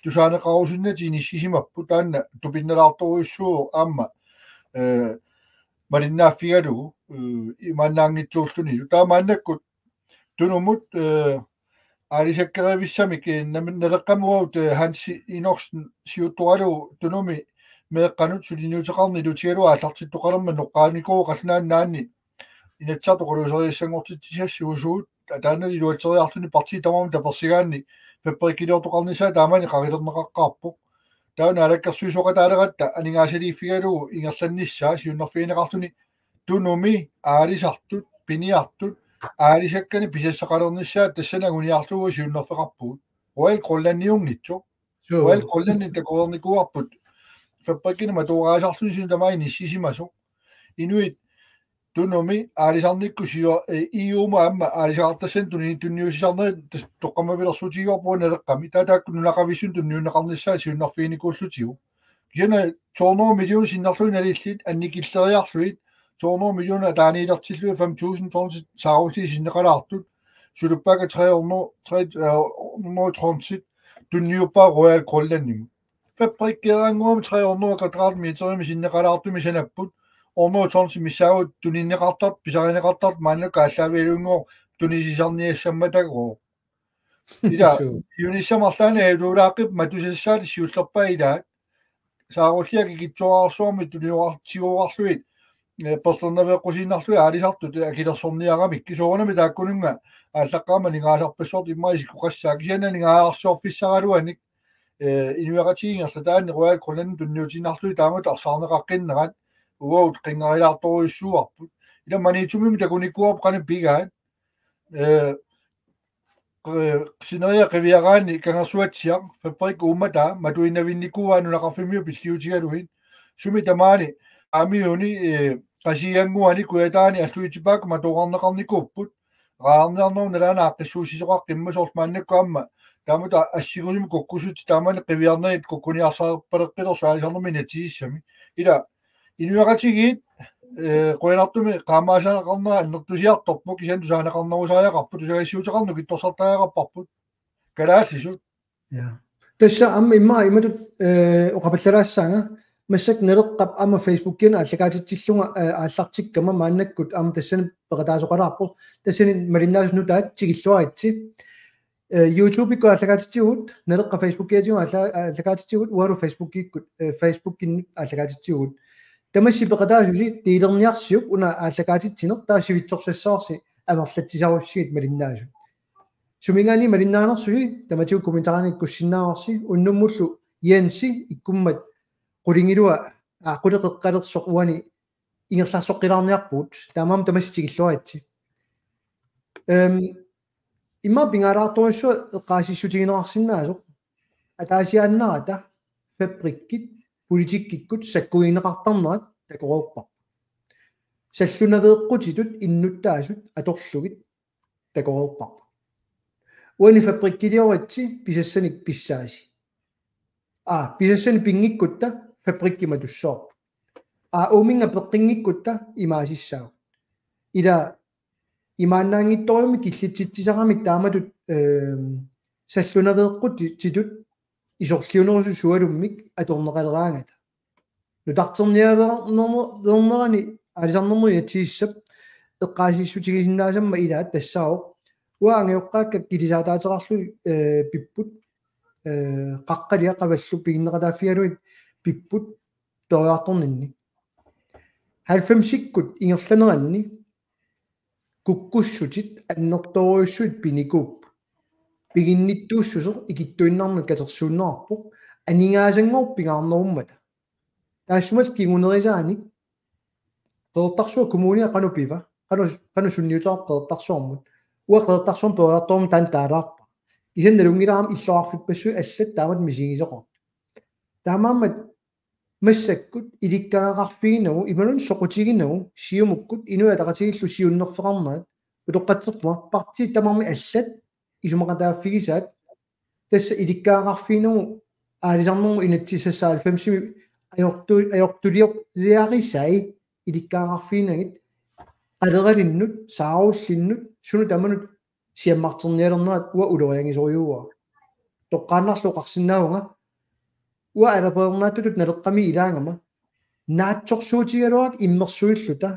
tusaaneqarusunnatik inissisimapput, taanna tupinnalaartorujussuuvoq aamma, eh, malinnaaffigalugu, eh, imaannaanngitsuullunilu. Taava maannakkut Tunumut, eh, aalisakkerivissamik, eh, nam-, Naleqqamut uagut, eh, Hansi Enoksen siuttoralugu Tunumi meeqqanut suliniuteqarneq ilutigalugu aallartittoqalermat noqqaanikuuvoq Qallunaat Nunaanni Inatsisartut oqaluuseriassanngortitsisassuusut, taanna iluatseriarluni partiit tamarmik tapersigaanni fabrikkiliortoqarnissaa taamani qarilerneqaqqaarpoq. Taava naalakkersuisooqataaleratta aningaasaliiffigalugu ingerlannissaa siunnerfigineqarluni Tunumi aalisartut, piniartut, aalisakkanik pisassaqalernissaat tassani anguniarlugu siunnerfeqarpugut. Royal Greenlandiunngitsoq. Suu. Royal Greenlandit takoreernikuuarput. Fabrikkinik matooraasarluni suna tamaat inissisimasoq. Inuit Tunumi aalisarnikkut sio-, eh, E U-mut aamma aalisaqartassanik tuni-, tunniussisarnerit tas-, toqqammavilersuutigiuarput Naleqqami. Taava taakku nunaqavissunik tunniunneqarnissaat siunnerfiginikuullutigu. Kisianni to hundrede millioner sinnerlugit nalillit annikilleriarlugit, to hundrede millioner ataaniilertillugit fem tusind tons saarulliit sinneqalaartut, suluppaakka tre hundrede, tre, eh, hundrede tonsit tunniuppaa Royal Greenlandimut. Fabrikkeeraannguamik tre hundrede kvadratmeterimik sinneqalaartumik sanapput, hundrede tonsit missaagut tuninneqartartut, pisarineqartartut maannakkut aallaavigalugu tunisisarniassammatagooq. Ila, Suu. Siunissami arlaanni ajutooraaqqip matusassaat siullerpaat ilaat. Saarulliit akikitsuararsuarmik tuniorar-, tiguarlugit, eh, perlernaveeqqusiinnarlugit aalisartut akilersorniaramik. Soorunami taakkununnga aallaqqaammut aningaasarpassuartut immaqa isikkoqassaaq. Kisianni aningaasarsiorfissaraluanik, eh, inuiaqatigiit ingerlataanni Royal Greenlandimut tunniutiinnarlugit taamatut arsaarneqaqqinnerat uagut qinngarilaartorujussuuarput. Ila Maniitsumimmi takunikuuarput qanoq pigaat. Eh, eh, sineriak qiviaraanni Kangersuatsiaq, fabrikkip uummataa, matuinnavinnikuuaa nunaqarfimmiut pilliutigalugit. Sumi tamaani aamma uani, eh, Qasigiannguani Kujataani alluitsupaakka matoorarneqarnikuupput. Raarniarnerup nalaani aaqqissuussisoqaqqimmat soorlu maannakkut aamma. Taamatut assingusumik kukkusutsit taamani qiviarnerit kukkuniarsarpaleqqilersut aalisarnermi inatsisissami. Ila inuiaqatigiit, eh, qujanartumik qaammaasaqarnera annertusiartorpoq kisianni tusaaneqarnerusariaqarpoq tusagassiuteqarneq kittorsartariaqarparput. Kalaallisut. Ja. Tassa aamma immaqa imatut, eh, oqapallalaassaanga massakkut Naleqqap aamma Facebookiani aallakaatitsillunga, eh, aallartikkama maannakkut aamma tassani peqataasoqalaarpoq. Tassani malinnaasut nutaat tikilluaritsi. Eh, YouTube-ikkut aallakaatitsivugut, Naleqqap Facebookiatigut aalla-, aallakaatitsivugut, uagut Facebookikkut, eh, Facebookinnut aallakaatitsivugut. Tamassi peqataasusi delerniarsiuk una aallakaatitsineq taava sivitsorsassavarsi amerlatsisarussigit malinnaasut. Suminngaanniit malinnaanersusi tamatigut kommentaarinik ikkussinnaavarsi, unnummullu Jensi ikkummat qulingiluat aa quleqeqqalersoq uani ingerlarsoqqilaarniarpugut, taamaammat tamassi tikilluaritsi. Ehm, immaqa pingaalaartorujussuaq eqqaasissutigineqarsinnaasoq, ataasiaannarata fabrikkit politikkikkut sakkugineqartarnerat takoreerparput. Sallunaveeqqutitut innuttaasut atorlugit takoreerparput. Uani fabrikkilioritsi pisassanik pissaasi. Aa, pisassanik pinngikkutta fabrikkik matussavarput. Aa, uuminnga peqqinngikkutta imaasissaagut. Ila imaannaanngitsorujummik killitsitsisaramik taamatut, ehm, sallunaveeqqutitut isorliunerusut sualummik atorneqaleraangata. Nutarternialernerani aalisarnermut inatsisissap eqqaasissutigisinnaasama ilaat tassaavoq: Uanga angajoqqaakka kilisaataateqarlugit, eh, pipput, eh, qaqqalia qavallu piginneqataaffigalugit pipput periartorninni. Halvfemsikkut ingerlaneranni kukkussutit annertoorujussuit pinikuupput. Piginnittuussuseq ikittuinnarnut katersuunneqarpoq, aningaasanngooq pingaarnerummata. Taassumalu kingunerisaanik Qeqertarsuaq Kommunia qanoq piva, qanoq, qanoq sunniuteqarpa Qeqertarsuarmut? Uanga Qeqertarsuarmut periartormat taanna taalaarpara. Kisianni nalunngilara aamma illoqarfippassuit allat taamatut misigisoqartut. Taamaammat massakkut ilikkagaqarfiginagu imaluunniit soqutiginagu Siumukkut Inuit Ataqatigiillu siunnerfeqarnerat utoqqatserpunga, partiit tamarmik allat isumaqataaffigisaat, tassa ilikkagaqarfiginagu aalisarnermut inatsisissaq halvfemsimi ajortu-, ajortulior-, liarisai ilikkagaqarfiginagit qaleralinnut, saarullinnut, sunut tamanut siammarternialernerat uanga uloriangisorujuuara. Toqqaannarlu oqarsinnaavunga, uanga alapeernaatsutut Naleqqami ilaagama naatsorsuutigaluarakku immersuilluta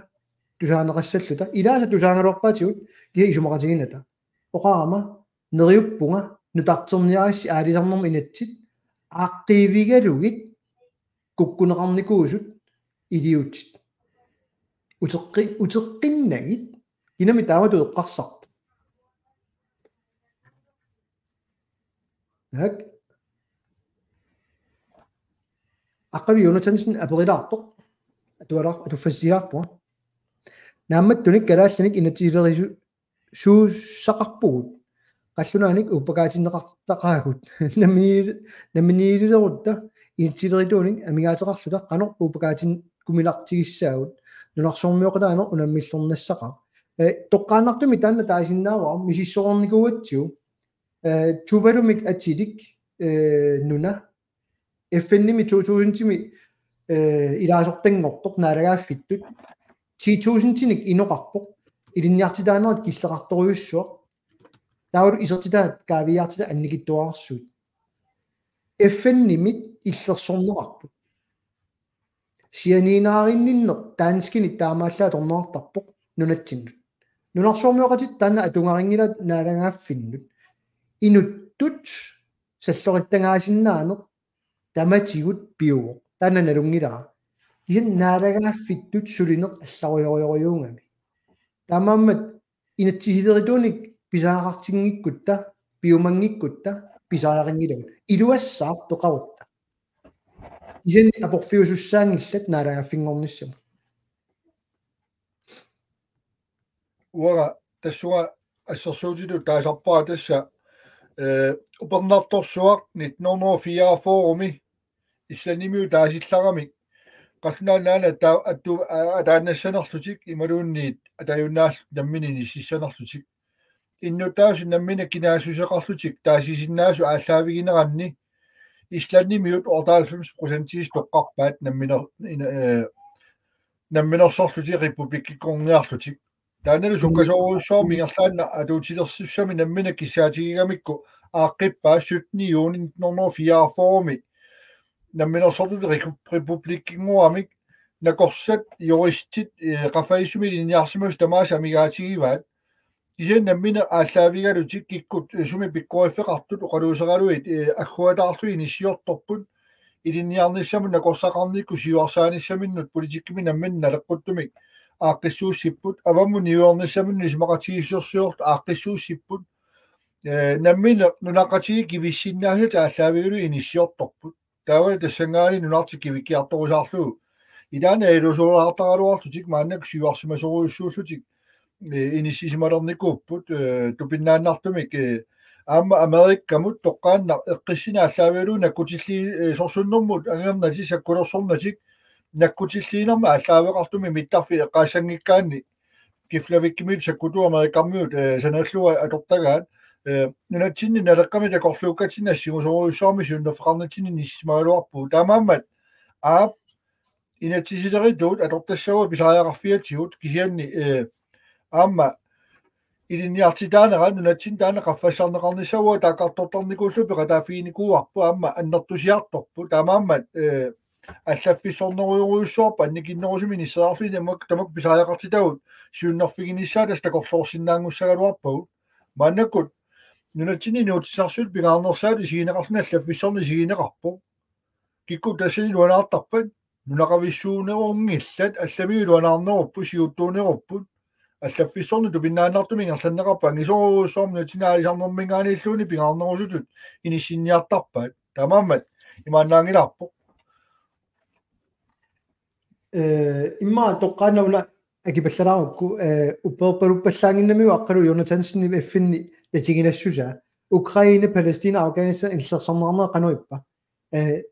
tusaaneqassalluta, ilaasa tusaagaluarpaatigut kisianni isumaqatiginata. Oqarama neriuppunga nutarterniarissi aalisarnermut inatsit aaqqiivigalugit kukkuneqarnikuusut iliuutsit. Uteqqi-, uteqqinnagit, kinami taamatut eqqarsartoq? Taak. Aqqalu Jonathansen aperilaartoq. Atualaar-, atuffassisilaarpunga. Naammattunik kalaallinik inatsisilerisu-, suussaqarpugut. Qallunaanik uuppakaatinneqartaqaagut. Namminiil-, namminiililerutta inatsisilerituunik amigaateqarluta qanoq uuppakaatinneqartigissagut. Nunarsuarmioqataaneq unammillernassaqaaq. Eh, toqqaannartumik taanna taasinnaavara misissoreernikuugatsigu. Eh, Tuvalumik atilik, eh, nuna. F N-imi to tusindimi, eh, ilaasortanngortoq naalagaaffittut. Ti tusindinik inoqarpoq. Ilinniartitaanerit killeqartorujussuaq. Taavalu isertitaat kaaviiaartitaat annikitsuararsuit. F N-imit illersorneqarput. Sianiinaarinninneq danskinik taamaallaat atorneqartarpoq nunatsinnut. Nunarsuarmioqatitta taanna atugarinngilaat naalagaaffinnut. Inuttut sallorittagaasinnaaneq tamatigut piuvoq. Taanna nalunngilara. Kisianni naalagaaffittut sulineq allarujorujorujussuugami. Taamaammat inatsisilerituunik pisariaqartinngikkutta, piumanngikkutta, pisariaqanngilagut. Iluassaaq peqarutta. Kisianni aporfiusussaanngillat naalagaaffinngornissamut. Uanga tassunga assersuutitut taasarpara tassa, eh, upernartorsuaq nitten hundrede og fireogfyrre-mi Islandimiut taasillaramik. Qallunaat Nunaanni ata-, attu-, a-, ataannassanerlutik imaluunniit atajunnaallutik nammineq inississanerlutik. Innuttaasut nammineq kinaassuseqarlutik taasisinnaasut aallaavigineranni Islandimiut otteoghalvfems procent toqqarpaat namminer-, ina-, eh, namminersorlutik republikkikkorniarlutik. Taannalu sukkasoorujussuarmik ingerlaannaq atuutilersussami nammineq kissaatigigamikkit aaqqippaa syttende juni nitten hundrede og fireogfyrre-mi namminersortutut repu-, republikkinngoramik nakorsat juristit, eh, qaffasissumik ilinniarsimasut tamaasa amigaatigivaat. Kisianni nammineq aallaavigalutik kikkut, eh, sumik pikkoriffeqartut oqaluuseraluit, eh, agguataarlugit inissiortorput ilinniarnissamut nakorsaqarnikkut siuarsaanissaminnut politikkimi nammineq naleqquttumik aaqqissuussipput, avammut niuernissaminut isumaqatigiissusersiortut aaqqissuussipput, Eh, nammineq nunaqqatigiit kivissinnaasat aallaavigalugit inissiortorput. Taavalu tassanngaanniit nunartik kivikkiartorusaarlugu. Ilaanni alusuulaartaraluarlutik maannakkut siuarsimasorujussuullutik, eh, inississimalernikuupput, eh, tupinnaannartumik, eh, aamma Amerikkamut toqqaannaq eqqissineq aallaavigalugu nakkutilli-, eh, sorsunnermut angernatik sakkulersornatik nakkutilliinermi aallaaveqartumik mittarfiit eqqaassanngikkaanni kiflavikkimiit sakkutuut Amerikamiut, eh, sanallugu atortagaat, eh, nunatsinni Naleqqami takorluukkatsinni assigusorujussuarmik siunnerfeqarnitsinni inissimagaluarpugut. Taamaammat aap inatsisilerituut atortassavagut pisariaqarfiatigut kisianni, eh, aamma ilinniartitaanerat nunatsinni taanna qaffassarneqarnissaq uagut taakkartortarnikuullugu peqataaffiginikuuarput aamma annertusiartorput taamaammat, eh, allaffissornerujorujussuarput annikinnerusumik inisseriarlugit tamak-, tamakku pisariaqartitagut siunnerfiginissaat tassa takorloorsinnaanngussagaluarpagut. Maannakkut nunatsinni inuutissarsiutit pingaarnersaat isigineqarluni allaffissorneq isigineqarpoq. Kikkut tassani iluanaartarpat? Nunaqavissuunerunngillat, allamiut iluanaarnerupput, siuttuunerupput. Allaffissorneq tupinnaannartumik ingerlanneqarpoq, angisoorujussuarmik nunatsinni aalisarnermiingaanniilluunniit pingaarnerusutut inissinniartarpaat. Taamaammat imaannaanngilaarpoq. Eh, immaqa toqqaannaq una akipallalaarukku, eh, uppeerpaluppallaannginnamiuk aqqalu Jonathansenip F N-ip tatiginassusaa. Ukraine, Palæstina, Afghanistan illersorneqarnera qanoq ippa? Eh,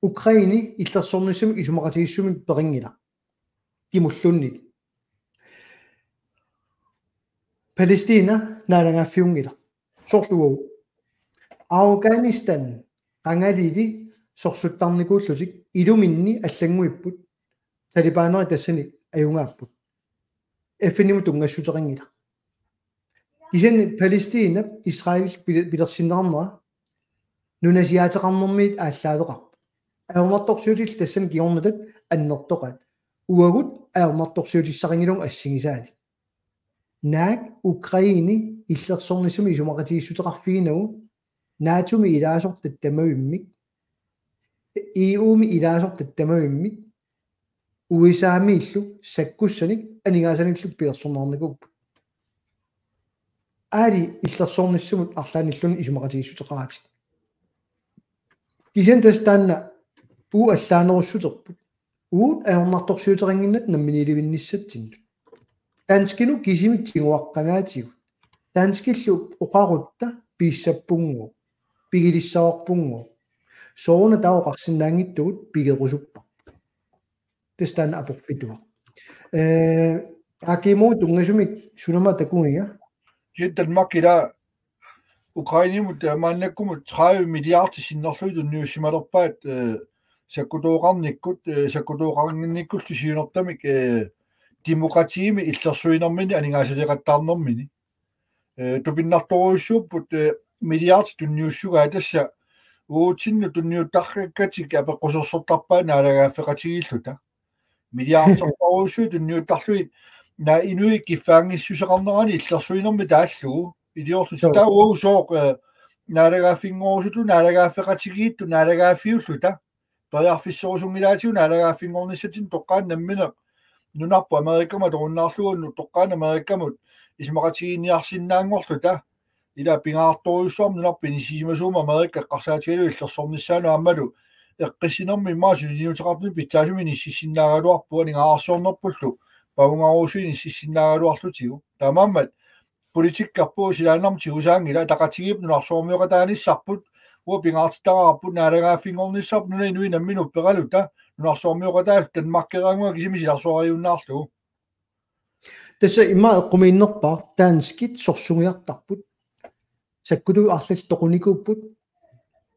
Ukraine illersornissamik isumaqatigiissummik peqanngilaq. Kimulluunniit. Palæstina naalagaaffiunngilaq. Soorlu uagut. Afghanistan qangalili sorsuttarnikuullutik iluminni allannguipput. Talibanerit tassani ajugaapput. F N-imut tunngassuteqanngilaq. Kisianni Palæstinap Israelip pil-, pilersinneqarnera nunasiaateqarnermiit aallaaveqarpoq. Ajornartorsiutit tassani kingornatat annertoqaat. Uagut ajornartorsiutissaqanngilagut assigisaanik. Naak Ukraine illersornissamik isumaqatigiissuteqarfiginagu NATO-mi ilaasortat tamavimmik, E U-mi ilaasortat tamavimmik, U S A-miillu sakkussanik aningaasanillu pilersorneqarnikuupput. Aali illersornissamut arlaannilluunniit isumaqatigiissuteqaratik. Kisianni tassa taanna uagut allaanerussuterput. Uagut ajornartorsiuteqannginnata namminiilivinnissatsinnut. Danskinut kisimik tiguaqqagaatigut. Danskillu oqarutta piissappunngooq, pigilissavarpunngooq. Sooruna taava oqarsinnaanngitsugut pigerusupparput. Tassa taanna aporfituaq. Eh, A G-mut tunngasumik sunama takugiga? Kisianni Danmark ila Ukrainemut, eh, maannakkumut tredive milliarder sinnerlugit tunniussimalerpaat, eh, sakkutooqarnikkut, eh, sakkutooqarninnikkullu siunertamik, eh, demokratiimi illersuinermini aningaasaleeqattaarnermini. Eh, tupinnartorujussuupput, eh, milliard tunniussugaa tassa uatsinnut tunniuttarkakkatik apeqqusersortarpaat naalagaaffeqatigiilluta. Milliardertorujussuit tunniuttarlugit naak inuit kiffaanngissuseqarnerani illersuinermi taallugu. Iliorluta Suu. Taava uagut sooq, eh, naalagaaffinngorusutut naalagaaffeqatigiittut naalagaaffiulluta. Periarfisserusunngilaatigut naalagaaffinngornissatsinnut toqqaannaq nammineq nunarput Amerikamut atorunnaarlugu toqqaannaq Amerikamut isumaqatigiinniarsinnaanngorluta. Ila pingaartorujussuarmik nunarput inissisimasuummat Amerika eqqarsaatigalugu illersornissaanut aammalu eqqissinermi immaqa suliniuteqartuni pitsaasumik inississinnaagaluarpugut aningaasarsiornerpullu pavungarusunik inississinnaagaluarlutigu. Taamaammat politikkerput silaannarmik tigusaanngilaq, ataqatigiipput nunarsuarmioqataanissarput, uagut pingaartitaqarput naalagaaffinngornissarput nunap inuit namminneq upperaluta, nunarsuarmioqataallu Danmarkeraanguaq kisimi silarsuariunnaarlugu. Tassa immaqa eqqumiinnerpaaq danskit sorsunniartarput. Sakkutuut arlallit toqunikuupput.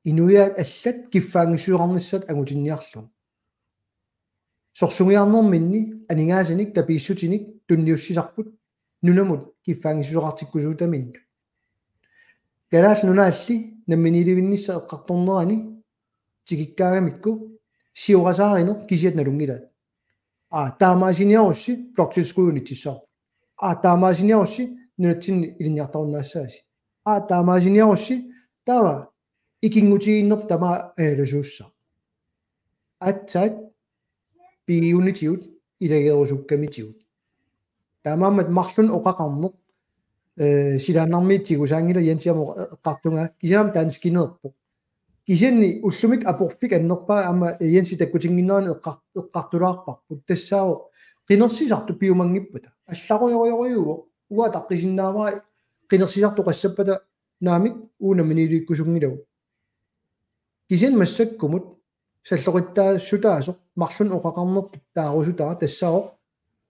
Inuiaat allat kiffaanngissuseqarnissaat angutinniarlugu. Sorsunniarnerminni aningaasanik tapiissutinik tunniussisarput nunamut kiffaanngissuseqartikkusuutaminnut. Kalaallit Nunaalli namminiilivinnissaq eqqartornerani tikikkaangamikku siorasaarineq kisiat nalunngilaat. Aa, taamaasiniarussi bloktilskud unitsissaaq. Aa, taamaasiniarussi nunatsinni ilinniartarunnaassaasi. Aa, taamaasiniarussi taava ikinngutigiinnerput tamaat ajalasuussaaq. Aatsaat pigiunitigut ilageerusukkamitigut. Taamaammat marlunnik oqaqarneq eh, silaannarmiit tigusaanngilaq Jensi aamma eqqartugaa, kisianni danskereerpoq. Kisianni ullumikkut aporfik annerpaaq aamma Jensi takkutinnginnerani eqqar-, eqqartulaarparput. Tassaavoq qinersisartut piumanngippata. Allarujorujussuuvoq. Uanga ataqqisinnaavara qinersisartut qassappata naamik uagut namminiilivikkusunngilagut. Kisianni massakkumut salloqittaassutaasoq marlunnik oqaqarnertut taarusutara tassaavoq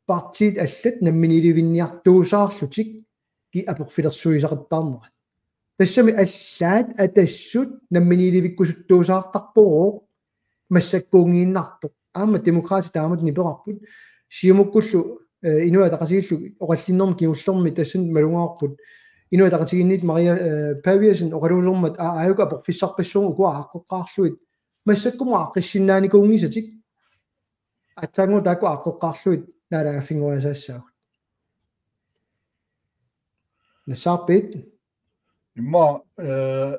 partiit allat namminiilivinniartuusaarlutik ki aporfilersuisaqattaarnerat. Tassami allaat Atassut namminiilivikkusuttuusaartarpoq massakkuunngiinnartoq. Aamma Demokraatit taamatut nipeqarput. Siumukkullu, eh, Inuit Ataqatigiillu oqallinnermi kingullermi tassani malugaarput. Inuit Ataqatigiinniit Maria, eh, Paviasen oqaluusermat aa-, aajuku aporfissarpassuunga ukua aaqqeqqaarlugit. Massakkumut aaqqissinnaanikuunngisatik. Aatsaannguaq taakku aaqqeqqaarlugit naalagaaffinnguaasaassaagut. Nassaarpit? Immaqa, eh,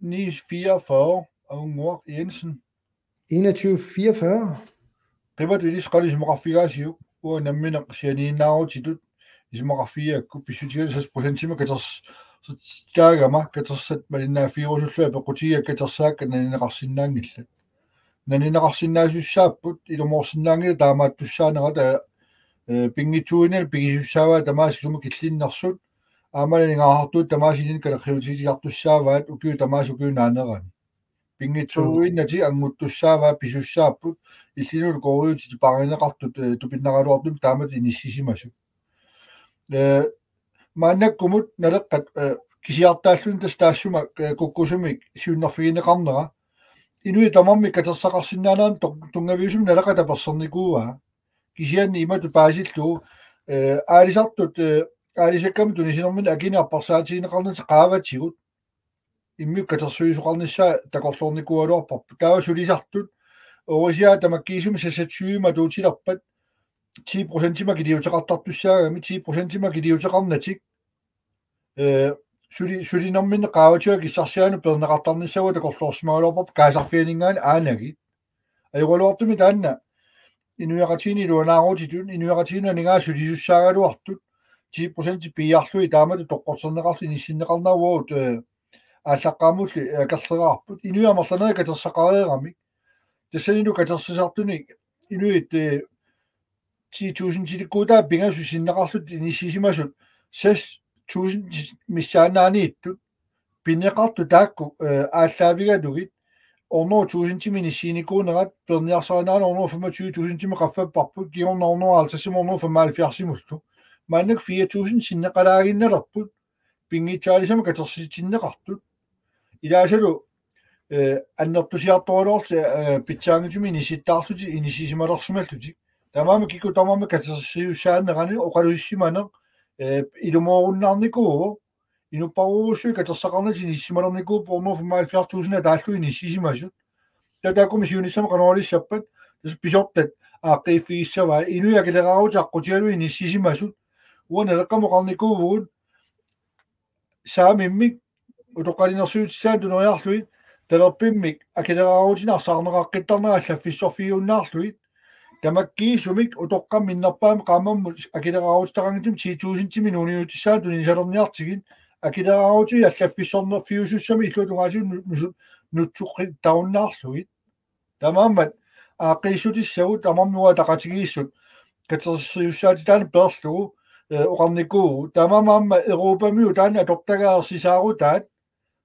ni fireogfyrre, Aunguaq Jensen. Enogtyve fireogfyrre. Qimatut ilissi qanoq isumaqarfigaasiuk, uanga nammineq sianiinnaarutitut isumaqarfigigakku pissutigalugu seks procentimik katersortaagama, katersat malinnaaffigerusullugit apeqqutigaakka katersaakka nanineqarsinnaanngillat. Nanineqarsinnaasussaapput, ilumoorsinnaanngilaq taamaattussaanerata, eh, pinngitsuuinnarni pigisussaavaa tamaasa sumut killinnersut, aamma aningaasartuutit tamaasa ilinni kalerriutigisartussaavaat ukiut tamaasa ukiup naanerani. Pinngitsuuinnatik annguttussaavaat pisussaapput, illinut kooriutit paarineqartut, eh, tupinnaraluartumik taamatut inissisimasut. Eh, maannakkumut Naleqqat, eh, kisiartaalluni tassa taassuma, eh, kukkusumik siunnerfigineqarnera. Inuit tamarmik katersaqarsinnaanerat to-, tunngaviusumik Naleqqat tapersersornikuuaa. Kisianni imatut paasillugu, eh, aalisartut, eh, aalisakkamik tunisinerminni akinik apparsaatigineqarnatik qaavatigut. Immikkut katersuisoqarnissaa takorloornikuugaluarparput. Taava sulisartut, orisiaa tamakkiisumik seksogtyvemik atuutilerpat, ti procentimik akiliuteqartartussaagamik, ti procentimik akiliuteqarnatik, eh, suli-, sulinerminni qaavatigut akissarsiaannut peerneqartarnissaa takorloorsimagaluarparput kaasarfianinngaanniit aanagit. Ajoraluartumik taanna inuiaqatigiinni iluanaarutitut, inuiaqatigiinni aningaasat sulisussaagaluartut, ti procent piiarlugit taamatut toqqorterneqarlutik inissinneqarnerat uagut, eh, aallaqqaammulli, eh, akerleraarput. Inuit amerlanerit katersaqareeramik. Tassanilu katersisartunik inuit, eh, ti tusindilikkuutaat pingasut sinneqarlutik inissisimasut seks tusind missaannaaniittut. Pineqartut taakku, eh, aallaavigalugit, hundrede tusindimik inissiinikuunerat, peerniarsarinerani hundrede femogtyve tusindimik qaffapparput, kingorna hundrede halvtredsimut hundrede femoghalvfjerdsimullu. Maannakkut fire tusind sinneqalaaginnalerput, pinngitsaalisamik katersitsinneqartut. Ilaasalu, eh, annertusiartoraluarlutik, eh, pitsaanngitsumik inissittaarlutik, inissisimalersimallutik. Taamaammat kikkut tamarmik katersiussaanerani oqaluussimaneq, eh, ilumoorunnaarnikuuvoq, inuppassuit katersaqarnatik inissisimalernikuupput hundrede femoghalvfjerds tusind taallugu inissisimasut. Taava taakkumi siunissami qanoq ilissappat, tassa pisortat aaqqiiffigissavaat, inuit akileraarutit aqqutigalugit inissisimasut. Uanga Naleqqamut oqarnikuuvugut, saamimmik utoqqalinersiutissaanut tuneriarlugit, talerpimmik akileraarutinik arsaarneqaqqittarnerat allaffissorfigiunnaarlugit, tamakkiisumik utoqqammut minnerpaamik qaammammut akileraarutitaqanngitsumik ti tusindimik nuuniutissaanut tunisalerniartigit, akileraarutit allaffissornerfiusussamik illuatungaatigut nu-, nusut-, nutsoqqittarunnaarlugit. Taamaammat aaqqiissutissagut tamarmik uagut ataqatigiissut katersiussaatitaanik peerlugu, eh, oqarnikuuvugut. Taamaammat aamma Europamiut taanna atortagaareersisaarutaat,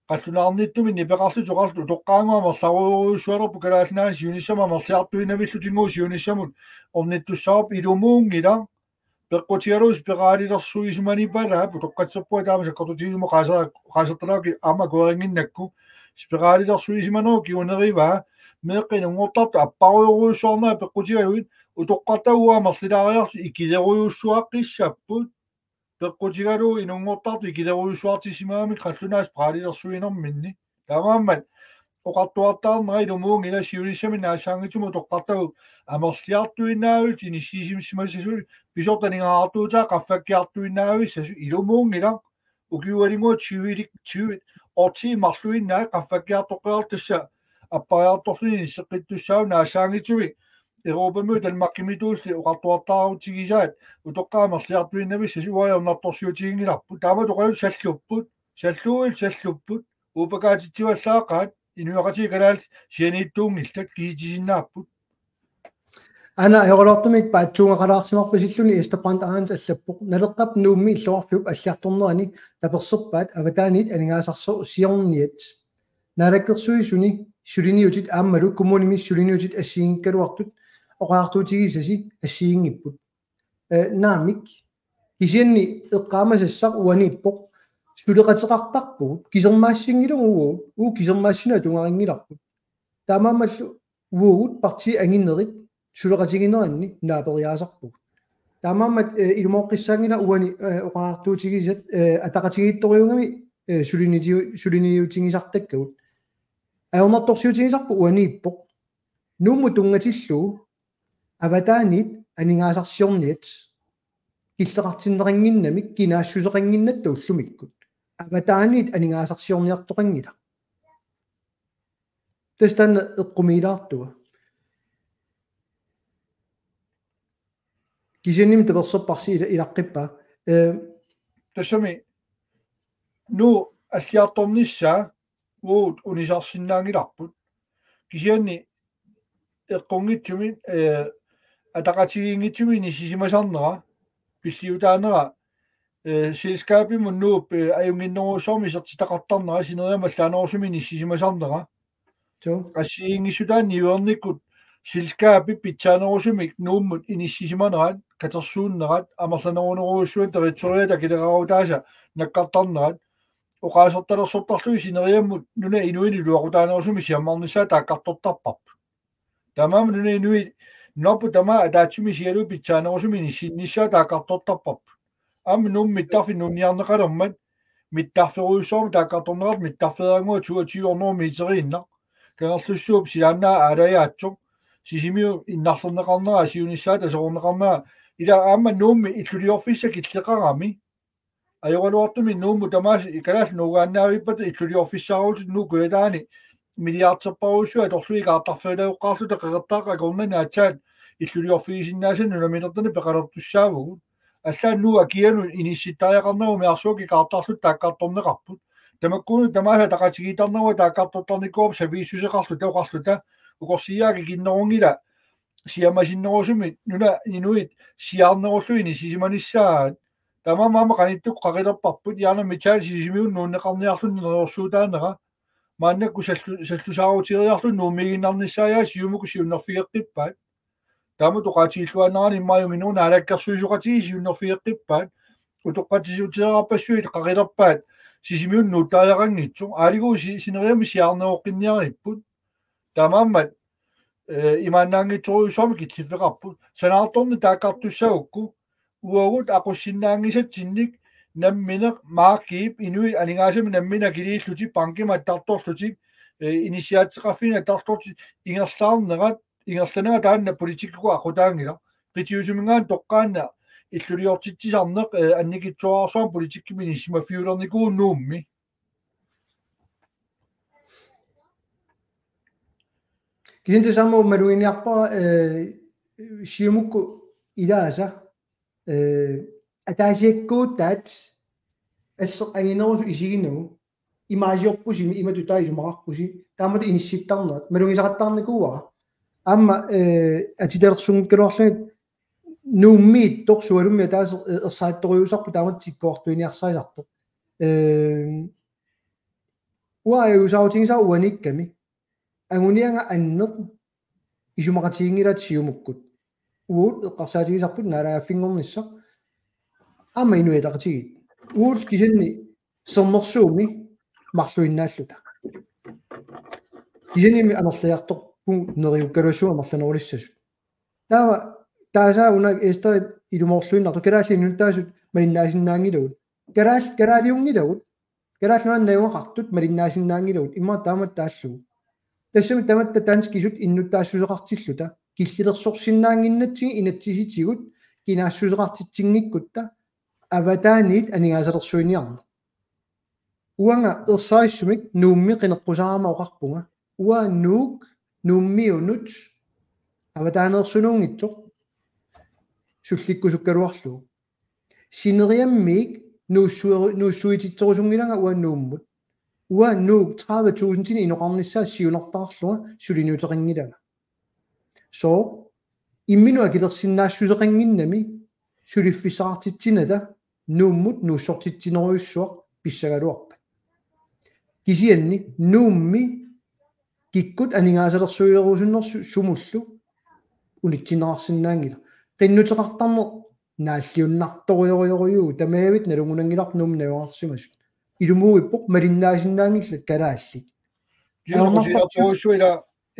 qallunaarnittumik nipeqarlutik oqarlutik utoqqaannguaq amerlasoorujussualerpoq, Kalaallit Nunaanni siunissami amerliartuinnavillutinnguuvoq siunissamut ornittussaavoq, ilumuunngilaq peqqutigalugu spiraalilersuisimanipalaap, utoqqatserpunga taama sakkortutigisumik oqaasa-, oqaasertalaarukku aamma akuerinnginnakku, spiraalilersuisimanerup kingunerivaa meeqqat inunngortartut apparujorujussuarnerat peqqutigalugit utoqqartagut amerlilaariarlutik ikilerujussuaqqissapput, peqqutigalugu inunngortartut ikilerujussuartissimagamik qallunaat spiraalilersuinerminni. Taamaammat oqartuartaarnera ilumuunngilaq siunissami naassaanngitsumik utoqqartagut amerliartuinnaavillutik inissisimassasut, pisortat aningaasartuutaat qaffakkiartuinnaavissasoq, ilumuunngilaq ukiualinngua tyve-lik, tyve årti marluinnaat qaffakkiartoqqaartut, tassa appariartorluni inisseqqittussaavoq naassaanngitsumik Europamiut Danmarkimituulli oqartuartaarutigisaat utoqqaat amerliartuinnavissasi uagut ajornartorsiutiginngilarput. Taamatut oqaluttuat sallupput, salluuit sallupput, uupakaatitsivallaaqaat, inuiaqatigiit kalaallit sianiittuunngillat, kisitsisinnaapput. Aana ajoraluartumik paatsuungaqalaarsimarpasilluni Ester Brandt Arendts allappoq: Naleqqap Nuummi illoqarfiup alliartornerani taperserpaat avataaniit aningaasarsiorniat. Naalakkersuisuni suliniutit aammalu kommunimi suliniutit assigiikkaluartut oqariartuutigisasi assigiinngipput. Eh, naamik, kisianni eqqaamasassaq uaniippoq: suleqateqartarpugut, kisermaassinngilagut uagut, uagut kisermaassineq atugarinngilarput. Taamaammallu uagut partiit anginerit suleqatigineranni naaperiaasarpugut. Taamaammat, eh, ilumooqqissaanngilaq uani, eh, oqariartuutigisat, eh, ataqatigiittorujuugami, eh, suliniu-, suliniutigisartakkagut. Ajornartorsiutigisarput uaniippoq: Nuummut tunngatillugu avataaniit aningaasarsiorniat, killeqartinneqannginnamik kinaassuseqannginnatta ullumikkut. Avataaniit aningaasarsiorniartoqanngilaq. Tassa taanna eqqumiilaartunga. Kisiannimi taperserparsi ila-, ilaqqippaa. Eh, Tassami Nuup alliartornissaa uagut unisarsinnaanngilarput. Kisianni eqqunngitsumik, eh, ataqatigiinngitsumik inissisimasarnera, pilliutaanera, eh, selskabimut Nuup, eh, ajunnginnerujussuarmik isertitaqartarnera, sineriammi allaanerusumik inissisimasarnera. Suu. Qassiinngissutaanni niuernikkut selskabip pitsaanerusumik Nuummut inissisimanerat, katersuunnerat, amerlanerunerujussuanut territoriata akileraarutaasa nakkartarnerat, oqaasertalersortarlugit sineriammut nunap inuinnut iluaqutaanerusumik siammarnissaa taakkartortarparput. Taamaammat nunap inuit nunarput tamaat ataatsimi sialu pitsaanerusumik inissinnissaa taakkartortarparput. Aamma Nuummi mittarfik nuunniarneqalermat mittarferujussuarmik taakkartornerat mittarfeerannguaq toogtyve hundrede meteriinnaq. Kangerlussuup silaannaa aalajaatsoq. Sisimiut innarlerneqarnera, siunissaata aserorneqarnera. Ila aamma Nuummi illuliorfissaq killeqarami. Ajoraluartumik Nuummut tamaasa kalaallit nuugaannavippata illuliorfissaarutit Nuup kujataani milliarderparujussuit atorlugit ikaartarfigilajoqqaarluta qeqertaaqqat akornanni aatsaat illuliorfigisinnaasannik nunaminertanik peqalertussaavugut. Allaat Nuup akianut inissittariaqarnerat umiarsuaq ikaartarluta taakkartorneqarput. Tamakkuupput tamaasa ataqatigiittarnerup taakkartortarnikuuarput sapiissuseqarluta oqarluta: Ukorsiiaat kikinnerunngilaq, siammasinnerusumik nunap inuit siaarnerullugit inissisimanissaat. Taamaammat aamma qanittukkut qaqilerparput Janarmi Charles Sisimiunut nuunneqarniarluni neriorsuutaanera. Maannakkut sallu-, sallusaarutigeriarlugu Nuummiiginnarnissaat Siumukkut siunnerfigeqqippaat. Taamatut oqaatigilluinnarani immaqa ajunngitsuuneq Naalakkersuisooqatigiit siunnerfigeqqippaat. Utoqqatsissutigereerpassuit qaqilerpaat Sisimiunut nuuttariaqanngitsoq. Aaliguusi si-, sineriammi siaarneroqqinniaripput. Taamaammat, eh, imaannaanngitsorujussuarmik killiffeqarput. Sanaartorneq taakkartussagukku uagut aqussinnaanngisatsinnik nammineq markiip inuit aningaasamik nammineq akiliillutik, bankimut attartorlutik, eh, inissiaateqarfiini attartorlutik ingerlaarnerat, ingerlanerat taanna politikkikkut aqqutaanngilaq. Qitiusuminngaanniit toqqaannaq illuliortitsisarneq, eh, annikitsuararsuarmik politikkimik inissisimaffiulernikuuvoq Nuummi. Kisianni tassa aamma maluginiarpara, eh, Siumukkut ilaasa, eh, ataasiakkuutaat asseq anginerusut isiginagu imaasiorpusimi imatut taava isumaqarpusi taamatut inissittarnerat malugisaqattaarnikuuara. Aamma, eh, atitalersunngikkaluarlugit Nuummiittoq sualummik ataaseq, eh, ersarittorujussuusarpoq taamatut tikkuartuiniarsarisartoq. Eh, uanga ajuusaarutigisara uaniikkami. Anguniagaq anneq isumaqatiginngilaat Siumukkut. Uagut eqqarsaatigisarput naalagaaffinngornissaq. Aamma Inuit Ataqatigiit. Uagut kisianni Sermersuumi marluinnaalluta. Kisiannimi amerliartorpugut neriukkaluassuugut amerlanerulissasut. Taava taasaa una Esterip ilumoorluinnartoq kalaallit innuttaasut malinnaasinnaanngilagut. Kalaal-, kalaaliunngilagut. Kalaallit Nunaanni najugaqartut malinnaasinnaanngilagut. Immaqa taamatut taallugu. Tassami tamatta danskisut innuttaassuseqartilluta. Killilersorsinnaannginnatsigit inatsisitigut kinaassuseqartitsinngikkuttaaq avataaniit aningaasalersuiniarneq. Uanga ersarissumik Nuummi qineqqusaarama oqarpunga. Uanga Nuuk, Nuummiunut, Avataaneersunuunngitsoq sullikkusukkaluarlugu. Sineriammiit nuussueru-, nuussuititserusunngilanga uanga Nuummut. Uanga Nuuk tredive tusindinik inoqarnissaa siunertaqarlunga suliniuteqanngilanga. Sooq imminut akilersinnaassuseqannginnami suliffissaqartitsinata Nuummut nuussortitsinerujussuaq pissagaluarpat. Kisianni Nuummi kikkut aningaasalersuilerusunnersoq sumullu unitsinneqarsinnaanngilaq. Qinnuteqartarneq naalliunnartorujorujorujuu tamaavimmik nalunngilarput Nuummi najugaqarsimasut. Ilumuuippoq malinnaasinnaanngillat kalaallit. Ajornarparsi- Juusuilaartorujussuaq ila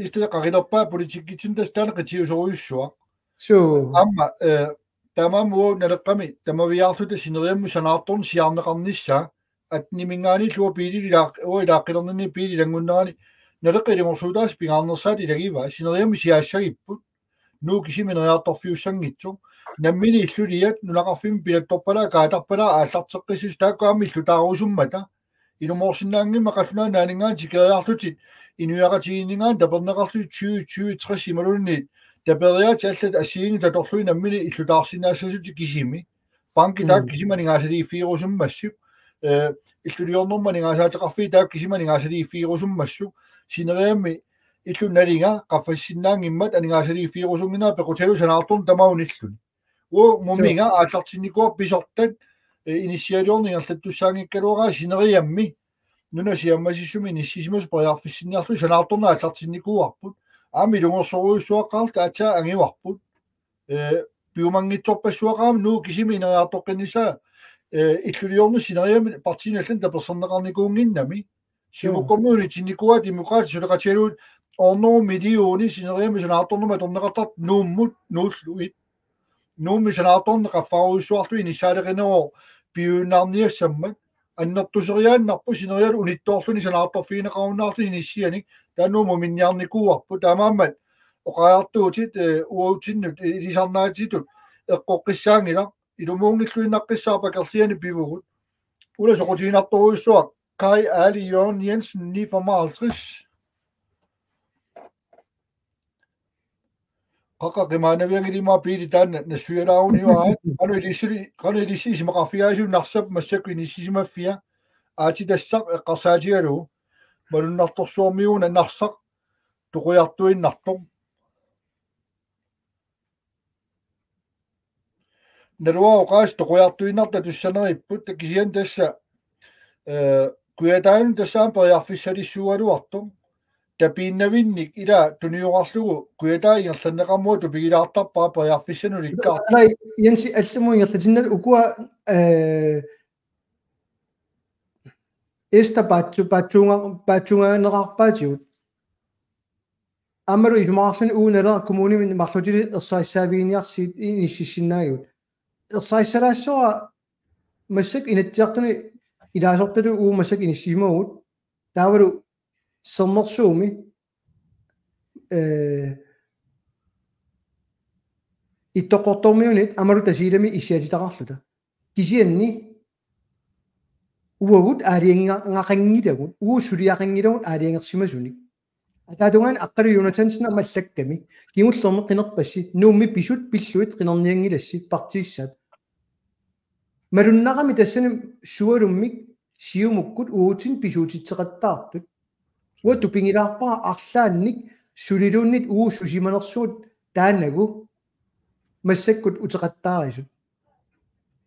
isteqaqilerpaa politikkitsinnut tassa taanna qitiusorujussuaq. Suu. Aamma, eh, taamaammat uagut Naleqqami tamaviaarluta sineriammut sanaartorneq siaarneqarnissaa, atteniminngaanniillu uanga biilillu ilaaq-, uanga ilaaqqilerninni biili ilanngunnerani Naleqqap ilungersuutaasa pingaarnersaata ilagivaa, sineriammut siaassagipput. Nuuk kisimi ineriartorfiussanngitsoq. Nammineq illuliat nunaqarfimmi pilattorpalaaq, kaatarpalaaq aallarteqqissut, taakku aamma illutaarusummata. Ilumoorsinnaanngimmat qallunaat nunaanninngaanniit tikeriarlutit inuiaqatigiinninngaanniit taperneqarlutit tyve tyve tres imaluunniit taperiaatit allat assigiinngitsut atorlugit nammineq illutaarsinnaassasutit kisimi. Banki taakku Mm. kisimi aningaasaliiffigerusummassuk. Eh, illuliornermut aningaasaateqarfiit taakku kisimi aningaasaliiffigerusummassuk. Sineriammi illup nalinga qaffassinnaanngimmat aningaasaliiffigerusunnginnera pequtalu sanaartorneq tamaat unilluni. Uagut Muminga aallartinnikuuarput pisortat, eh, inissialiorneq ingerlattussaanngikkaluaraa sineriammi nunap siammasissumi inissisimasut periarfissinniarlugit sanaartorneq aallartinnikuuarput. Aamma ilungersorujussuaqqaarluta aatsaat angivarput. Eh, piumanngitsorpassuaqarami Nuuk kisimi ineriartoqqinnissaa, eh, illuliorneq sineriammi partiinut allanut tapersersorneqarnikuunnginnami. Sivukkormiunit tinnikuuaa Demokraatit suleqatigalugit hundrede millioner sineriammi sanaartornermut atorneqartartut Nuummut nuullugit. Nuummi sanaartorneq qaffarujussuartut inissaaleqineruvoq piujunnaarniassammat. Annertuseriaannarpoq sineriallu unittoorluni sanaartorfigineqarunnaarluni inissianik, taanna Muminniarnikuuarput. Taamaammat oqariartuutit, eh, uagutsinnut, eh, ilisarnaatitut eqqoqqissaanngilaq, ilumuunngilluinnaqqissaarput akerlianik pivugut. Una soqutiginartorujussuaq Kai Ali Jørgen Jensen ni femoghalvtreds. Qaqa qimaanavianngilaq ima biili taanna nassuialaaruniuk aat. Qanoq ilissi-, qanoq ilissi isumaqarfigaasiuk Narsap massakkut inissisimaffia. Aatsitassaq eqqarsaatigalugu. Malunnartorsuarmiuna Narsaq toqujartuinnartoq. Naluara oqaasii toqujartuinnartut atussaneripput, kisianni tassa, eh, Kujataanut tassa aamma periarfissalissuugaluartoq. Tapiinnavinnik ila tuniorarlugu Kujataa ingerlanneqarmat tupigilaartarpara periarfissanulikkaartoq. Ala Jensi allamut ingerlatinnat ukua, eh, Ester paatsu-, paatsuunga-, paatsuungaaneqarpaatigut. Aammalu isumaqarluni uagut Naleraq kommunimi marlutilik ersarissaavigiinnarsiit inississinnaagigut. Ersarissalaassavara massakkut Inatsisartuni ilaasortatut uagut massakkut inissisimavugut. Taavalu Sermersuumi, eh, Ittoqqortoormiunit aammalu Tasiilami issiatitaqarluta. Kisianni uagut aalajangiga-, ngaqanngilagut, uagut suliaqanngilagut aalajangersimasunik. Ataatungaani Aqqalu Jonathansen aamma allakkami, kingullermi qinerpassi, Nuummi pisut pillugit qinernianngilassi partiissat. Malunnarami tassani sualummik Siumukkut uagutsinnut pisuutitseqattaartut. Uanga tupigilaarpara arlaannik suliluunniit uagut susimanersugut taannagu massakkut uteqattaarisut.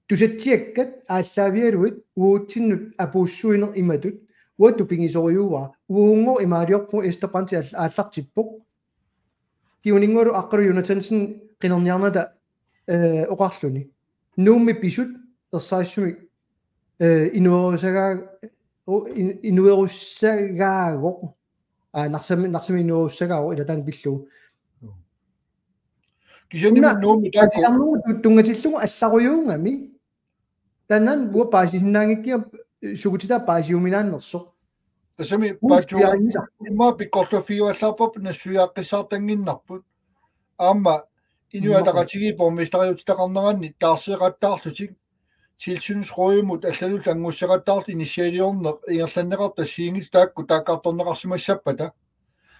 Tusatsiakkat aallaavigalugit uagutsinnut apuussuineq imatut uanga tupigisorujuuara, uagunngooq imaaliorpugut Ester Brandt aall-, aallartippoq. Kinguninngualu Aqqalu Jonathansen qinerniarnata, eh, oqarluni. Nuummi pisut ersarissumik, eh, inuerusagaa-, u-, in-, inuerussagaagoq. Aa, Narsami, Narsami inuerussagaavoq ila taanna pillugu. Kisianni una Nuummi taakku paasiarnermut tu-, tunngatillugu allarujuugami. Taanna uanga paasisinnaanngikkiga sukutitaa paasiuminaannersoq. Tassami uus paatsuuga piarinngisa. Immaqa pikkortuffigivallaarparput nassuiaaqqissaartannginnarput. Aamma Inuit Immaqa. Ataqatigiit borgmesteriutitaqarneranni taarseeqattaarlutik. Tilsynsrådimut allanullu anngusseqattaarlutik inissialiorneq ingerlanneqartut assigiinngitsut taakku taakkartorneqarsimassappata.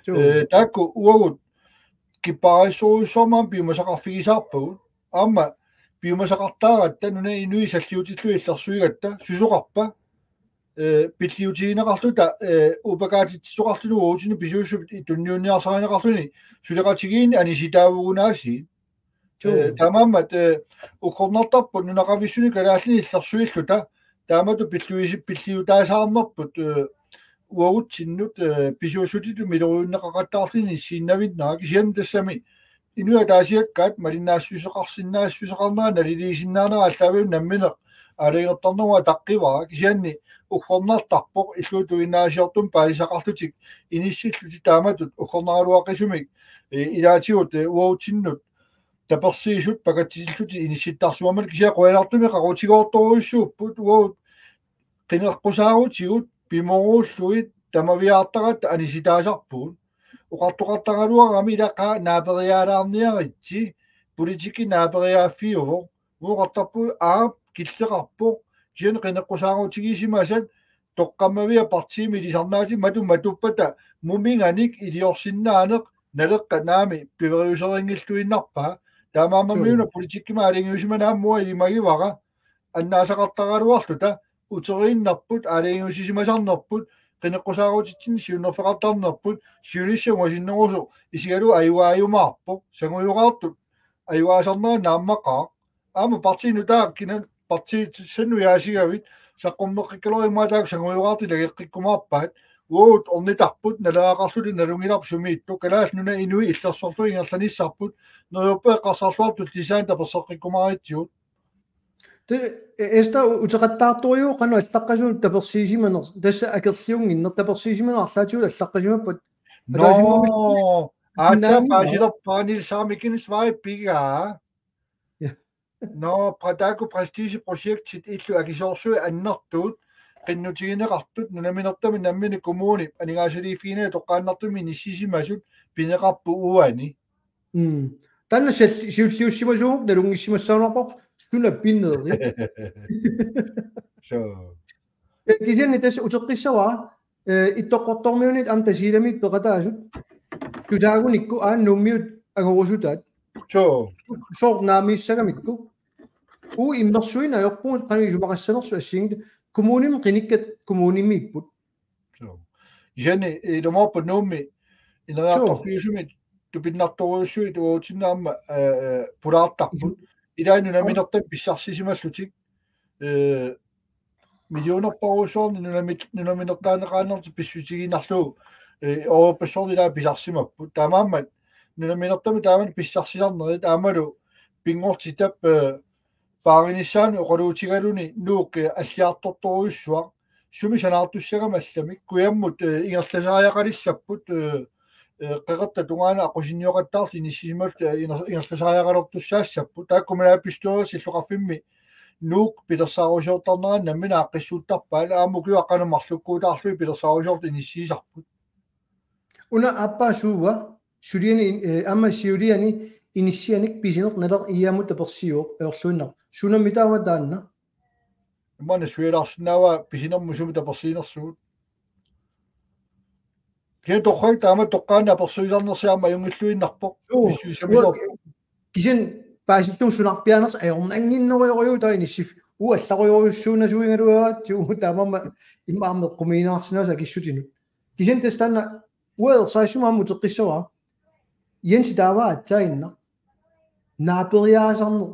Suu. Eh, taakku uagut kipparissorujussuarmik piumasaqarfigisaarpagut. Aamma piumasaqartaaratta nunap inui salliutillugit illersuigatta susoqarpa, eh, pilliutigineqarluta, eh, upakaatitsisoqarluni uagutsinnut pisuussupit tunniunniarsarineqarluni suleqatigiinni anisitaavugunaasiit. Suu. Eh, taamaammat, eh, uggornartarput nunaqavissuni kalaallini illersuilluta taamatut pilluisi-, pilliutaasaarnerput, eh, uagutsinnut, eh, pisuussutitut miloriunneqaqattaarluni inissinnavinnera kisianni tassami inuit ataasiakkaat malinnaassuseqarsinnaassuseqarnera naliliisinnaanera aallaaviup nammineq aalajangertarnerup ataqqivara kisianni uggornartarpoq illuatunginnaasiortumik paasisaqarlutik inissillutik taamatut uggornaraluaqisumik, eh, ilaatigut, eh, uagutsinnut tapersiisut pakatsisillutik inissittarsimammat kisianni qujanartumik qaqutigoortorujussuupput uagut qineqqusaarutigut pimooruullugit tamaviaartaratta anisitaasarpugut. Oqartoqartaraluarami ilaa naaperiaalaarniaritsi, politikki naaperiaaffiuvoq. Oqartarpugut aap killeqarpoq, kisianni qineqqusaarutigisimasat toqqammavia partiimi ilisarnaatit matu matuppata muminganik iliorsinnaaneq Naleqqap naamik piveriuserinngilluinnarpaa. Taamaammat Suu. Una politikkimik aalajangiusimaneq aamma uanga ilimagivara annaasaqartaraluarluta uteriinnerput, aalajangiusisimasarnerput, qineqqusaarutitsinni siunnerfeqartarnerput, siunissaq ungasinnerusoq isigalugu ajugaajumaarpoq, sangujoraartut ajugaasarnerat naammaqaaq. Aamma partiinut taakku kina partiit sannuiaasigavit saqqummeqqikkaluarlugu immaqa taakku sangujoraartut ilageqqikkumaarpaat. Uagut ornitarput naleqarluta nalunngilarput sumiittoq. Kalaallit Nunaat inuit illersorlugit ingerlanissarput. Neriuppunga eqqarsarluartut design taperseqqikkumaaritsigut. Te, e-, Esta u-, uteqattaartorujuuvoq qanoq allaqqasuunut tapersiisimaneq, tassa akerliunnginneq tapersiisimaneq arlaatigut allaqqasimappat. Nå, ataasinnguamik aatsaat hinnaanngilaq. Paasilerpara Niels Armikinsvej pigaa. Ja. Nå, pra-, taakku prestigeprojektit illu akisoorsuit annertuut, qinnutigineqartut, nunaminertamit nammineq kommunip aningaasaliiffiginagu toqqaannartumik inissisimasut pineqarput uani. Mm. Taanna sal-, siulliussimasuuvoq, nalunngissimassagaluarparput suna pinerit. Suu. Eh, kisianni tassa uteqqissavara, eh, Ittoqqortoormiunit aamma Tasiilamiit peqataasut. Tusaagunikku aamma Nuummiut angorusutaat. Suu. Sooq naamiissagamikku. Uagut immersuineq ajorpugut qanoq isumaqassanersut assigiinngitsut. Kommunimi qinikkat kommunimiipput. Suu. Kisianni ilumoorpoq Nuummi ineriartorfiusumik tupinnartorujussuit uatsinnut aamma, eh, eh, pulaartarput. Ilaa nunaminertamik pissarsisimallutik, eh, millionerparujussuarnik nunamit-, nunaminertaaneqaannarlutik pissutigiinnarlugu, eh, oorpassuarnik ilaa pisarsimapput. Taamaammat nunaminertamik taamannak pissarsisarnerit aammalu pinngortitap, eh, paarinissaanut oqaluutigaluni Nuuk, eh, alliartortorujussuaq. Sumi sanaartussagami allamik. Kujammut, eh, ingerlasariaqalissapput, eh, eh, qeqertap tungaanut aqqusinnioqattaarlutik inissisimallutik, eh, inger-, ingerlasariaqalertussaassapput. Taakku kommunalbestyrelsi illoqarfimmi Nuuk pilersaarusiortarnerannut nammineq aaqqissuuttarpaat, aamma ukiuaqqanut marlukkuutaarlugit pilersaarusiortut inissiisarput. Una aappaa suua, suliani in-, eh, aamma siuliani inissianik pisineq Naleraq I A-mut tapersiivoq ajorluinnarpoq. Sunami taava taanna? Imanna suilaarsinnaavaa pisinermut sumut tapersiinersugut. Kisianni torrak taama toqqaannaq apersuisarnersi aamma ajunngilluinnarpoq. Suu, pissusissamisoorpoq. Uanga kisianni paasillugu sunarpiaanersoq ajornannginnerujorujussuuvoq taava inissiffik. Uagut allarujorujussuunasuugaluaratsigu uagut taamaammat immaqa aamma eqqumiigineqarsinnaasut akissutinut. Kisianni tassa taanna uanga ersarissumik aamma uteqqissavara. Jensi taava aatsaannguaq. Naaperiaasarneq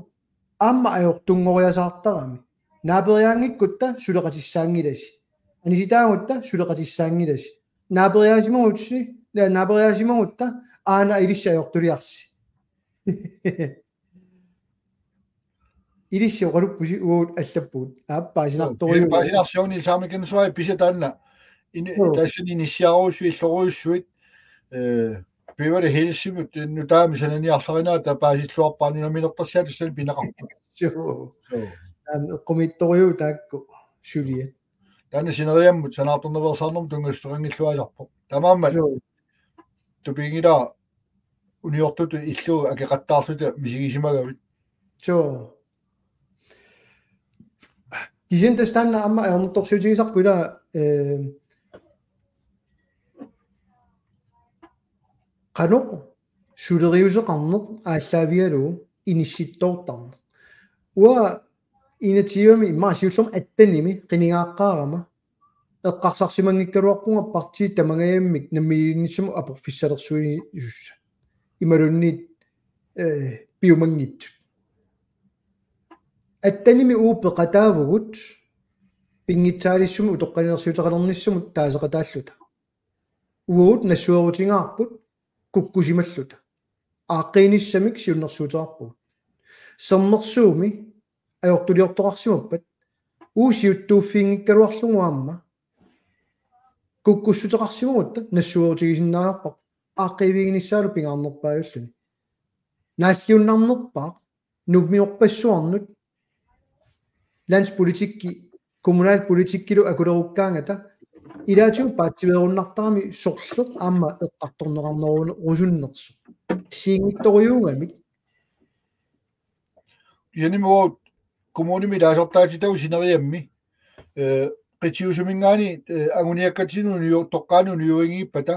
aamma ajortunngoriasaartarami. Naaperiaanngikkutta suleqatissaanngilasi. Anisitaagutta suleqatissaanngilasi. Naaperiaasimagutsi, na-, naaperiaasimagutta aana ilissi ajortuliarsi. Ilissi oqaluppusi uagut allappugut. Aap, paasinartorujussuuvoq. Paasinarsiorni saamikinsuai pisa taanna. Ini-, Joo. Tassani inissiarujussuit, illorujussuit, eh, Beverly Hillsimut nutaamik sananiarsarinerat paasilluarpara nunaminertarsiaq tassani pineqarpoq. Joo. Joo. Taanna eqqumiitsorujuuvoq taakku suliat. Taanna sineriammut sanaartornaveersaarnermut tunngassuteqanngilluinnarpoq. Taamaammat. Joo. Tupiginngilara uniortutut illugu akeqattaarluta misigisimagavit. Joo. Kisianni tassa taanna aamma ajornartorsiutigisarput ilaa, eh, qanoq suleriuseqarneq aallaavigalugu inissittoortarneq. Uanga enogtyvemi, immaqa siullermik attenimi qinigaaqqaarama eqqarsarsimanngikkaluarpunga partiit tamangajammik namminiilivinnissamut aporfissalersuisussat. Imaluunniit, eh, piumanngitsut. Attenimi uagut peqataavugut pinngitsaaliissummik utoqqalinersiuteqalernissamut taaseqataalluta. Uagut nassuerutigaarput kukkusimalluta. Aaqqiinissamik siunnersuuteqarpugut. Sermersuumi ajortuliortoqarsimappat uagut siuttuuffiginngikkaluarlugu aamma kukkussuteqarsimagutta nassuerutigisinnaavarput aaqqiiviginissaalu pingaarnerpaajulluni. Naalliunnarnerpaaq nuummiorpassuarnut landspolitikki, kommunalpolitikkilu akulerukkaangata ilaatigut paatsiveerunnartarami sorleq aamma eqqartorneqarnerusunnersoq. Assigiinngitsorujuugamik. Kisianni uagut kommunimi ilaasortaatitagut sineriammi, eh, qitiusuminngaanniit, eh, anguniakkatsinnut unio-, toqqaannut uniorinngilluinnarpata,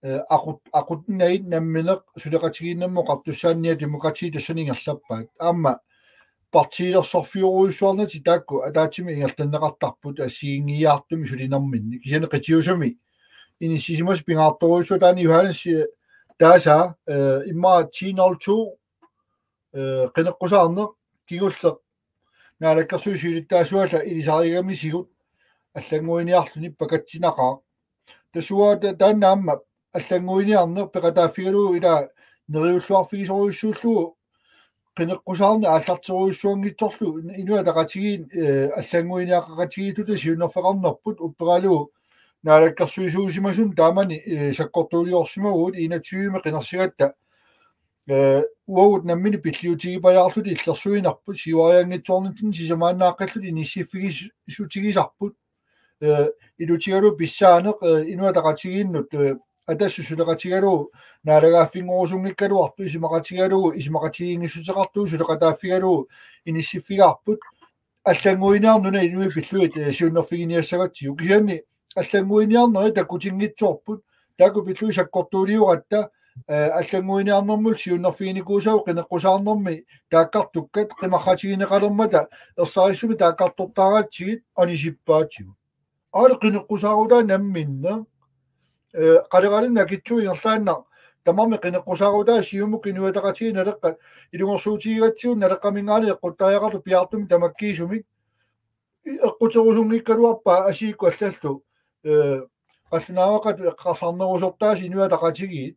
eh, aqut-, aqutsinnaat nammineq suleqatigiinnermut oqartussaanniat demokrati tassani ingerlappaat. Aamma partiilersorfiorujussuarnatik taakku ataatsimik ingerlanneqartarput assigiinngiiaartumik sulinerminni. Kisianni qitiusumi inissisimasut pingaartorujussuupput. Taanna Johannes, eh, taasaa, eh, immaqa ti nul to, eh, qineqqusaarneq kingulleq naalakkersuisut siulittaasuata ilisarigamisigut allannguiniarluni pakatsinaqaaq. Tassa uanga ta-, taanna aamma allannguiniarneq peqataaffigalugu ila neriulluarfigisorujussuullugu qineqqusaarneq aallarterujussuanngitsorlu Inuit Ataqatigiit, eh, allannguiniaqaqatigiittut siunnerfeqarnerput upperalugu naalakkersuisuusimasut taamani, eh, sakkortuuliorsimavugut enogtyvemi qinersigatta, eh, uagut nammineq pilliutigipajaarluta illersuinerput siuarianngitsoornitsinni sisamaannaaqqilluta inissiffigissutigisarput. Eh, ilutigalugu pissaaneq, eh, Inuit Ataqatigiinnut, eh, Atassut suleqatigalugu naalagaaffinngorusunngikkaluartoq isumaqatigalugu isumaqatigiinngissuteqartugut suleqataaffigalugu inissiffigaarput. Allannguiniarneq una inuit pillugit, eh, siunnerfiginiassagatsigu. Kisianni allannguiniarnerit takkutinngitsoorput. Taakku pillugit sakkortuulioratta, eh, allannguiniarnermut siunnerfiginikuusagut qineqqusaarnermi taakkartukkat qimarratigineqalermata ersarissumik taakkartortaaratsigit anisippaatigut. Aali qineqqusaarutaa namminneq. Eh, qaleqalinnik akitsuut ingerlaannaq tamarmik qineqqusaarutaa Siumukkut Inuit Ataqatigiit Naleqqat ilungersuutigigatsigu Naleqqaminngaanniit eqquttariaqartut piaartumik tamakkiisumik. I-, eqquterusunngikkaluarpaa asiikkut allallu, eh, qallunaavaqqatut eqqarsarnerusortaasa Inuit Ataqatigiit,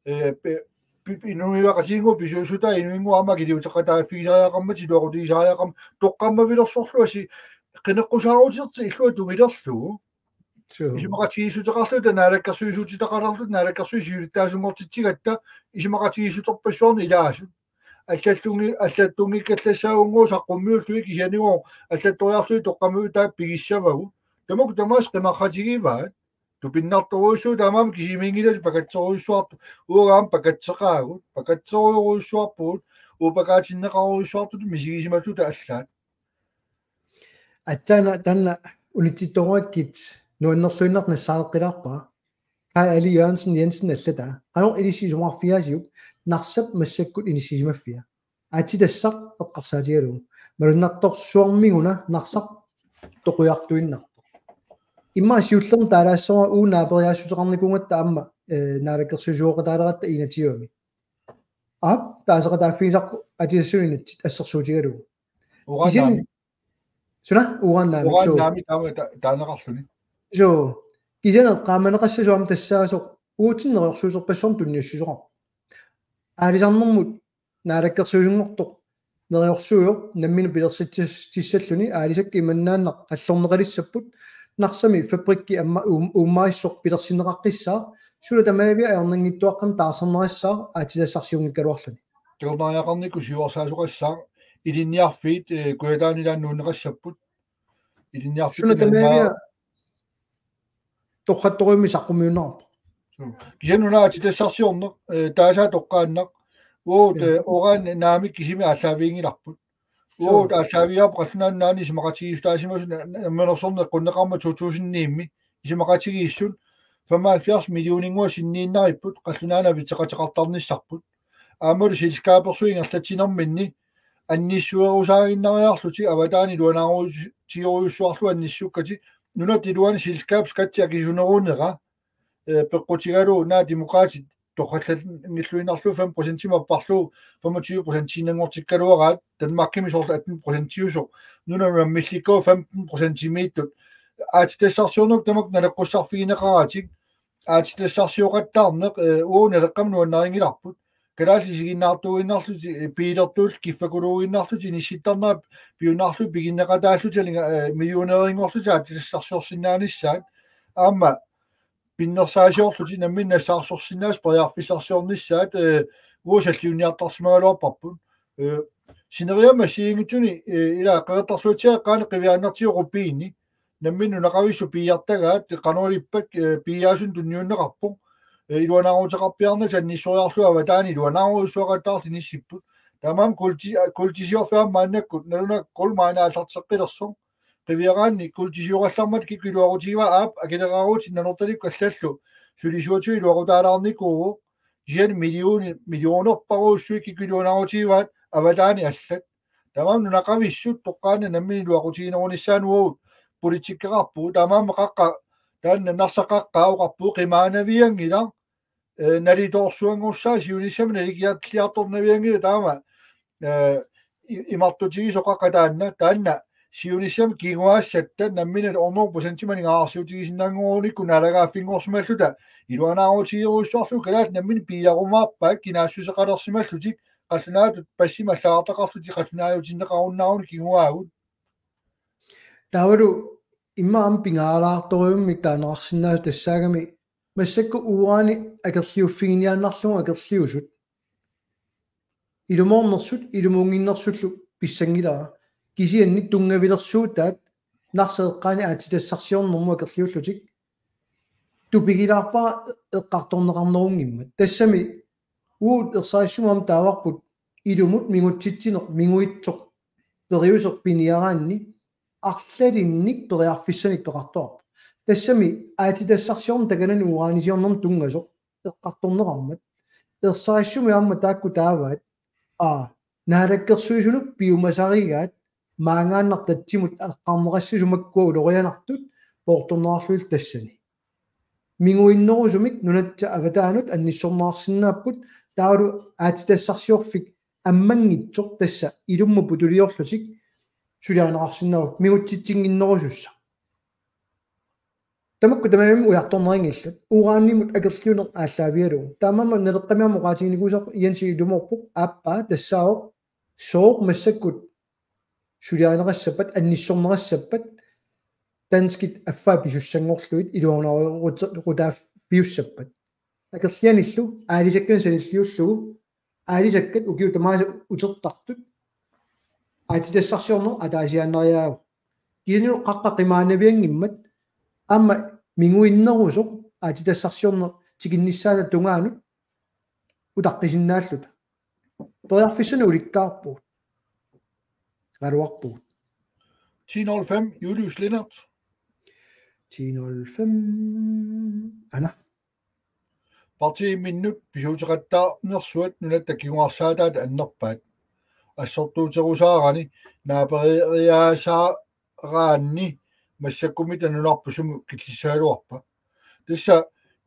eh, pe-, pi-, Inuit Ataqatigiinngooq pisuussutaa inuinnguit aamma akiliuteqataaffigisariaqarmatik iluaqutigisariaqarmatik toqqammavilersorlugu asi qineqqusaarutertik illuatungilerlugu. Suu. Isumaqatigiissuteqarluta naalakkersuisuutitaqalerluta naalakkersuisut siulittaasunngortitsigatta isumaqatigiissuterpassuarnik ilaasut. Allattunngi-, allattunngikkallassagunngooq saqqummiullugit kisianigooq allattoriarlugit toqqammavittaaq pigissavagut. Tamakku tamaasa qimarratigivaat. Tupinnartorujussuuvoq taamaammat kisimiinngilagut pakatserujussuartut. Uagut aamma pakatseqaagut. Pakatserujorujussuarpugut. Uagut pakaatinneqarujussuartutut misigisimalluta allaat. Aatsaat taanna unitsittoruakkit nuannerluinnaq nassaareqqilaarpara. Kaj Ali Jørgensen Jensen allataa. Qanoq ilissi isumaqarfigaasiuk Narsap massakkut inissisimaffia? Aatsitassaq eqqarsaatigalugu. Malunnartorsuarmiguna Narsaq toqujartuinnartoq. Immaqa siullermik taalaassavara uagut naaperiaassuteqarnikuugatta aamma, eh, naalakkersuisooqataaleratta enogtyvemi. Aap, taaseqataaffigisarput aatsitassunut inatsit assersuutigalugu. Uran Kisianni naamik. Suna? Uran naamik, suu. Uran naamik taama ta-, taaneqarluni. Suu. Kisianni eqqaamaneqassasut aamma tassaasoq uatsinnut neriorsuuterpassuarnik tunniussisoqarpoq. Aalisarnermut naalakkersuisunngortoq neriorsuivoq nammineq pilersitsis-, tissalluni aalisakkat imannaannaq qallorneqalissapput Narsami fabrikki aamma uum-, uummarissoq pilersinneqaqqissaaq suna tamaaviat ajornanngitsuaqqamik taarserneqassaaq aatsitassarsiunngikkaluarluni. Takornariaqarnikkut siuarsaasoqassaaq ilinniarfiit, eh, Kujataani ilaanni nuunneqassapput. Ilinniarfiit Suna tamaaviat torrattorujussuarmik saqqummiunneqarpoq. Suu. Kisianni una aatsitassarsiorneq, eh, taasaa toqqaannaq. Uagut, Ja. eh, uran naamik kisimi aallaaviginngilarput. Suu. Uagut aallaavigaarput qallunaat nunaanni isumaqatigiissutaasimasut na-, na-, namminersorneq eqqunneqarmat to tusind ni-mi isumaqatigiissut femoghalvfjerds millioninnguaq sinniinnaripput, qallunaanavitseqateqartarnissarput. Aammalu selskabersuit ingerlatsinerminni annissuerusaaginnariarlutik avataani iluanaarutigerujussuarlugu annissukkatik, nunat iluani selskabsskatsi akisunerunera, eh, peqqutigalugu naak Demokraatit torrallanngilluinnarlugu fem procentimik apparlugu femogtyve procentiinnanngortikkaluaraat, Danmarkimi soorlu atten procentiusoq, nunap unammillikkut femten procentimiittut. Aatsitassarsiorneq tamakku naleqqussarfigineqaratik, aatsitassarsioqattaarneq, eh, uagut naleqqamik nuannarinngilarput. Kalaallit isiginnaartuuginnarlutik, eh, biilertuullutik, kiffakuluuginnarlutik, inissittarnerat piunnaarlugu piginneqataallutik, eh, millionærinngorlutik aatsitassarsiorsinnaanissaat. Aamma pinnersaasiorlutik namminneq nassaarsorsinnaasoq periarfissarsiornissaat, eh, uagut salliunniartarsimagaluarparput. Eh, sineriammi assigiinngitsuni, eh, ila Qeqertarsuatsiaat eqqaani qiviaannartigu Rubini, nammineq nunaqavissut piiartagaat, qanoq ilippakka, eh, piiaasunut tunniunneqarpoq, eh, iluanaaruteqarpiarnatik annissoriarlugu avataani iluanaarujussuaqattaarlutik inissipput. Taamaammat kuulti-, kuultisiorfik aamma maannakkut, nalunakkut kuulmaana aallarteqqilersoq. Qiviaraanni kuultisioqallarmat kikkut iluaqutigivaat, aap, akileraarutit Nanortalikkut allallu sulisuatigut iluaqutaalaarnikuuvoq, kisianni millioni-, millionerparujussuit kikkut iluanaarutigivaat avataani allat. Taamaammat nunaqavissut toqqaannaq nammineq iluaqutiginerunissaannut uagut politikkeqarpugut, taamaammat qaqqaq, taanna Narsaq qaqqaq oqarpoq qimaanavianngilaq, eh, nalitoorsuanngussaaq siunissami nalikiarliartornavianngilaq taama, eh, i-, imartutigisoq qaqqaq taanna, taanna siunissami kinguaassatta nammineq hundrede procent maningaarsiutigisinnaanngorunikku naalagaaffinngorsimalluta iluanaarutigerujussuarlugu kalaallit namminneq piiarumaarpaat kinaassuseqalersimallutik qallunaatut passimik allagartaqarlutik qallunaajutinneqarunnaarunik kinguaagut. Taavalu immaqa aamma pingaartorujummik taaneqarsinnaasoq tassaagami massakkut uurani akerliuffiginiaannarlugu akerliusut. Ilumoornersut, ilumuunnginnersullu pissanngilara. Kisianni tunngavilersuutaat Narsap eqqaani aatsitassarsiornermut akerliullutik. Tupigilaarpara eqqartorneqarnerunngimmat. Tassami uagut ersarissumik aamma taavarput ilumut mingutsitsineq, minguitsoq, periuseq piniaraanni arlalinnik periarfissanik peqartoqarpoq. Tassami aatsitassarsiorneq takanani uranisiornermut tunngasoq eqqartorneqarmat. Ersarissumik aamma taakku taavaat, aa, naalakkersuisunut piumasarigaat maangaannaq tatsimut eqqarneqassasut makkua ulorianartut poortorneqarlugit tassani. Minguinnerusumik nunatta avataanut annissorneqarsinnaapput, taavalu aatsitassarsiorfik ammanngitsoq tassa ilummut putuliorlutik suliarineqarsinnaavoq mingutsitsinnginnerusussaq. Tamakku tamarmik ujartorneqanngillat. Uranimut akerliuneq aallaavigalugu. Taamaammat Naleqqami aamma oqaatiginikuusarpoq Jensi ilumoorpoq, aappaa tassaavoq sooq massakkut suliarineqassappat, annissorneqassappat, danskit affaa pisussanngorlugit iluanaarutaaffiussappat. Akerlianillu aalisakkanik sanilliullugu, aalisakkat ukiut tamaasa utertartut aatsitassarsiorneq ataasiaannariaavoq. Kisianni qaqqaq qimaanavianngimmat aamma minguinnerusoq aatsitassarsiorneq tikinnissaata tungaanut utaqqisinnaalluta. Periarfissanik ulikkaarpugut. Qaluarpugut. Ti nul fem, Julius Lennert. Ti nul fem. Ana. Partiiminnut pisuuteqattaarnersuat nunatta kinguarsaataata annerpaat. Assortuuterusaarani naaperiaasaaraanni massakkumita nunarput sumut killissagaluarpa? Tassa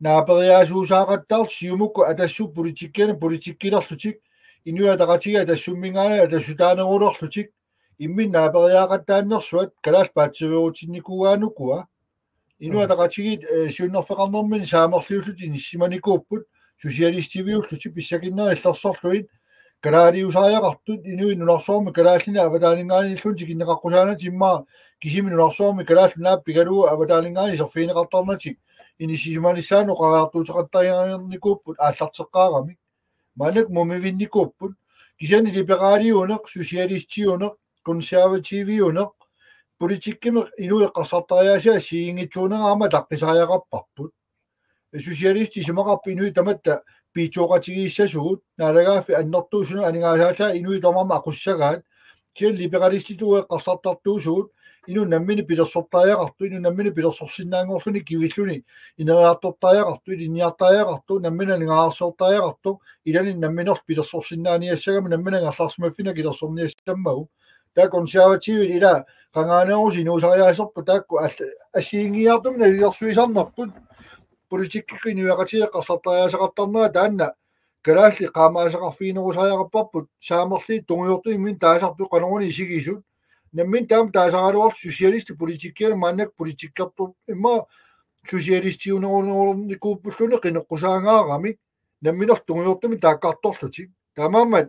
naaperiaasuusaaqattaarlutik Siumukkut Atassut politikkiani politikkilerlutik, Inuit Ataqatigiit Atassumminngaanniit atassutaanerulerlutik, imminut naaperiaaqattaarnersuat kalaallit paatsiveerutinnikuugaat ukua. Inuit Ataqatigiit, eh, siunnerfeqarnermini saamerliullutik inissisimanikuupput, socialistiviullutik, pissakinnerit illersorlugit, kalaaliusariaqartut, inuit nunarsuarmi kalaallinik avataaninngaanniilluunniit tikinneqaqqusaanatik immaqa kisimi nunarsuarmi kalaallit naappigalugu avataaninngaanniit iserfigineqartarnatik inissisimanissaannut oqariartuuteqattariaqarnikuupput aallarteqqaaramik. Maannakkut mumivinnikuupput, kisianni liberaliuneq, socialistiuneq, konservativiuneq, politikkimi inuit eqqarsartariaaseq assigiinngitsuunera aamma ataqqisariaqarparput. Socialistit isumaqarput inuit tamatta piitsoqatigiissasugut, naalagaaffik annertuusunut aningaasaataa inuit tamarmik aqussagaat, kisianni liberalistit uagut eqqarsartartuusugut, Inuk nammineq pilersortariaqartoq, inuk nammineq pilersorsinnaanngorluni kivilluni ineriartortariaqartoq, ilinniartariaqartoq, nammineq aningaasarsiortariaqartoq, ilaanni nammineq pilersorsinnaaniassagami, nammineq angerlarsimaffinnut akilersorniassammagu. Taava konservativit ila qangaanerusoq inuusariaaserput taakku all-, assigiinngiiartumik nalilersuisarnerput. Politikkikkut inuiaqatigiit eqqarsartariaaseqartarnerat taanna kalaallit qaamaasaqarfiginerusariaqarparput, saamerliit tungujortumik taasartut qanoruna isigisut. Nammineq taama taasaraluartut socialistit politikkianut maannakkut politikkertut immaqa socialistiunerunikuuppulluni qineqqusaangaaramik nammineq tungujortumik taakkartorlutik. Taamaammat,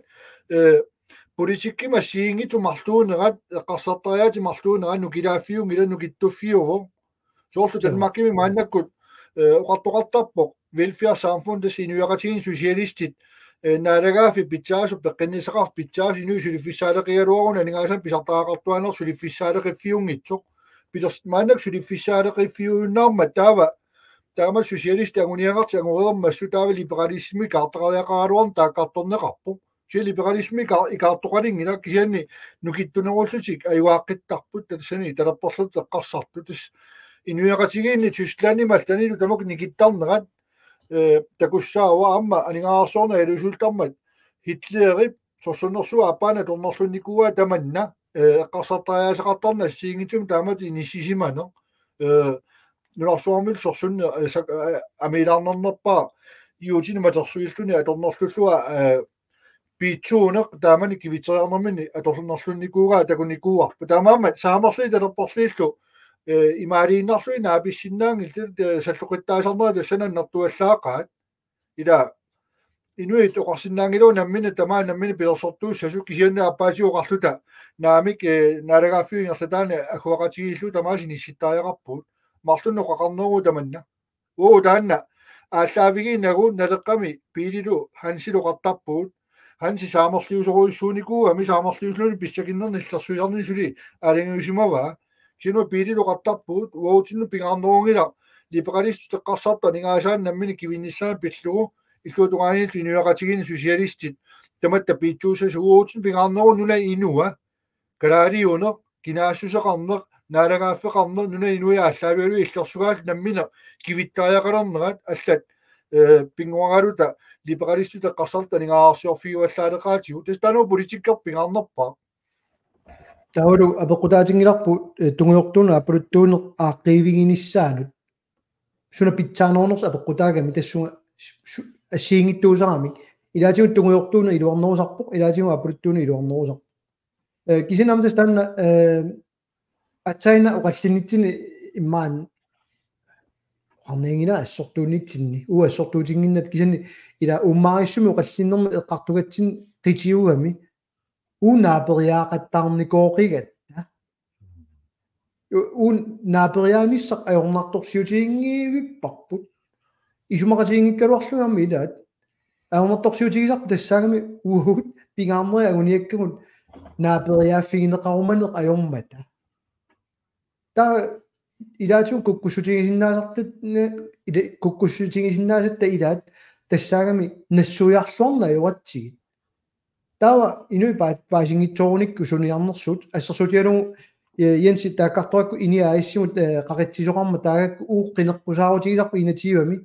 eh, politikkimi assigiinngitsut marluunerat, eqqarsartariaatit marluunerat nukilaaffiunngilaq, nukittuffiuvoq. Soorlu Joo. Danmarkimi maannakkut, eh, oqartoqartarpoq velfærdssamfund, tassa inuiaqatigiinni socialistit, eh, naalagaaffik pitsaasut, peqqinnissaqarfik pitsaasoq, inuit suliffissaaleqigaluaruni aningaasanik pisartagaqartuaaneq suliffissaaleqiffiunngitsoq. Pilers-, maannakkut suliffissaaleqiffiujunnaarmat taava, taama socialistit anguniagartik angoreermassuk, taava liberalismi ikaartariaqaraluarneq taakkartorneqarpoq. Kisianni liberalismi ika-, ikaartoqalinngilaq, kisianni nukittunerullutik ajugaaqqittarput, tassani talerperlertut eqqarsartut. Tassa inuiaqatigiinni Tysklandimi allanilu tamakku nikittarnerat, eh, takussaavoq aamma aningaasarsiorneq ilusultarmat Hitlerip sorsunnersuup aappaanut atornerlunnikuuaa tamanna, eh, eqqarsartariaaseqartarneq assigiinngitsumik taamatut inissisimaneq. Eh, nunarsuarmilu sorsunneq, eh, sak-, eh, amiilaarnarnerpaaq juutinik matersuilluni atornerlullunga, eh, piitsuuneq taamani kivitseriarnermini atornerlunnikuugaa takunikuuarput. Taamaammat saamerliit talerperliillu, eh, imaaliinnarlugit naapissinnaanngillat, eh, salloqittaasarnerat tassani annertuallaaqaat. Ila inuit oqarsinnaanngilagut nammineq tamaat nammineq pilersortuussasut, kisianni aappaatigut oqarluta naamik, eh, naalagaaffiup ingerlataani agguaqatigiilluta tamaasa inissittariaqarpugut. Marlunnik oqaqarneruvoq tamanna. Uu, taanna aallaavigiinnagu Naleqqami Biililu Hansilu oqartarpugut. Hansi saamerliusorujussuunikuugami, saamerliusulluunniit pissakinnernik illersuisarnini suli aalajangiusimavaa. Kisianni Biililu oqartarpugut, uagutsinnut pingaarnerunngilaq liberalistit eqqarsartut aningaasaannik nammineq kivinnissaannik pillugu, illuatungaaniillu inuiaqatigiinni socialistit tamatta piitsuussasut, uagutsinnut pingaarneruvoq nunap inua, kalaaliuneq, kinaassuseqarneq, naalagaaffeqarneq, nunap inui aallaavigalugit illersugaallu nammineq kivittariaqalernerat, allat, eh, pinnguaraluta liberalistit eqqarsartut aningaasarsiorfigivallaaleqaatigut. Tassa taanna politikkerput pingaarnerpaaq. Taavalu apeqqutaatinngilarput, eh, tungujortuuneq aappaluttuuneq aaqqiiviginissaanut. Suna pitsaanerunersoq apeqqutaagami tassunga su-, su-, assigiinngitsuusaramik. Ilaatigut tungujortuuneq iluarnerusarpoq, ilaatigut aappaluttuuneq iluarnerusarpoq. Eh, kisianni aamma tassa taanna, eh, aatsaannguaq oqallinnitsinni immaqa oqarnianngilanga assortuunnitsinni. Uagut assortuutinnginnata, kisianni ila uummaarissumik oqallinnermut eqqartugatsinni qitiugami. Uagut naaperiaaqattaarnikooqigatta. U-, uagut naaperiaanissaq ajornartorsiutiginngivipparput. Isumaqatiginngikkaluarlugit aamma ilaat. Ajornartorsiutigisarput tassaagami uagut pingaarnerit anguniakkagut naaperiaaffigineqarumaneq ajormata. Taava ilaatigut kukkussutigisinnaasartat, ila-, kukkussutigisinnaasatta ilaat tassaagami nassuiarluarneq ajoratsigit. Taava inuit paa-, paasinngitsoorunikkut sunniarnersuut, assersuutigalugu, eh, Jensi taakkartorakku INI A/S-imut, eh, qaqitsisoqarmat taagakku uagut qineqqusaarutigisarput enogtyvemi,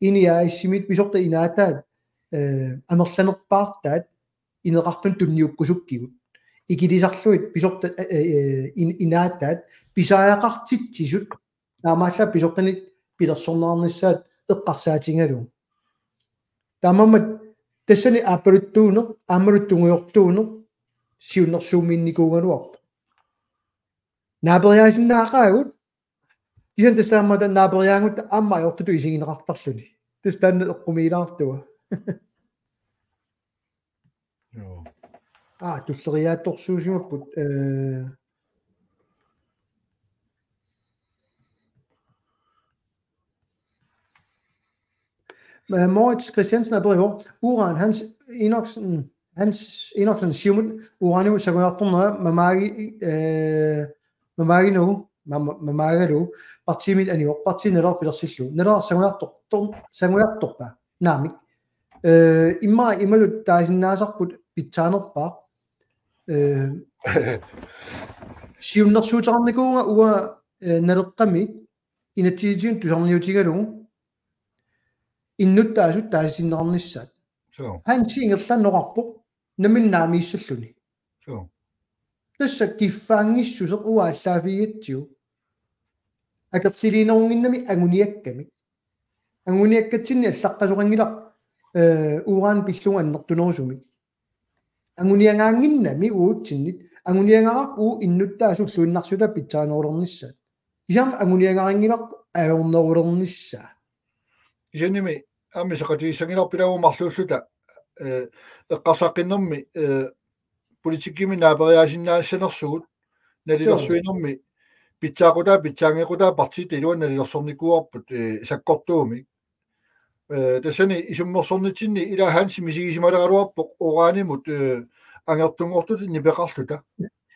INI A/S-imiit pisortat inaataat, eh, amerlanerpaartaat ineqartunut tunniukkusukkigut. Ikilisarlugit pisortat, eh, eh, in-, inaataat pisariaqartitsisut taamaallaat pisortanit pilersorneqarnissaat eqqarsaatigalugu. Taamaammat tassani aappaluttuuneq, aammalu tungujortuuneq siunnersuummiinnikuugaluarpoq. Naaperiaasinnaaqaagut, kisianni tassa aamma taanna naaperiaagut aamma ajortutut isigineqartarluni. Tassa taanna eqqumiilaartua. Joo. Aa, tulleriiaattorsuusimapput, eh. Eh, Moritz Christiansen aperivoq: Uran, Hans Enoksen, Hans Enoksen Siumut uranimut sangujartornera mamaagi-, eh, mamaaginugu, mama-, mamaagalugu, partiimit anivoq, partiit Naleraq pilersillugu. Naleraq sangujartor-, tor-, sangujartorpa? Naamik. Eh, immaqa imatut taasinnaasarput pitsaanerpaaq. Eh. Siunnersuuteqarnikuuvunga uanga, eh, Naleqqami inatsisitigut tusarniutigalugu innuttaasut taasisinneqarnissaat. Suu. Hansi ingerlaannaq oqarpoq nammineq naamiissalluni. Suu. Tassa kiffaanngissuseq uanga aallaaffigigatsigu. Akerliinerunnginnami anguniakkamik. Anguniakkatsinni allaqqasoqanngilaq, eh, uran pillugu annertunerusumik. Anguniagaannginnami uatsinnit, anguniagarput uagut innuttaasut ulluinnarsiutaat pitsaanerulernissaat. Kisianni anguniagarinngilarput ajornerulernissaa. Kisiannimi aamma iseqatigiissanngilarput ilaa uagut marluulluta, eh, eqqarsaqqinnermi, eh, politikkimi naaperiaasinnaanissanersugut, nalilersuinermi, pitsaaqutaa, pitsaanngeqqutaa partiit iluanni nalilersornikuuarput, eh, sakkortuumik. Eh, tassani isummersornitsinni ilaa Hansi misigisimagaluarpoq uranimut, eh, angertunngortutut nipeqarluta.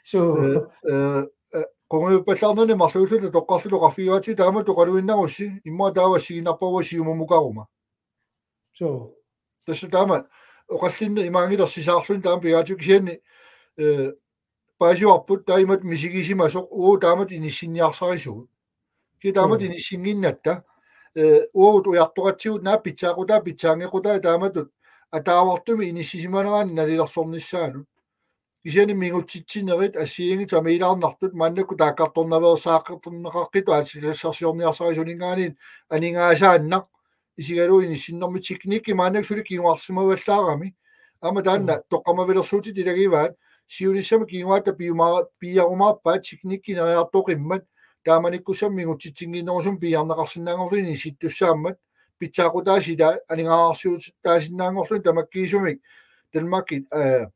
Suu. Eh, eh, eh, qungujuppallaarnani marluulluta toqqarluta oqarfigivatsigu taamatut oqaluinnarussi, immaqa taava assigiinnarpara uanga Siumumukaruma. Suu. Tassa taama oqallinneq imaanngilaq sisaarluni taama pigaatigut kisianni, eh, paasivarput taamatut misigisimasoq uagut taamatut inissinniarsarisugut. Kisianni taamatut, mm, inissinnginnatta, eh, uagut ujartoqatsigut naak pitsaaqutaa pitsaanngeqqutaa taamatut ataavartumik inissisimanerannut nalilersornissaanut. Kisianni mingutsitsinerit assigiinngitsut amiilaarnartut maannakkut taakkartornaveersaaqqitorneqaqqitut aatsitassarsiorniarsarisuninngaanniit aningaasaannaq isigalugu inissinnermi teknikki maannakkut suli kinguarsimavallaarami. Aamma taanna, mm, toqqammavilersuutit ilagivaat siunissami kinguaatta piuma-, piiarumaarpaat teknikki ineriartoqimmat taamanikkussamut mingutsitsinnginnerusumik piiarneqarsinnaanngorluni inissittussaammat pitsaaqutaa silaa aningaasarsiutaasinnaanngorluni tamakkiisumik Danmarkit, eh,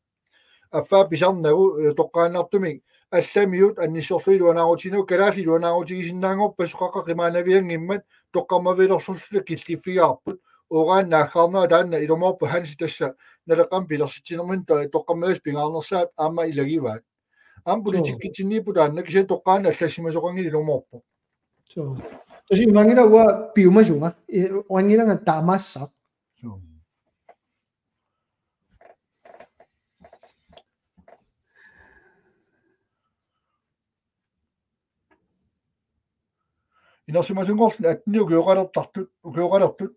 affaa pisarnagu, eh, toqqaannartumik allamiut annissorlugit iluanaarutiginagu kalaallit iluanaarutigisinnaanngorput qaqqaq qimaanavianngimmat toqqammavilersorluta killiffigaarput uran naaggaarnera taanna ilumoorpoq Hansi tassa Naleqqami pilersitsinermini to-, toqqammaviisa pingaarnersaat aamma ilagivaat. Aamma, suu, politikkitsinniippoq taanna kisianni toqqaannaq allassimasoqanngilaq ilumoorpoq. Suu. Tassa imaanngilaq uanga piumasunga, eh, oqanngilanga taamaassaaq. Suu. Inersimasunngorneq attenit ukioqalertartut, ukioqalertut,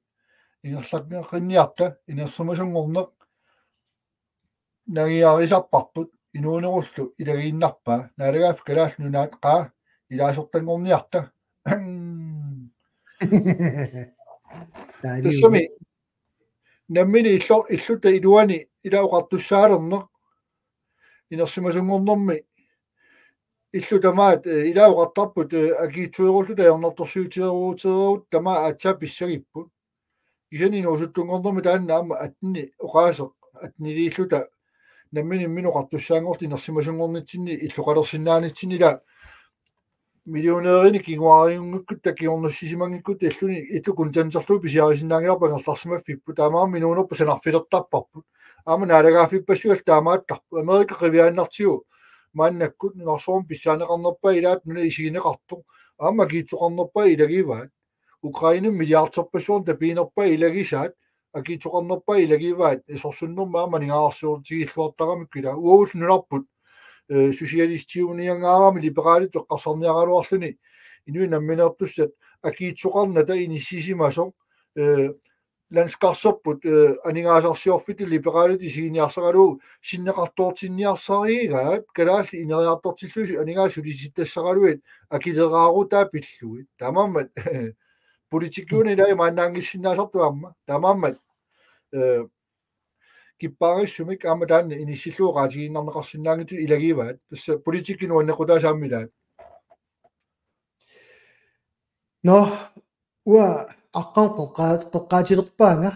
ingerlanneqarniarta, inersimasunngorneq nangiarisarparput, inuunerullu ilagiinnarpaa, naalagaaffik Kalaallit Nunaat qaa, ilaasortanngorniarta. Taali. Tassami, nammineq illu-, illuta iluani ilaa oqartussaalerneq, inersimasunngornermi illuta tamaat, eh, ilaa oqartarput, eh, akiitsuerulluta ajornartorsiuteeruteeruuttut tamaat aatsaat pissagipput. Kisianni inuusuttunngornermi taanna aamma attenit oqaaseq, atteniliilluta nammineq imminut oqartussaanngortut inersimasunngornitsinni illoqalersinnaanitsinni ilaa millionærinik kinguariunngikkutta kingornussisimanngikkuttalu illuni illu kontanterlugit pisiarisinnaanngilarput angerlarsimaffipput, taamaammat inuunerput sanarfilertarparput. Aamma naalagaaffippassuit taamaattarput. Amerika qiviaannartigu maannakkut nunarsuarmi pissaaneqarnerpaat ilaat nunap isigineqartoq. Aamma akiitsoqarnerpaat ilagivaat. Ukrainemi milliarderpassuarnik tapiinerpaat ilagisaat. Akiitsoqarnerpaat ilagivaat, eh, sorsunnermi aamma aningaasarsiutigilluartaramikku ilaa. Uagullu nunarput, eh, socialistiuniangaarami liberaalit eqqarsarniaraluarluni inuit nammineertussat akiitsoqarnata inissisimasoq, eh, landskarserput, eh, aningaasarsiorfittut liberaalit isiginiarsaralugu sinneqartoortinniarsarigaat kalaallit ineriartortillugit aningaasat sulisittassaraluit akileraarutaa pillugit. Taamaammat politikkiuna ilaa imaannaanngissinnaasartoq aamma. Taamaammat, eh, kippaarissumik aamma taanna inissillugu oqaatigiinnarneqarsinnaanngitsut ilagivaat. Tassa politikki nuannequtaasut aamma ilaat. Nå, uanga aqqaneq qeqqa-, qeqqaatilerpaanga.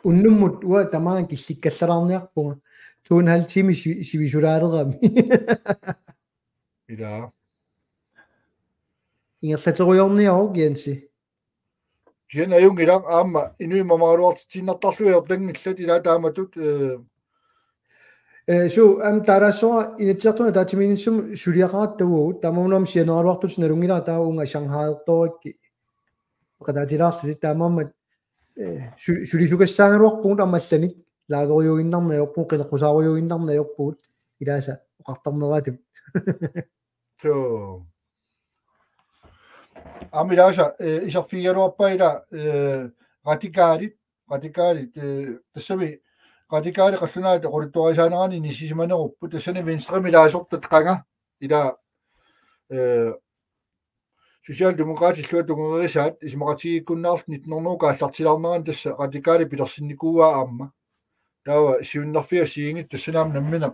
Unnummut uanga tamaanga killikkallalaarniarpunga. To en halv time si-, sivisulaalerami. Ilaa. Ingerlaterujoorniaruk, Jensi. Kisianni ajunngilaq aamma inuit mamaraluartitsiinnartarlugit ajortanngillat ilaa taamatut, eh. Eh, suu, aamma taalaassavara Inatsisartuni ataatsimiinnissamut suliaqaratta uagut, taamaammat sianeraluartutut nalunngilara taava uunga Shanghai-ertorakkit. Peqataatilaarlutik taamaammat, eh, su-, sulisukassaagaluarpugut aamma allanik live-rujuinnarneq ajorpugut, qineqqusaarujuinnarneq ajorpugut, ilaasa oqartarneratut. Joo. Aamma ilaasa, eh, iserfigigaluarpaa ila, eh, radikalit, radikalit, eh, tassami radikalit qallunaat oqaluttuarisaanerani inissisimanerupput, tassani Venstremi ilaasortat qanga ila, eh, Socialdemokraatit illuatungereerisaat isumaqatigiikkunnaarlutik nitten hundrede aallartilaarnerani tassa radikalit pilersinnikuuaa aamma. Taava siunnerfiit assigiinngitsut tassani aamma nammineq.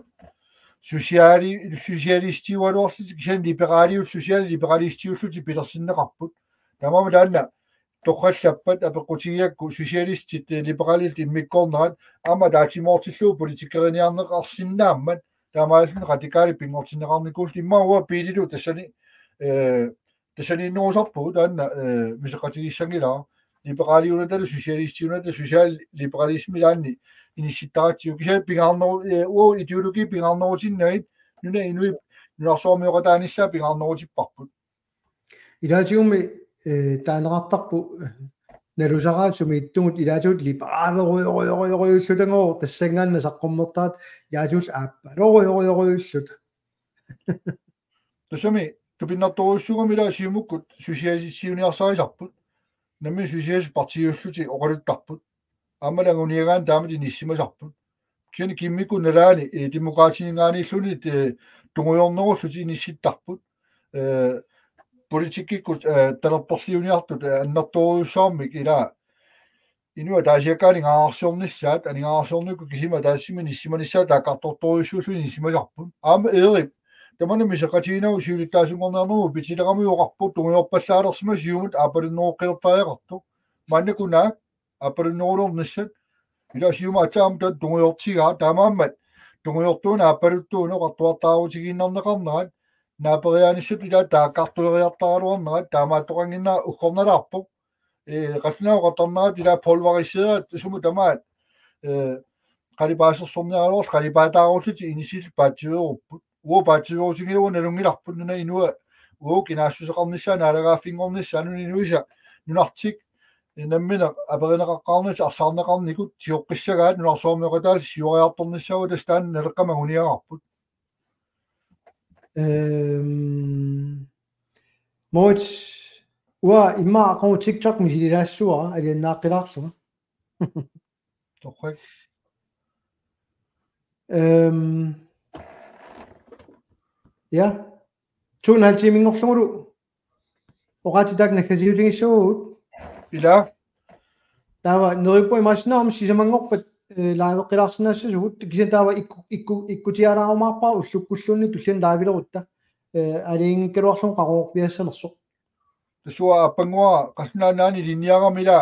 Sociali-, socialistiugaluarlutik kisianni liberaliut, socialliberalistiullutik pilersinneqarput. Taamaammat taanna torrallappat apeqqutigigakku socialistit, eh, liberalilit immikkoornerat aamma ataatsimoortillugu politikeriniarneqarsinnaammat taamaalilluni radikalit pinngortinneqarnikuullutik immaqa uanga Piililu tassani, eh, tassaniinnerusarpugut taanna, eh, miseqatigiissanngilara. Liberaliunatalu socialistiunatalu socialliberalismi ilaanni inissittaratsigu. Kisianni pingaarneru-, eh, uagut ideologi pingaarnerutinnagit nunap inuip nunarsuarmioqataanissaa pingaarnerutipparput. Ilaatigummi, eh, taaneqartarpoq, eh, nalusaraat sumiittugut ilaatigut liberalerujorujorujorujullutagooq tassanngaannaq saqqummertaat ilaatigut aappalorujorujorujulluta. Tassami tupinnartorujussuugami ila Siumukkut socialistiuniarsarisarput. Nammineq socialistisk partiiullutik oqaluttarput. Aammalu anguniagaanni taamatut inissisimasarput. Kisianni kimmikkut nalaani, eh, Demokraatininngaanniilluunniit, eh, tungujornerullutik inissittarput. Eh, politikkikkut, eh, talerperliuniartut, eh, annertoorujussuarmik ila inuit ataasiakkaat aningaasarsiornissaat, aningaasarsiornikkut kisimi ataasimi inissisimanissaat taakkartortorujussuulluni inissisimasarput. Aamma Eerip tamanna miseqatiginagu siulittaasunngorniarnerup pitilerami oqarpoq tungujorpallaalersimasoq Siumut aappalunneroqqilortariaqartoq. Maannakkut naak aappalunnerulernissaat ila Siumup aatsaat aamma taanna tungujortigaa taamaammat tungujortuuneq aappaluttuuneq oqartuartaarutigiinnarneqarnerat naaperiaanissatut ila taakkartueriartaraluarnerat taamaattoqannginnera uggornalaarpoq. Eh, qallunaat oqartarnerat ila pulveriserat sumut tamaat, eh, qalipaasersorniaraluarlutik qalipaataarullutik inissillutik paatsiveerupput. Uagut paatsiveerutigineq uagut nalunngilarput nunap inua uagut kinaassuseqarnissaa naalagaaffinngornissaa nunap inuisa nunartik, eh, nammineq aperineqaqqaarnissaq arsaarneqarnikut sioqqissagaat nunarsuarmioqataallu siuariartornissaa uagut tassa taanna naleqqamik anguniagarput. Ehm, Moritz, uanga immaqa aqagu TikTok misililaassuara aliannaaqqilaarlunga. Torrak. Ehm, ja. To en halv timinngorlugulu oqaatsit taakku naggasiutigissagutsigu. Ila. Taava neriuppunga imaassinnaavoq sisamanngorpat, eh, liveqqilaarsinnaassasugut, kisianni taava ikku-, ikku-, ikkutialaarumaarpara ullukkulluunniit tulliani livelerutta, eh, aalajangiikkaluarlugu qaqugorpiassanersoq. Tassa uanga aappannguara qallunaat nunaanni ilinniarama ila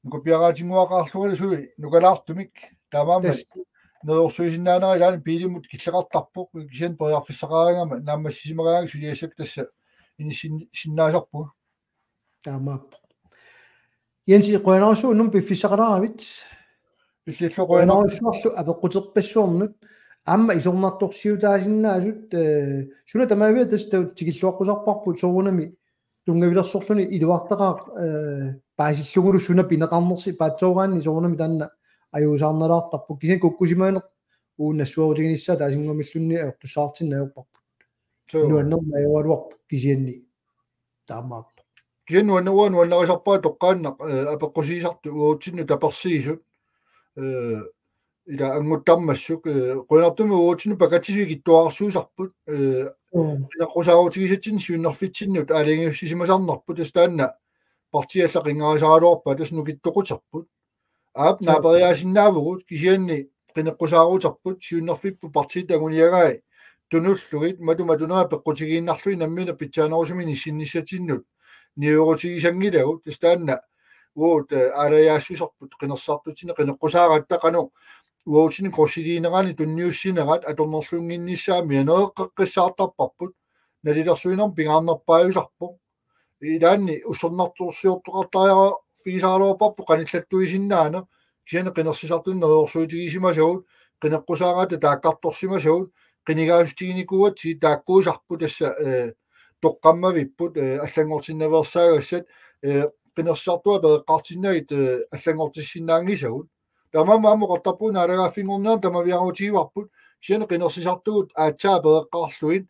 nukappiaraatinnguaqaarlungalu suli nukalaartumik. Taamaammat tassa neriorsuisinnaanera ilaanni Piilimut killeqartarpoq, kisianni periarfissaqaraangama naammassisimagaangat suliassakka tassa inissin-, sinnaasarpunga. Taamaappoq. Jensi, qujanarsuaq unnuk piffissaqalaaravit. Illillu qujanaq. Qujanarsuarlu apeqquterpassuarnut. Aamma isornartorsiutaasinnaasut, eh, suna tamaviat tassa tikilluaqqusarparput soorunami tunngavilersorluni iluartaqaaq, eh, paasillugulu suna pineqarnersi paatsooraanni soorunami taanna ajuusaarnalaartarpoq. Kisianni kukkusimaneq uagut nassuerutiginissaa taasinnguamilluunniit ajortussaatinnagit ajorparput. Suu. Nuannerneq ajoraluarpoq kisianni. Taamaappoq. Kisianni nuanna-, uanga nuannarisarpara toqqaannaq, eh, apeqqusiisartut uatsinnut tapersiisut, eh, ila annguttarmassuk, eh, qujanartumik uatsinnut pakatsisut ikittuararsuusarput, eh, mm, qineqqusaarutigisatsinnik siunnerfitsinnut aalajangiussisimasarnerput tassa taanna partiit allat qinngarisaraluarpaat tassa nukittoquterput. Aap, suu, naaperiaasinnaavugut kisianni qineqqusaaruterput siunnerfipput partiit anguniagai tunullugit matuma tunera peqqutigiinnarlugit nammineq pitsaanerusumik inissinnissatsinnut niuerutigisanngilagut tassa taanna uagut, eh, aalajaassuserput qinersisartutsinnut qineqqusaaratta qanoq uatsinnut kursiliinerani tunniussinerat atornerlunnginnissaa mianereqqeqqissaartarparput nalilersuinermut pingaarnerpaajusarpoq. Ilaanni ussernartorsiortoqartariaqarfigisaraluarparput qanillattuisinnaaneq, kisianni qinersisartunut neriorsuutigisimasugut, qineqqusaaratta taakkartorsimasagut, qinigaassuteqarnikuugatsigit taakkuusarput tassa, eh, toqqammavipput, eh, allanngortinnaveersaagassat, eh, qinersisartunut apereqqaartinnagit, eh, allanngortissinnaanngisagut. Taamaammat aamma oqartarpugut naalagaaffinngorniarneq tamaviaarutigivarput, kisianni qinersisartugut aatsaat apereqqaarlugit,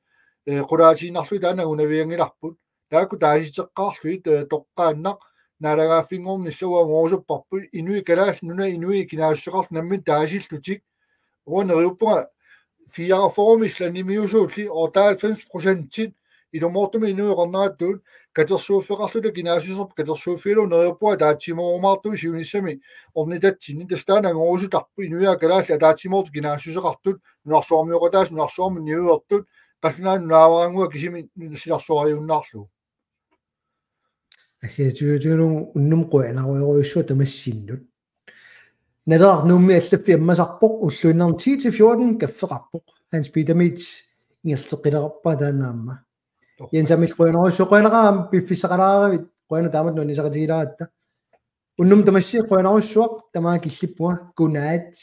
eh, qulaatiinnarlugit taanna angunavianngilarput. Taakku taasiteqqaarlugit, eh, toqqaannaq naalagaaffinngornissaq uagut angorusupparput, inuit kalaallit nunat inuit kinaassuseqartut namminneq taasillutik. Uanga neriuppunga fireogfyrre islandimiusuulli otteoghalvfems procentit ilumoortumik inuit oqarneratut katersuuffeqarluta kinaassuserput, katersuuffigalugu neriuppunga ataatsimoorumaartugut siunissami ornitatsinni. Tassa taanna angorusutarput, inuiaat kalaallit ataatsimoortut kinaassuseqartut, nunarsuarmioqataasut, nunarsuarmi niuertut, qallunaat nunaavaraannguaq kisimi silarsuariunnaarlugu. Assigiinngitsuunuku unnuk qujanarujorujussuaq tamassinnut. Naleraq Nuummi allaffik ammasarpoq, ulluinnarni ti til fjorten kaffeqarpoq. Hans Peter Meets ingerlateqqilerpaa taanna aamma. Jens Emil, qujanarujussuaq, qujanaqaaq aamma piffissaqalaaravit, qujanaq taamatut nuannisaqatigileratta. Unnuk tamassi qujanarujussuaq, tamaat killippunga, godnat.